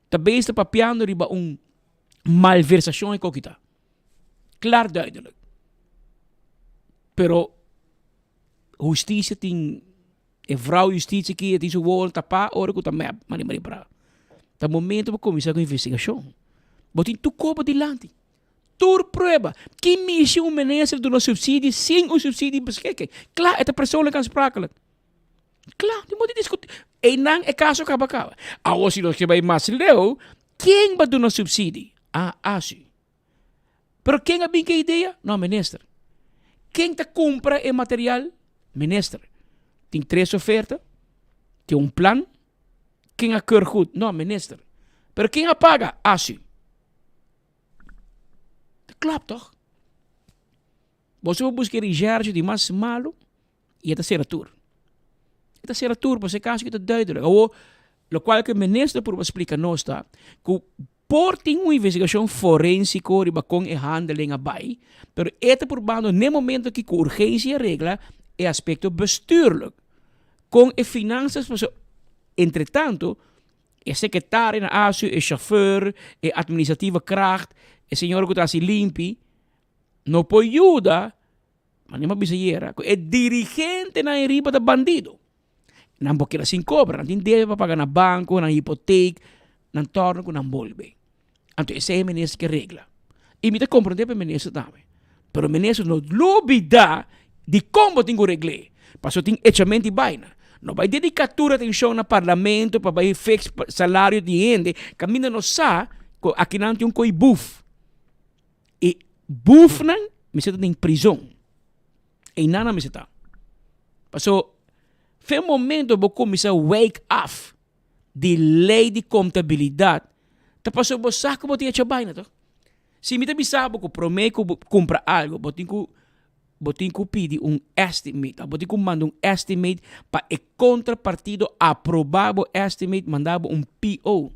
ta bezig ta papiando riba un malversacion e koki ta. Klaar duidelijk. Pero husticia tin E vrouw justitie ki e tin su wowo tapá ora ku ta mep mani mani pra. Ta momento pa kuminsá ku investigashon. Bo tin tur koba dilanti. Tur prueba. Ki mishi un minister duna subsidie sin un subsidie beschikking? Kla, e ta persoonlijk aansprakelijk. Kla, no tin modo di diskutí. Einan e kaso kaba kaba. Awor si nos ke bai mas leu, ken ba duna subsidie? Ah, ASU. Pero ken a bin ku e idea? No, minister. Ken ta kumpra e material? Minister. Tin tres oferta. Tin un plan? Ken a keur goed? No, minister. Pero ken a paga? Asu. Ta klopt toch? Boso por buska e recherche di mas malo y e ta cera tur. E ta cera tur pasobra e caso aki ta duidelijk. Awor, locual cu e minister purba splica nos ta cu por tin un investigacion forensico riba con e handeling a bay, pero e ta purbando n'e momento aki cu urgencia regla e aspecto bestuurlijk. Con e finanzas pasobra entretanto e secretario na ASU, e chauffeur, e administratieve kracht, e señora cu ta haci limpi, No por yuda, manera mi a bisa ayera, ku e dirigentenan ei riba ta bandido. Nan por keda sin kobra, nan tin debe pa paga na banko, nan hipotek, nan tòrno ku nan bolbe. Anto esei e minister ke regla. I mi ta komprendé pa e minister tambe. Pero minister no lubida dikon bo tin ku regl'é, pasobra tin echamento di baina. No bai dediká tur atenshon na parlamento pa bai fix salario di hende kaminda nos sa ku akinan tin un koi buf. E bufnan mester ta den prizon. Einan nan mester ta. Paso, fe momento bo kuminsá wijk af di lei di kontabilidat, ta paso bo sa ku bo tin hecho baina toch? Si mi ta bisa bo ku promé ku bo kumpra algu, bo tin ku bo tin ku pidi un estimate, bo tin ku manda un estimate pa e kontrapartido aprobá bo estimate, manda bo un PO.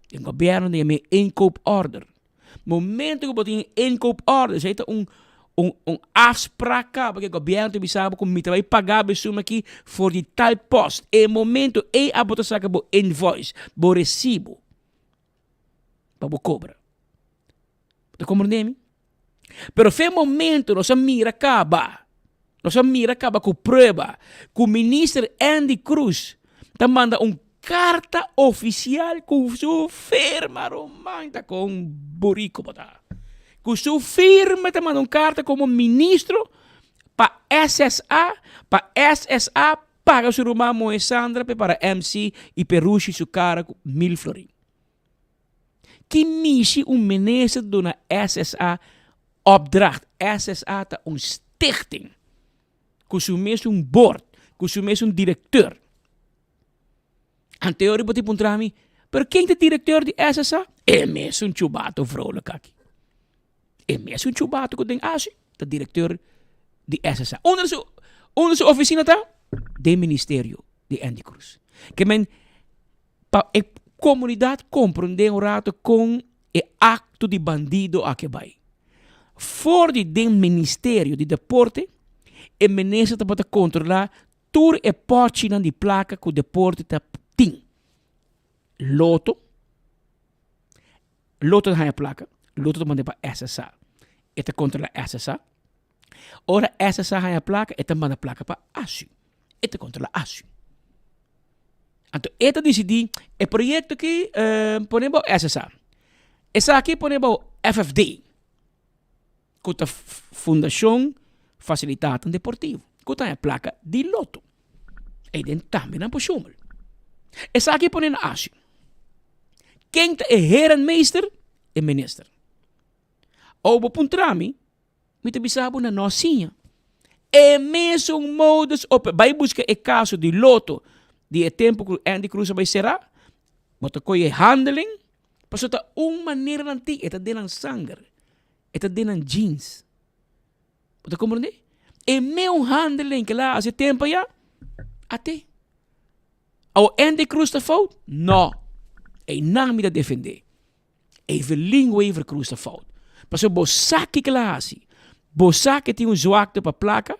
Den gobièrnu nan yama e inkooporder. Momento ku bo tin inkoop order, esei ta un un un afspraak kaba ku e gobièrnu ta bisa bo ku mi ta bai paga bo e suma aki for di tal post. E momento ei abo ta saka bo invoice, bo resibo pa bo kobra. Bo ta komprende mi? Pero fe momento nos a mira kaba, nos a mira kaba ku prueba ku minister Endy Croes ta manda un karta ofisial ku su firma ruman ta kon buriku bo ta. Ku su firma ta manda un karta komo ministro pa SSA, pa SSA paga su ruman mohe Sandra pe para MC i pe rushi su kara ku mil florin. Ki mishi un minister ta duna SSA opdracht? SSA ta un stichting ku su mes un board, ku su mes un directeur. Anteori bo tin puntra mi, pero ken ta directeur di SSA? E mesun chubato vrolijk aki. E mesun chubato ku den Asie ta directeur di SSA. Unda su, unda su oficina ta? Den ministerio di Endy Croes. Ke men Pa e komunidat komprondé un rato kon e akto di bandido aki a bai. For di den ministerio di deporte e minister tabata kontrolá tur e pòchinan di plaka ku deporte ta tin. Loto, Loto ta haña plaka, Loto ta manda pa SSA. E ta kontrolá SSA. Ora SSA haña plaka, e ta manda plaka pa ASU. E ta kontrolá ASU. Anto e ta disidí e proyekto aki pone bou SSA. Esaki pone bou FFD, ku ta Fundashon Fasilitatan Deportivo, ku ta haña plaka di Lotto. Eiden tambe nan por shomel. Esaki pone na ASU. Ken ta e herenmeester? E minister. Ou bo puntra mi, Mi ta bisa bo na no siña. E mesun modus ope bai buska e kaso di Lotto di e tempu ku Endy Croes a bai será, bo ta kohe e handeling, pasobra ta un manera nan tin, e ta den nan sanger, e ta den nan jeans. Bo ta komprendé? E meun handeling ku el a hasi e tempu ayá, a te. Awo Endy Croes ta fout? No. Einan mi ta defendé. Evelyn Wever Croes ta fout. Pasobra bo sa kiko el a hasi. Bo sa ke tin un zwakte pa plaka,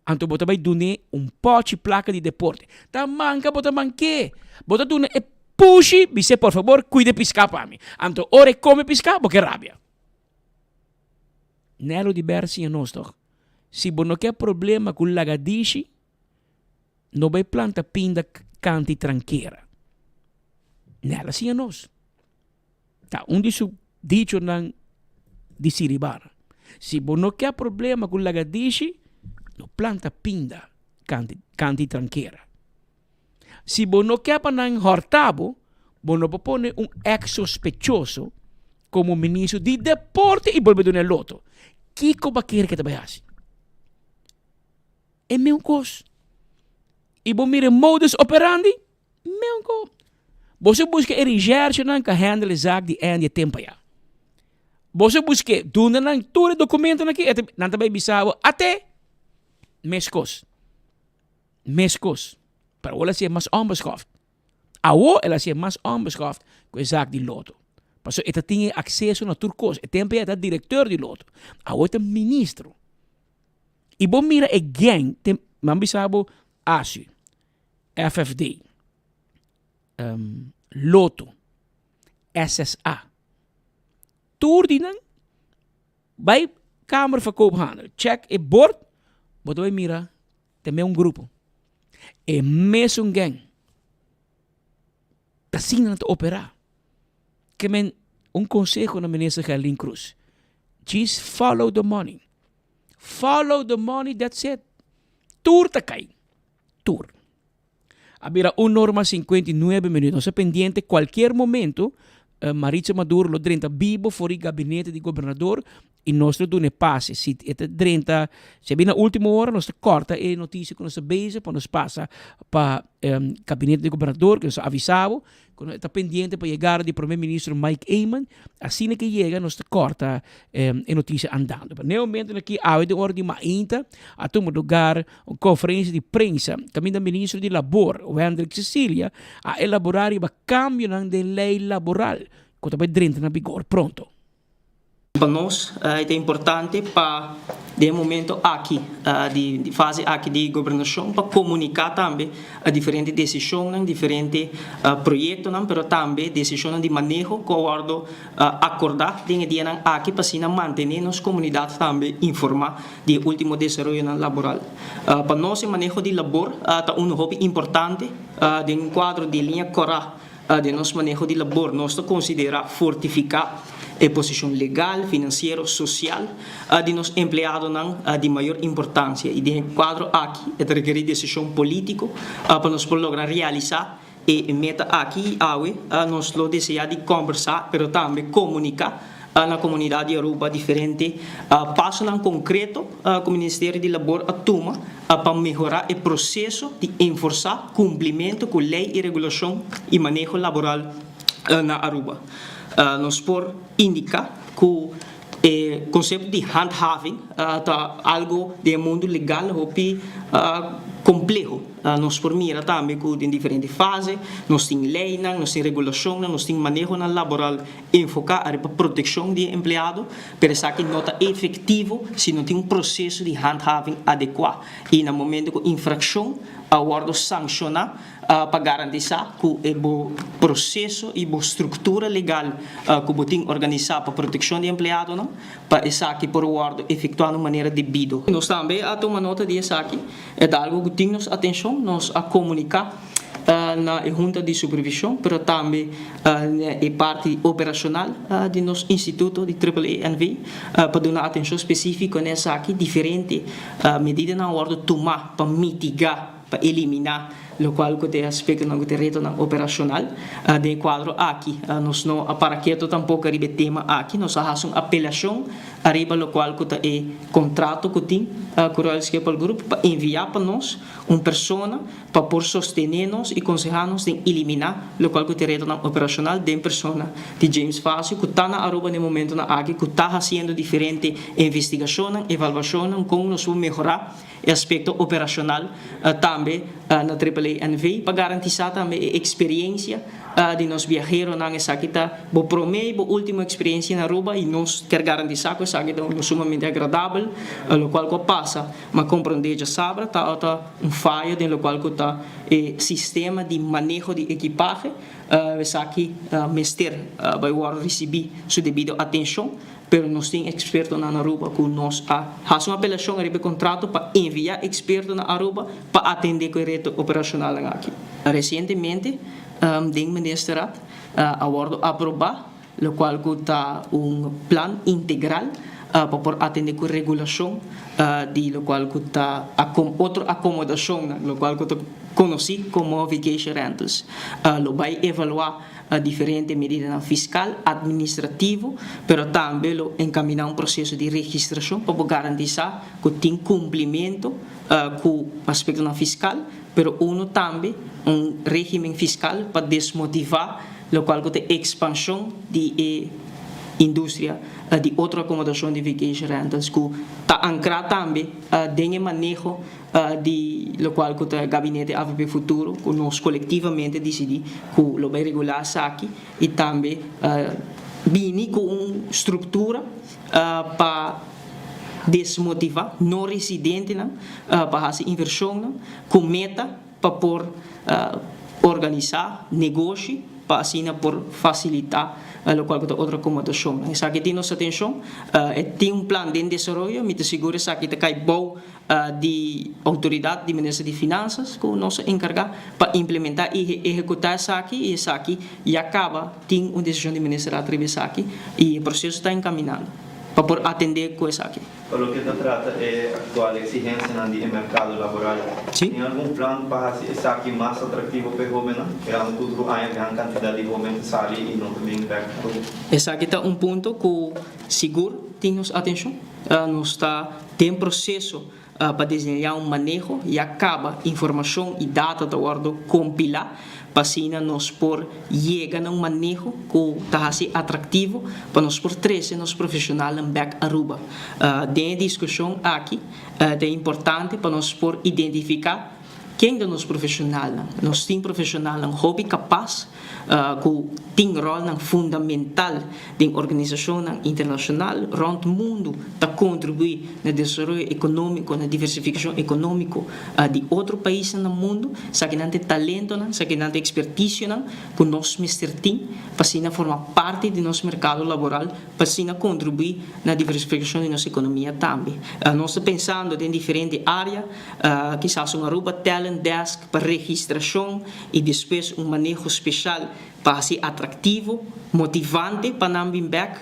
anto bo ta bai dun'é un pòchi plaka di deporte. Ta manka bo ta mank'é. Bo ta duna e pushi, bis'é por fabor kuida e piská pa mi. Anto ora e kome piská bo ke rabia. Nelo di Ber siña nos tòg, si bo no ke problema ku lagadishi, No bai planta pinda kanti trankera. Nel a siña nos. Ta un di su dichonan di Siribana. Si bo no ke problema ku lagadishi, no planta pinda kanti kanti trankera. Si bo no ke pa nan hòrta bo, bo no por pone un eks sospechoso komo ministro di deporte i bolbe duna e loto. Kiko bo a kere ke ta bai hasi? E meun kos. I bo mira e modus operandi, meunko. Boso buska e recherchenan ku a handle e zaak di Andy e tempo ya. Boso busk'é, duna nan tur e dokumentonan aki, nan ta bai bisa bo, ate! Meskos. Meskos. Pero awor el a hasié mas onbeschoft. Awor el a hasié mas onbeschoft ku e zaak di Lotto. Pasobra e ta tin e akseso na tur kos. E tempo ya e ta direkteur di Lotto. Awor e ta ministro. I bo mira e gang, tem, nan bisa bo ASU, FFD, Lotto, SSA. Tur di nan bai Kamer van Koophandel, check e bord, bo ta bai mira ta mesun grupo. E mesun gang. Ta asina nan ta opera. Ke men un conseho na Minister Gerlin Cruz. Just follow the money. Follow the money, that's it. Tur ta kai. Tur. A bira un or mas 59 minuut. Nos ta pendiente cualkier momento Maritza Maduro lo drenta bibo for di gabinete di gobernador y nos lo duna e pase. Si e ta drenta, si a bini na ultimo ora nos ta corta e noticia cu nos ta bezig pa nos pasa pa gabinete di gobernador cu nos a avisa bo cu nos ta pendiente pa yegada di Prome Ministro Mike Eman. Asina ke yega nos ta corta e noticia andando. Pa ne momento aki awe den ora di mainta a tuma lugar un conferencia di prensa caminda Ministro di Labor Wendrick Cecilia a elabora riba cambionan den ley laboral cu ta bay drenta na vigor pronto. Pa nos e ta importante pa den e momento aki di fase aki di gobernacion pa comunica tambe diferente decisionnan, diferente proyectonan pero tambe decisionnan di maneho cu a wordo acorda den e dianan aki pa asina mantene nos comunidad tambe informa di e ultimo desaroyonan laboral. Pa nos e maneho di labor ta uno hopi importante den un cuadro di liña cora den nos maneho di labor. Nos ta considera fortifica e posicion legal, financiero, social di nos empleadonan di mayor importancia y den e cuadro aki e ta rekeri decision politico pa nos por logra realisa E meta aki awe nos lo desea di combersa pero tambe comunica na comunidad di Aruba diferente pasonan concreto cu Ministerio di Labor a tuma pa mehora e proceso di enforsa cumplimento cu ley y regulacion y maneho laboral na Aruba. Nos por indica cu e concepto di handhaving ta algo den e mundo legal hopi compleho. Nos por mira tambe cu den diferente fase nos tin leynan, nos tin regulacionnan, nos tin manehonan laboral enfoca ariba proteccion di e empleado, pero esaki no ta efectivo si no tin un proceso di handhaving adecua y na momento cu infraccion a wordo sanciona pa garantisa cu e bo proceso y bo structura legal cu bo tin organisa pa proteccion di empleadonan, pa esaki por wordo efectua na un manera debido. Nos tambe a tuma nota di esaki, e ta algo cu tin nos atencion, nos a comunica na e Hunta di Supervision, pero tambe na e parti operacional di nos instituto di Triple A NV pa duna atencion specifico na esaki, diferente medidanan a wordo tuma pa mitiga. pa eliminá lokual ku ta e aspektonan ku ta e retonan operashonal. Den e kuadro aki nos no a para keto tampoko ariba e tema aki, nos a hasi un apelashon ariba lokual ku ta e kontrato ku tin ku Royal Schiphol Group pa enviá pa nos un persona pa por sostené nos i konsehá nos den eliminá lokual ku ta e retonan operashonal den persona di James Fazio ku ta na Aruba na e momentonan aki ku ta hasiendo diferente investigashonnan, evaluashonnan kon nos por mehorá E aspekto operashonal tambe na Triple A NV pa garantisá tambe e eksperiencia di nos biaheronan. Esaki ta bo promé i bo último eksperiencia na Aruba i nos kier garantisá ku esaki ta unu sumamente agradabel. Lokual ku a pasa, m'a komprondé djasabra, tabata un fayo den lokual ku ta e sistema di maneho di ekipahe. Esaki mester bai wòrdu risibí su debido atenshon. Pero nos tin expertonan na Aruba cu nos a haci un apelacion ariba e contrato pa envia experto na Aruba pa atende cu e reto operacionalnan aki. Recientemente den Ministerraad a wordo aproba locual cu ta un plan integral. pa por atende ku regulashon di lokual ku ta otro akomodashonnan, lokual ku ta konosí komo vacation rentals. Lo bai evaluá diferente medidanan fiskal, administrativo, pero tambe lo enkaminá un proseso di registrashon pa por garantisá ku tin kumplimentu ku aspektonan fiskal, pero uno tambe un régimen fiskal pa desmotivá lokual ku ta ekspanshon di e industria di otro akomodashon di vacation rentals ku ta ankrá tambe den e maneho di lokual ku ta Gabinete avp Futuro ku nos kolektivamente disidí ku lo bai regulá esaki i tambe bini ku un struktura pa desmotivá no residentenan pa hasi invershonnan ku meta pa por organisá negoshi pa asina por fasilitá lokual ku ta otro akomodashonnan. Esaki tin nos atenshon, e tin un plan den desaroyo, mi ta sigur esaki ta kai bou di outoridat di Minister di Finansas ku nos a enkargá pa implementá i ehekutá esaki i esaki ya kaba tin un desishon di Minister atriba esaki i e proseso ta enkaminando pa por atendé ku esaki. Pa loke ta trata e aktual eksigensianan di e merkado laboral, tin algun plan pa hasi esaki mas atraktivo pa e hóbennan? Mirando ku otro aña gran kantidat di hóben ta sali i no ta bin bèk Aruba. Esaki ta un punto ku sigur tin nos atenshon. Nos ta den proseso pa diseñá un maneho, ya kaba informashon i data ta wòrdu kompilá pa asina nos por yega na un maneho ku ta hasi atraktivo pa nos por trese nos profeshonalnan bèk Aruba. Den e diskushon aki ta importante pa nos por identifiká ken ta nos profeshonalnan. Nos tin profeshonalnan hopi kapas ku tin ròlnan fundamental den organisashonnan internashonal rònt mundu ta kontribuí na desaroyo ekonómiko, na diversifikashon ekonómiko di otro paisnan na mundu. Esakinan ta e talentonan, esakinan ta e ekspertisionan ku nos mester tin pa asina forma parti di nos merkado laboral, pa asina kontribuí na diversifikashon di nos ekonomia tambe. Nos ta pensando den diferente área, kisas un Aruba Talent Desk pa registrashon i despues un maneho speshal Pa hasi atraktivo, motivante pa nan bin bek.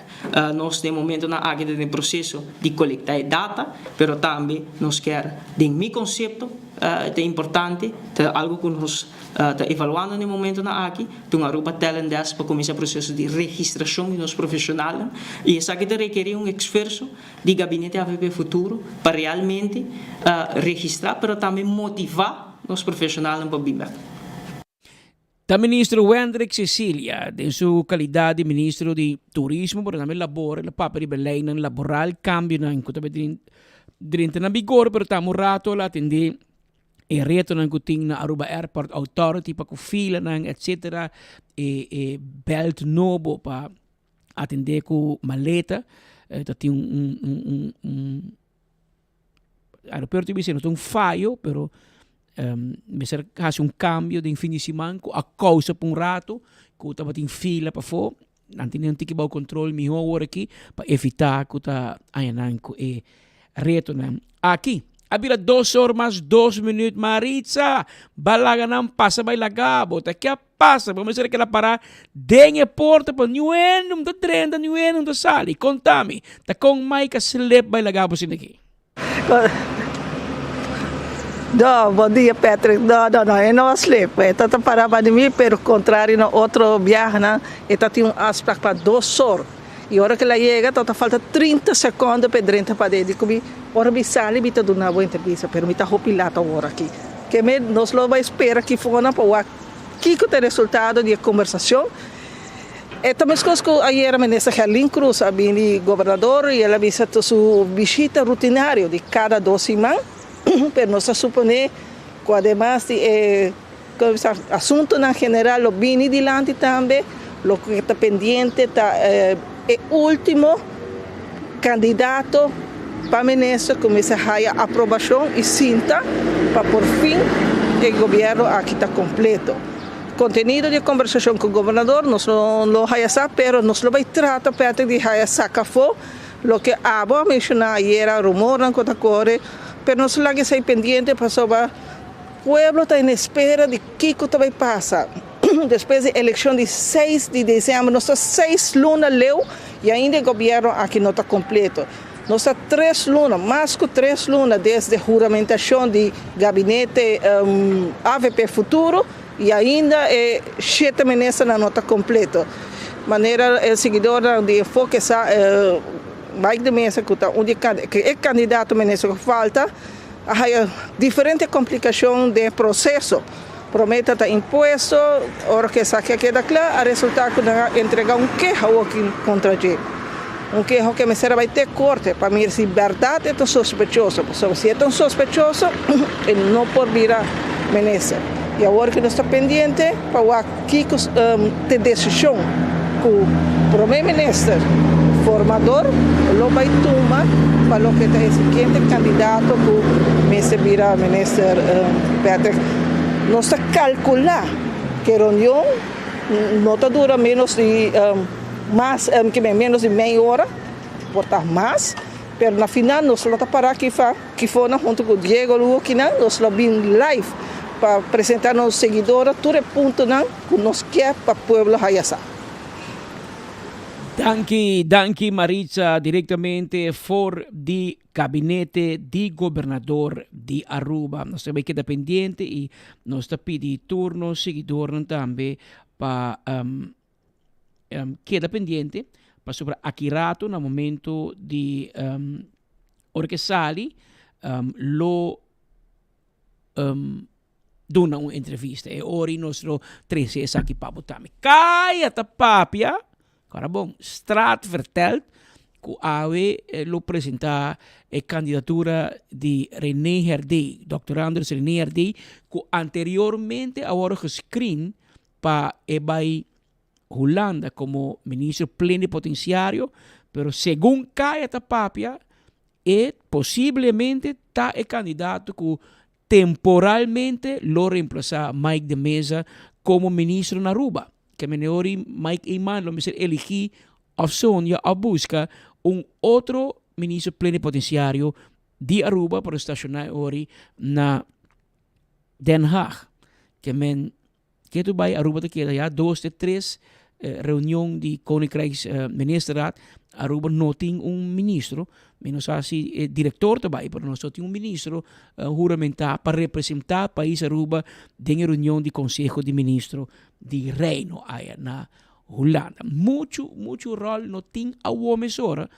Nos den momentonan aki ta den proseso di kolektá e data, pero tambe nos kier, den mi konsepto ta importante, ta algu ku nos ta evaluando den momentonan aki, ta un Aruba Talent Desk pa kuminsá proseso di registrashon di nos profeshonalnan i esaki ta rekerí un esfuerso di Gabinete avp Futuro pa realmente registrá pero tambe motivá nos profeshonalnan pa bin bek. Ta Ministro Wendrick Cecilia, den su calidad di Ministro di Turismo, pero tambe Labor, el a papia riba e leynan laboral, cambionan cu ta bay drenta na vigor, pero tambe un rato el a atende e retonan cu tin na Aruba Airport Authority pa cu filanan, etcetera, e e belt nobo pa atende cu maleta, ta tin un un un un. Aeropuerto bisa no ta un fayo, pero mester hasi un cambio den fin di siman cu a causa pa un rato cu tabatin fila pafó. Nan tene un tiki bao control miho awor aki pa evita cu ta haña nan cu e retonan aki. A bira dos or mas dos minuut Maritza, ba laga nan pasa bay laga bo ta ke a pasa bo mester a keda para den e porta pa niun hende no ta drenta niun hende no ta sali konta mi ta kon Mike a slip bai laga bo sin aki. No, bon dia Patrick. No, no, no, e no a slip. E ta ta para ba di mi, pero contrario na otro biahanan, e ta tin un afspraak pa dos or. I ora ku el a yega tabata falta trinta sekondo pa e drenta paden. Di ku mi, ora mi sali mi ta duna bo entrevista, pero mi ta hopi lat awor aki. Ke me nos lo bai spera aki fonan pa wak kiko ta e resultado di e kombersashon. E ta meskos ku ayera Minister Gerlin Cruz a bini Gobernador i el a bisa ta su bishita rutinario di kada dos siman, pero nos ta suponé ku ademas di e Asuntonan general lo bini dilanti tambe. Loke ta pendiente ta e ultimo candidato pa minister cu mester haya aprobacion y sinta pa por fin e gobierno aki ta completo. Contenido di e conversacion cu gobernador nos no lo haya sa pero nos lo bay trata Patrick di haya saca afo loke abo a menciona ayera, rumornan cu ta core pero nos lo laga esey pendiente pasobra Pueblo ta en espera di kico ta bay pasa despues di eleccion di seis di december. Nos ta seis luna leu y ainda e gobierno aki no ta completo. Nos ta tres luna, mas ku tres luna desde huramentashon di gabinete avp Futuro i ainda e shete ministernan no ta kompleto. Manera e siguidornan di Enfoke sa, Mike de Meza ku ta un di e kandidato minister ku falta a haya diferente komplikashon den e proseso. Promé ta ta impuesto, ora ku esaki a keda kla a resultá ku nan a entregá un keha awoki kontra dje. Un keho ku e mester a bai te korte pa mira si bèrdat e ta sospechoso, pasobra si e ta un sospechoso e no por bira minister. I awor ku nos ta pendiente pa wak kiko ta e desishon ku promé minister formador lo bai tuma pa loke ta e siguiente kandidato ku mester bira minister Patrick. Nos ta kalkulá ku e reunion no ta dura ménos di mas ménos di mei ora, por ta mas, pero na final nos lo ta para aki kifonan huntu ku Diego Luokinan, nos lo bin live pa presentá nos seguidornan tur e puntonan ku nos kier pa pueblo haya sa. Danki, danki Maritza, directamente for di gabinete di gobernador di Aruba. Nos ta bay keda pendiente y nos ta pidi tur nos seguidornan tambe pa um, um, keda pendiente pasobra aki rato na momento di um, ora ke sali um, lo um, duna un entrevista. E ori nos lo trece esaki pa bo tambe. Kaya ta papia, kora bon, straat vertelt ku awe eh, lo presenta e candidatura di René Herdé, Dr. Andres René Herdé, ku anteriormente a worde gescreen pa e bai Hulanda komo ministro plenipotenciario, pero segun Kaya ta papia, e posiblemente ta e kandidato ku temporalmente lo reemplasa Mike de Meza komo ministro na Aruba. Ke meneori Mike Eman lo mester eligi of sonja of buska un otro ministro plenipotenciario di Aruba pa lo staciona e ori na Den Haag. Ke men Ketu bai Aruba ta keda ya dos te tres reunion di Koninkrijks Ministerraad. Aruba no tin un ministro. Mi no sa si e director ta bai, pero nos no tin un ministro huramentá pa representá pais Aruba den e reunion di Conseho di Ministro di Reino aya na Hulanda. Muchu, muchu ròl no tin awo mesora.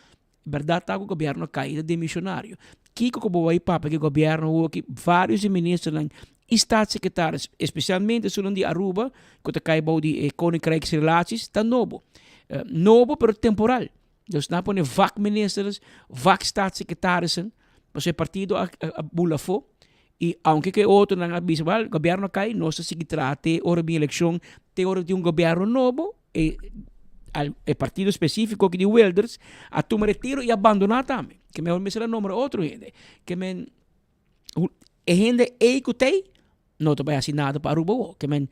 Berdad ta cu gobierno a cay ta demisionario. Kico cu bo bay papia cu e gobierno awo ki varios di ministernan y staatssecretaris, especialmente esunnan di Aruba cu ta cay bou di e Koninkrijksrelaties, ta nobo. Nobo pero temporal. Dus nan a pone vakministers, vakstaatssecretarissen, pasobra e partido a bula afo y aunke cu e otronan a bisa, well, gobierno a cay, nos ta sigui traha te ora bin eleccion, te ora tin un gobierno nobo. E e partido specifico aki di Wilders a tuma retiro y a bandona tambe. Ke mehor mester a nombra otro hende. Ke men e hende ey ku tey no ta bay haci nada pa Aruba awo. Ke men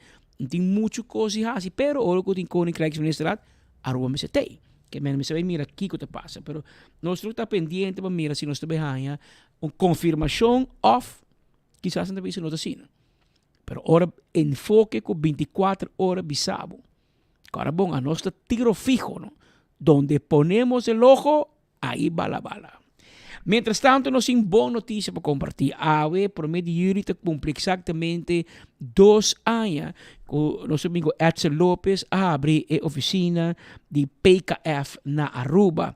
tin mucho cos di haci pero ora ku tin Koninkrijksministerraad Aruba mester tey. Ke men mester bay mira kiko ta pasa. Pero nos tur ta pendiente pa mira si nos ta bay haya un confirmacion of kisas nan ta bisa no ta asina. Pero ora enfoke ku bintikuater ora bisa bo. Kora bon, anos ta tiro fiho, no? Donde ponemos el ojo, ahí va la bala. Mientras tanto, nos tin bon noticia pa comparti. Awe, prome di juli, ta cumpli exactamente dos aña cu nos amigo Edsel Lopez a habri e oficina di PKF na Aruba.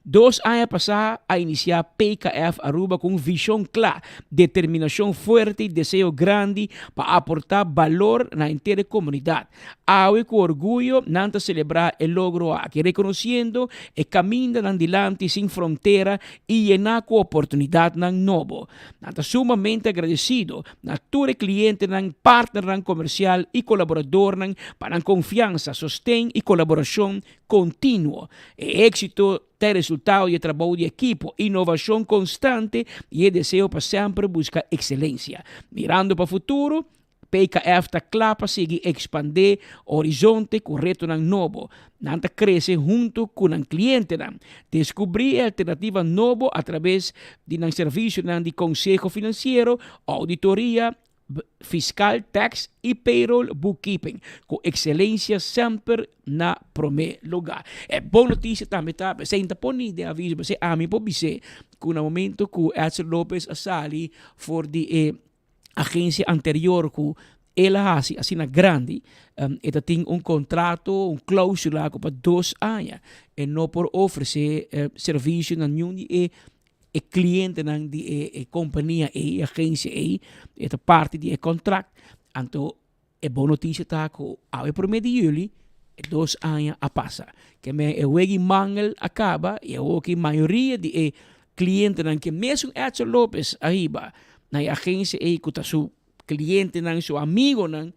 Dos aña pasá a inisiá PKF Aruba ku un vishon kla, determinashon fuerte i deseo grandi pa aportá balor na henter e komunidat. Awe ku orguyo nan ta selebrá e logro aki, rekonosiendo e kamindanan dilanti sin frontera i yená ku oportunidatnan nobo. Nan ta sumamente agradesido na tur e klientenan, partnernan komersial i kolaboradornan pa nan konfiansa, sosten i kolaborashon kontinuo. E éksito ta e resultado di e trabou di ekipo, inovashon konstante i e deseo pa semper buska ekselensia. Mirando pa futuro, PKF ta kla pa sigui ekspandé horizonte ku retonan nobo. Nan ta krese huntu ku nan klientenan, deskubrí e alternativa nobo atraves di nan servisionan di konseho finansiero, ouditoria, Fiscal, Tax y Payroll Bookkeeping, cu excelencia semper na prome lugar. E bon noticia tambe ta, p'esey n ta poni den aviso, p'esey ami por bis'é cu na momento cu Edsel Lopez a sali for di e agencia anterior cu el a haci asina grandi, e ta tin un contrato, un clausula cu pa dos aña e no por ofrece servicio na niun di e E clientenan di e e compania ei, e agencia ei, e ta parti di e contract. Anto e bon noticia ta cu awe prome di juli e dos aña a pasa. Ke men e wegi mangel a caba y awoki mayoria di e clientenan ke mesun Edsel Lopez a hiba na e agencia ei cu ta su clientenan, su amigonan,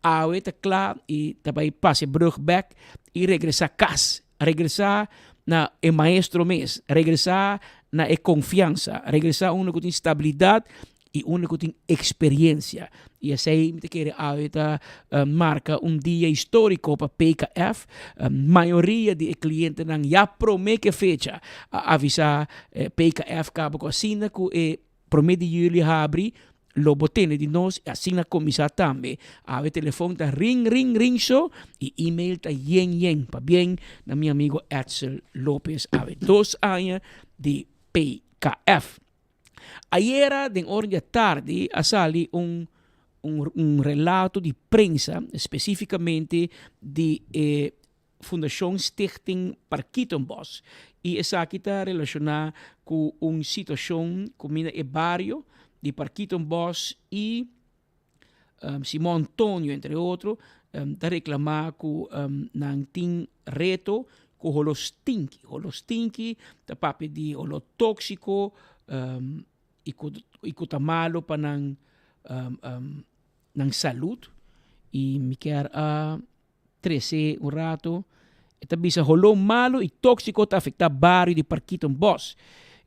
awe ta cla y ta bay pasa e brug bek y regresa cas, regresa na e maestro mes, regresa na e confiansa, regresa unda cu tin stabilidad y unda cu tin experiencia. Y esey mi ta kere awe ta marca un dia historico pa PKF. Mayoria di e clientenan ya prome cu e fecha a avisa PKF caba cu asina cu e Prome di juli habri, lo bo tende di nos y asina cuminsa tambe. Awe telefon ta ring ring ring so y email ta yen yen. Pabien na mi amigo Edsel Lopez awe dos aña di PKF. Ayera den ora di atardi a sali un un relato di prensa specificamente di e Fundashon Stichting Parkietenbos i esaki ta relashoná ku un situashon ku mina e bario di Parkietenbos i Simon Antonio entre otro ta reklamá ku nan tin reto ku holo stinki. Holo stinki ta papia di holo tóksiko i ku i ku ta malo pa nan nan salud i mi kier a Trese un rato, e ta bisa holó malu i tóksiko ta afektá bario di Parkietenbos.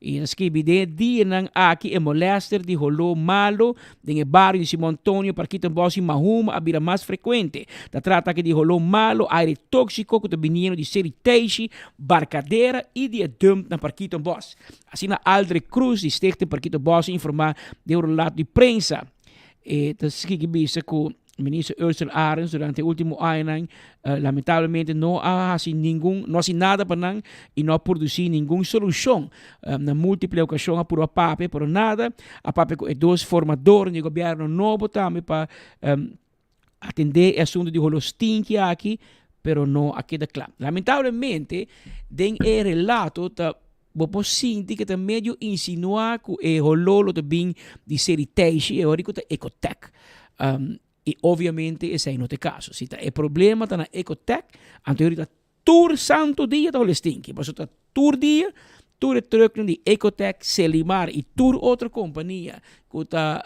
I ta skibi den e dianan aki e molèster di holó malu den e bario di Simon Antonio, Parkietenbos i Mahuma a bira mas frekuente. Ta trata aki di holó malu, aire tóksiko ku ta biniendo di Seri Teishi, Barkadera i di e dump na Parkietenbos. Asina Aldrich Cruz di Stichting Parkietenbos a informá den un relato di prensa. E ta sigui bisa ku Minister Ursel Arends durante e ultimo añanan lamentablemente no a hasi ningun, no a hasi nada pa nan y no a produci ningun solucion. Na multiple ocasion a purba papia pero nada, a papia cu e dos formadornan di gobierno nobo tambe pa atende e asunto di holo stinki aki pero no a keda cla. Lamentablemente den e relato ta Bo por sinti ke ta medio insinuá ku e holó lo ta bin di seri Teishi, e ora ku ta Ecotec. I obviamente esei no ta e kaso. Si ta e problema ta na Ecotec, anto e ta tur santu dia ta hole stinki, pasobra ta tur dia tur e trùknan di Ecotec, Selimar i tur otro kompania ku ta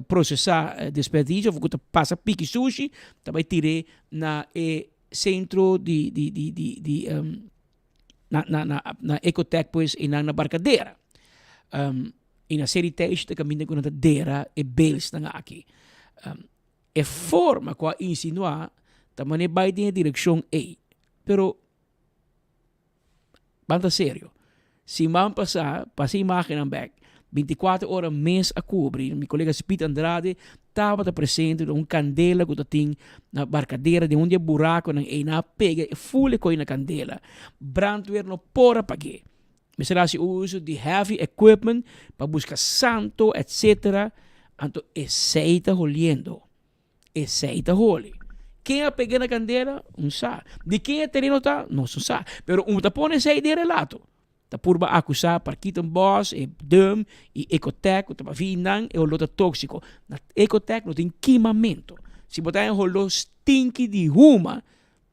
prosesá desperdisio òf ku ta pasa piki sushi ta bai tir'é na e sentro di di di di na na na na Ecotec pues y nan na Barcadera. Um, y na Seri Teish ta caminda cu nan ta dera e bales nan aki. Um, e forma cu a insinua ta mane bay den e direccion ey. Pero, ban ta serio. Siman pasá, pasa e imágennan bèk, bintikuater ora mes a kubri, mi kolega Speed Andrade tabata presente na un kandela ku ta tin na Barkadera den un di e burakonan ei nan a pega e ful e koi na kandela. Brandweer no por a pag'é. Mester hasi uso di heavy equipment pa buska santo etcetera, anto esei ta holiendo. Esei ta holi. Ken a pega na kandela? Un sa. Di ken e tereno ta? Nos no sa. Pero un ta pone esei den relato. Ta purba akusá Parkietenbos, e Dum i Ecotec ku ta bafí nan e holó ta tóksiko. Na Ecotec no tin kimamentu. Si bo ta haña holó stinki di huma,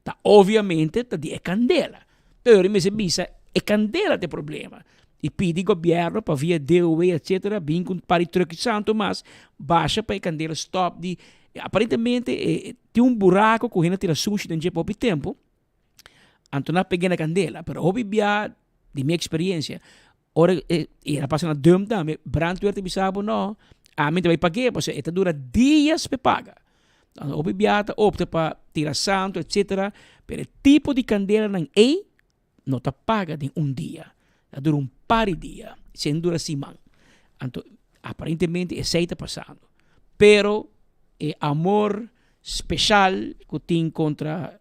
ta obviamente ta di e kandela. Pero mester bisa e kandela ta e problema. I pidi gobièrnu pa via DOW etcetera bin ku un par di truck santu mas basha pa e kandela stòp di aparentemente e tin un buraku ku hende a tira sushi den dje pa hopi tempu anto nan a pega na kandela pero hopi bia di mi eksperensia ora e i a pasa na dump tambe brandweer ta bisa bo no ami ta bai pag'é pasobra e ta dura dias pa e paga hopi bia ta opta pa tira santu etcetera pero e tipo di kandelanan ei no ta paga den un dia, ta dura un par di dia, sin dura siman. Anto aparentemente esei ta pasando. Pero e amor special cu tin contra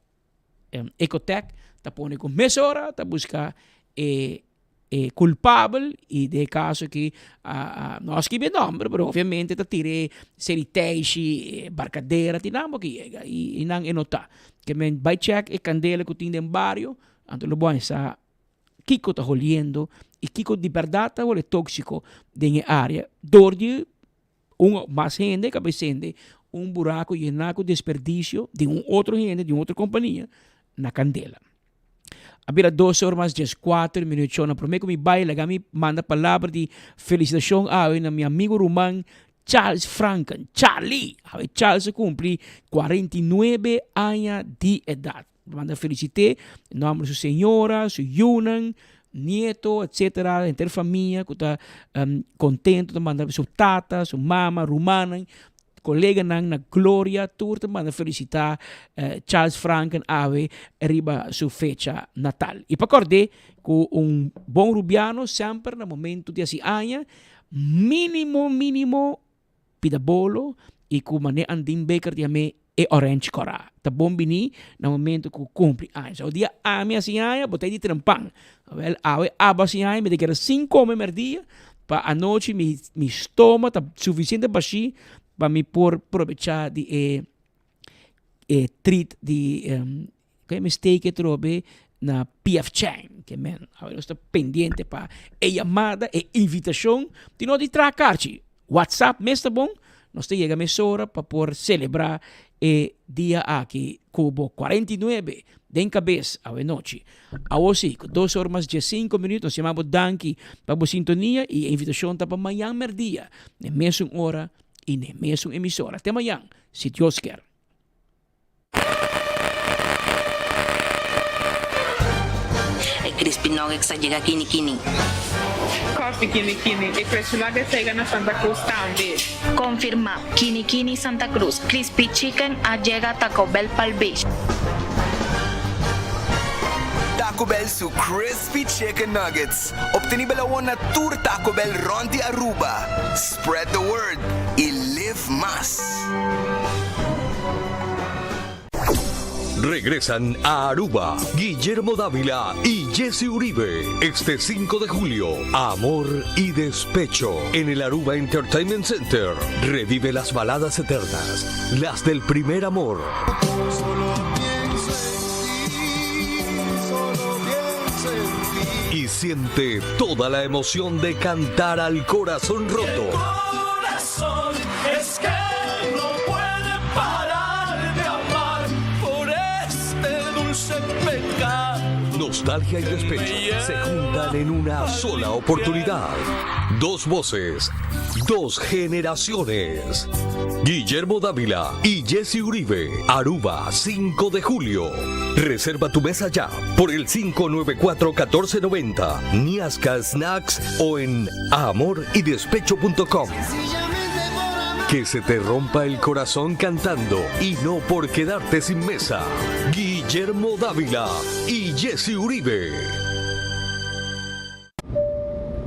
Ecotec ta pone cu mesora ta busca e e culpabel y den e caso aki no a skibi e nomber pero obviamente ta tira e Seriteishi, e Barcadera tin nan bo ki yega y nan e no ta. Ke men bay check e candela cu tin den bario anto lo bo haña sa kiko ta holiendo y kiko di berdad ta hole toxico den e area door di Un of mas hende ka bay sende un buraco yena cu desperdicio di un otro hende, di un otro compania, na candela. A bira dos or mas diescuater minuut shona prome cu mi bay laga mi manda palabra di felicitacion awe na mi amigo ruman Charles Franken, Charlie! Awe Charles a cumpli 49 aña di edad. Manda felicit'é en nomber di su señora, su yunan, nieto, etcetera, henter famia ku ta kontento ta manda su tata, su mama, rumannan, koleganan na Gloria tur ta manda felisitá Charles Franken awe riba su fecha natal. I pa kòrd'é ku un bon rubiano semper na momento di hasi aña mínimo mínimo Pida bolo y cu mane Andin Baker di ame e orange cora. Ta bon bini na momento cu cumpli aña. So dia ami haci aña bo ta di trempan. Awel awe abo haci aña mi ta keda sin come merdia pa anochi mi mi stoma ta suficiente bashi pa mi por probecha di e e treat di Ke mistake atrobe na PF Chang. Ke men, awe nos ta pendiente pa e yamada, e invitashon di no di traha karchi. WhatsApp mes ta bon, nos ta yega mesora pa por selebrá e dia aki ku bo 49 den kabes awe nochi. Awo si, ku dos or mas diesinko minüt nos yama bo danki pa bo sintonia i e invitashon ta pa mañan mèrdia n'e mesun ora i n'e mesun emisora. Te mañan, si Dios kier. E crispy nuggets a yega kini kini. Coffee kini kini. E crispy nuggets a yega na Santa Cruz tambe. Confirma, Kini Kini Santa Cruz, Crispy Chicken a yega Taco Bell Palm Beach. Taco Bell su Crispy Chicken Nuggets, obtenibel awor na tur Taco Bell rond di Aruba. Spread the word y live mas! Regresan a Aruba Guillermo Dávila y Jesse Uribe este 5 de julio. Amor y despecho en el Aruba Entertainment Center. Revive las baladas eternas, las del primer amor. Y siente toda la emoción de cantar al corazón roto. Corazón es que no puede parar de amar por este dulce pecado. Nostalgia y despecho se juntan en una sola oportunidad. Dos voces, dos generaciones. Guillermo Dávila y Jesse Uribe, Aruba, 5 de julio. Reserva tu mesa ya por el 594-1490, Niasca Snacks o en amoridespecho.com. Que se te rompa el corazón cantando y no por quedarte sin mesa. Guillermo Dávila y Jesse Uribe.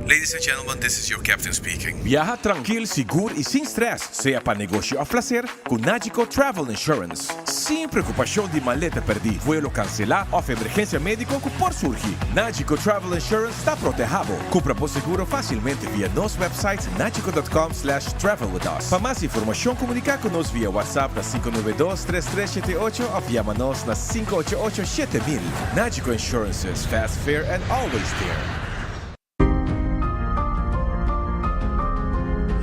Ladies and gentlemen, this is your captain speaking. Biaha trankil, sigur y sin stress, sea pa negoshi of placer, cu Nagico Travel Insurance. Sin preocupacion di maleta perdi, vuelo cancela of emergencia medico cu por surgi, Nagico Travel Insurance ta proteha bo. Cumpra bo seguro facilmente via nos website nagico.com slash travel with us. Pa mas informacion comunica cu nos via WhatsApp na 592 3378 of yama nos na 588 7000. Nagico Insurances, fast, fair and always there.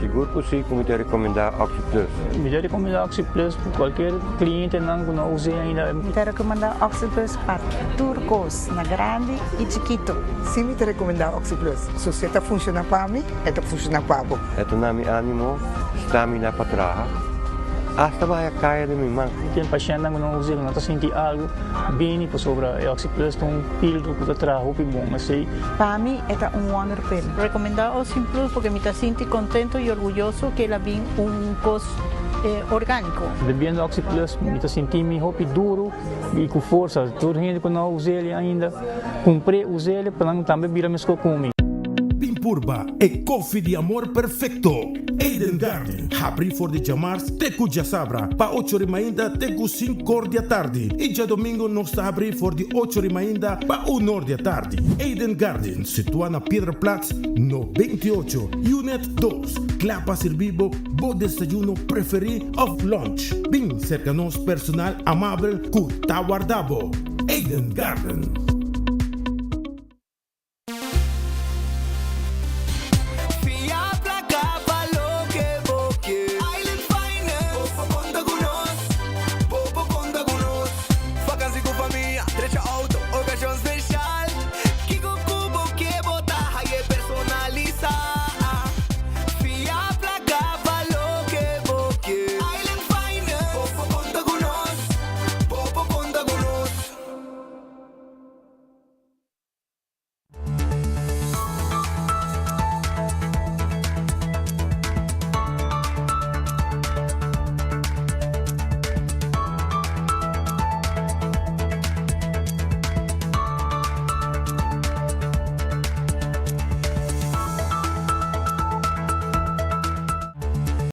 Sigur ku si ku mi ta rekomendá OxiPlus. Mi ta rekomendá OxiPlus pa kualkier klientenan ku no us'é ainda. Mi ta rekomendá OxiPlus pa tur kos, na grandi i chikitu. Si mi ta rekomendá OxiPlus. So si e ta funshoná pa mi, e ta funshoná pa bo. E ta na mi ánimo, stamina pa traha, asta bahaya kaya den mi man. Tin pashèntnan ku no us'é, ku no ta sinti algu, bini pasobra e OxiPlus ta un pildo ku ta traha hopi bon. Esei. Pa mi e ta un wonder pill. Recomenda Ocean Plus porque mi ta sinti contento y orguyoso que el a bin un cos organico. Bebiendo Oxy Plus mi ta sinti mi hopi duro y cu forsa. Tur hende cu no a us'el ainda, cumpr'e, us'el pa nan tambe bira mesco cu mi. purba e koffie di amor perfekto. Eden Garden, habrí for di djamars te ku djasabra pa ocho ri mainta te ku sinkor di atardi i djadomingo nos ta habrí for di ocho ri mainta pa unor di atardi. Eden Garden, situá na Piedra Plat no 28, Unit dos, kla pa sirbi bo bo desayuno preferí òf lunch. Bin serka nos personal amabel ku ta warda bo. Eden Garden.